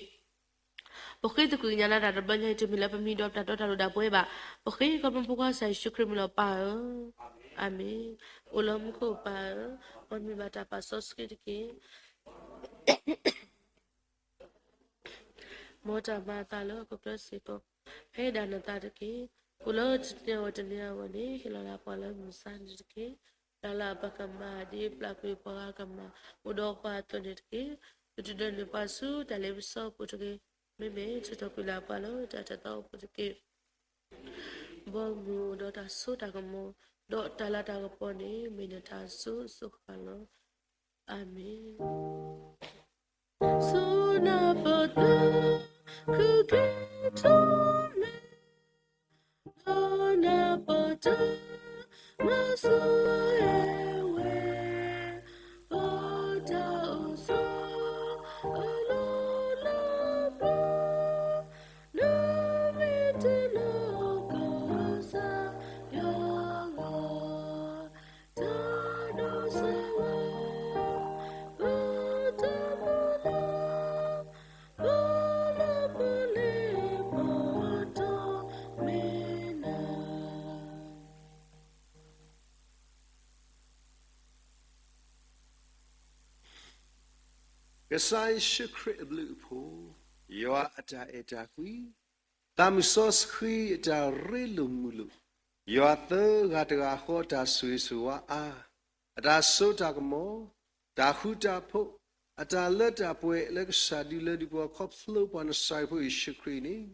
ပဃ့သကွံၢ်ကညးနၤတၢ်တဘျီညါအံၤ တမ့ၢ်လၢပမံၤဒီးပတၢ်တီတၢ်လိၤဒၣ်ပှဲၤဘၣ်. ပဃ့ခီဖျိဖိခွါကစၢ်ယ့ၣ်ၡူးခရံာ်မံၤလီၤပၢ်ဧၢ. အၤမ့ၣ်. အိၣ်လၢမူခိၣ်ပၢ်ဧၢ, မ်မံၤဘၣ်တၢ်ပာ်စီဆှံတက့ၢ်. မ်တၢ်မၤအသးလၢဟီၣ်ခိၣ်ချၢစ့ၢ်ကီး ဖဲဒၣ်နသးတက့ၢ်. အိၣ်လၢတနံၤအဂီၢ်တနံၤအဂီၢ်န့ၣ် ဟ့ၣ်လီၤဒၣ်ပှၤလၢမုၢ်ဆါန့ၣ်တက့ၢ်. တၢ်လၢအပကမၤဒ်ပျၢ်ကွံာ်ပှၤဂၤကမၤ အိၣ်ဒီးပှၤအသိးန့ၣ်တက့ၢ်. ဒုးတဒၢနုာ်ပှၤဆူတၢ်လ့ပစီအပူၤတဂ့ၤ. မ့မ့ၢ်ထုးထီၣ်ကွံာ်လၢပှၤလၢတၢ်တသီအပူၤတက့ၢ်. ဘီမုၢ်အိၣ်ဒီးတၢ်စိတၢ်ကမီၤ, ဒီးတၢ်လၤတၢ်ကပီၤန့ၣ် မ့ၢ်နတၢ်ဆိၣ်ဂ့ၤဆိၣ်ဝါလီၤ. အၤမ့ၣ်. ဆိၣ်နၢ်ပၢၢ်တၢ် ခုက့ၤထီၣ်န့ၣ် ဒီးနၢ်ပၢၢ်တၢ် မၤစၢၤဝဲ ပတၢ်အိၣ်ဆီ အလီၢ်လၢပျၢၤ နမ့ၢ်တနီၢ်ကစၢ်ယွၤဂီၢ် တၢ်ဒိးစၢၤဝဲ ပတၢ်မုၢ်လၢ် ပလၢပလ့ပတီၢ်မ့ၢ်နၤ ကစၢ်ယ့ၣ်ၡူးခရံာ်အဘျုးအဖှိၣ်, ယွၤအတၢ်အဲၣ်တၢ်ကွံ, သးမုၢ်စီဆှံအတၢ်ရ့လိာ်မုာ်လိာ်, ယွၤသၢဂၤတဂၤဃီအတၢ်ဆိၣ်ဂ့ၤဆိၣ်ဝါအါ, အတၢ်စိတၢ်ကမီၤ, တၢ်ဃူတၢ်ဖိး, အတၢ်လၢတၢ်ပှဲၤလၢကစၢ်ဒုးလၢဒုးပှၤခီဖျိပှၤနစၢ်ဖိယ့ၣ်ၡူးခရံာ်န့ၣ်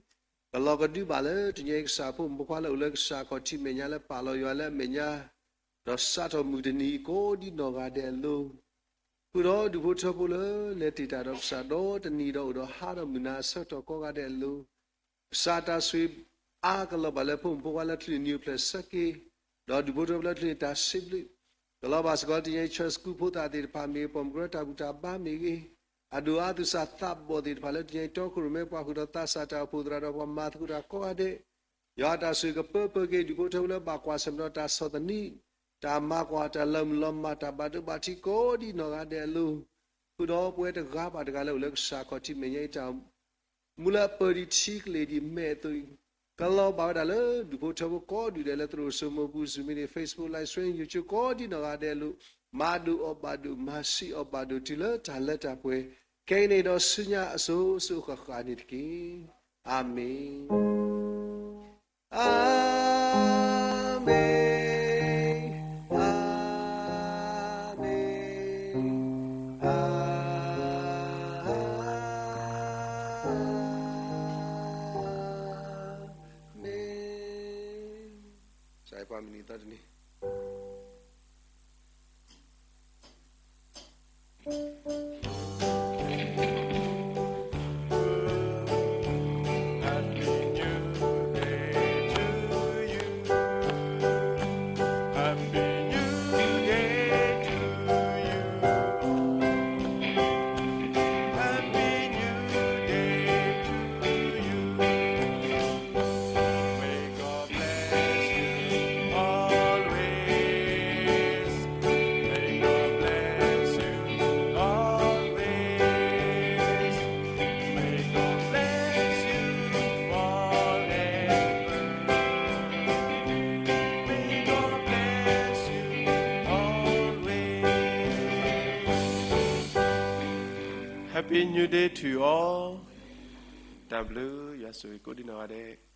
ကလီၤကဒုးဘၣ်လၢတနံၤအံၤ ကစၢ်ဖိမုၣ်ဖိခွါလၢအိၣ်လၢကစၢ်ခီၣ်ထံးမဲာ်ညါလၢပာ်လီၤယွၤလၢအမဲာ်ညါ, ဒီးစးထီၣ်မုၢ်တနံၤအံၤကိးဒံနီၢ်ဂၤဒဲးအလိၤ, ဃုာ်ဒီးဒူၣ်ဖိထၢဖိလၢလဲၤတ့ၢ်တၢ်ဒီးကစၢ်ဒီတနံၤဒီးအိၣ်ဒီးဟါဒီးမုၢ်နၤအဆၢကတီၢ်ကိးဂၤဒဲးအလိၤ, ကစၢ်တၢ်ဆိၣ်ဂ့ၤအါကလီၤဘၣ်လၢဖိမုၣ်ဖိခွါလၢချုးနံၤအိၣ်ဖျဲၣ်ဆၢက့ၤ, ဒီးဒူၣ်ဖိထၢဖိလၢချုးန့ၣ်တၢ်စံးဘျုး, ကလီၤဘၣ်စ့ၢ်ကီးလၢတနံၤအံၤ ချၢၣ်စကူဖိသၣ်သ့ၣ်တဖၣ်မ့ၢ်ဂ့ၤ ပိာ်မုၣ်ကရၢတၢ်ဘူၣ်တၢ်ဘါမ့ၢ်ဂ့ၤ, အဒိၣ်အါသူၣ်စၢ်သးဘီၣ်သ့ၣ်တဖၣ်လၢတနံၤအံၤ တီခိၣ်ရိၣ်မဲပှၤဃုာ်ဒီးသးစၢ်တၢ်အိၣ်ဖှိၣ်သရၣ် ဒီးပှၤမၤသကိးတၢ်ကိးဂၤဒဲး, ယွၤအတၢ်ဆိၣ်ဂ့ၤကပၢပၢက့ၤဒူၣ်ဖိထၢဖိလၢဘၣ်ကွၢ်ဆၢၣ်မဲာ်ဒီးတၢ်ဆီၣ်သနံး, တၢ်မၤကွၢ် တၢ်လီၤမုၢ်လီၤမၢ် တၢ်ဘၣ်ဒိဘၣ်ထံးကိးဒံနီၢ်ဂၤဒဲးအလိၤ, ဃုာ်ဒီးပဝဲတဂၤဘၣ်တဂၤလၢအိၣ်လၢကစၢ်ခီၣ်ထံးမဲာ်ညါအံၤတၢ် မူလၢအပၢၢ်ဒံးထံကလ့ၢ်ဒံးမဲာ်အသိးအံၤ, ကလီၤဘၣ်ဝဲဒၣ်လၢဒူၣ်ဖိထၢဖိကိးဒူၣ်ဒဲးလၢသရိာ်စိမိၤပူၤ Zoom meeting, Facebook live stream, YouTube ကိးဒံနီၢ်ဂၤဒဲးအလိၤ, မၤဒိၣ်အီၣ်ဘၣ်ဒိၣ် မၤဆံးအီၣ်ဘၣ်ဒိၣ်တုၤလၢတၢ်လၢတၢ်ပှဲၤ, ခဲအံၤန့ၣ်ဒီးဆူညါအစိၤစိၤဃၣ်ဃၣ်န့ၣ်တက့ၢ်. အၤမ့ၣ်. အၤမ့ၣ်, အၤမ့ၣ်, အၤမ့ၣ်. ကစၢ်ယွၤပှၤမုၢ်နံၤသီတနံၤ Happy New Day to all. တၢ်ဘျုး ယွၤဆိၣ်ဂ့ၤကိးဒံနီၢ်ဂၤဒဲး.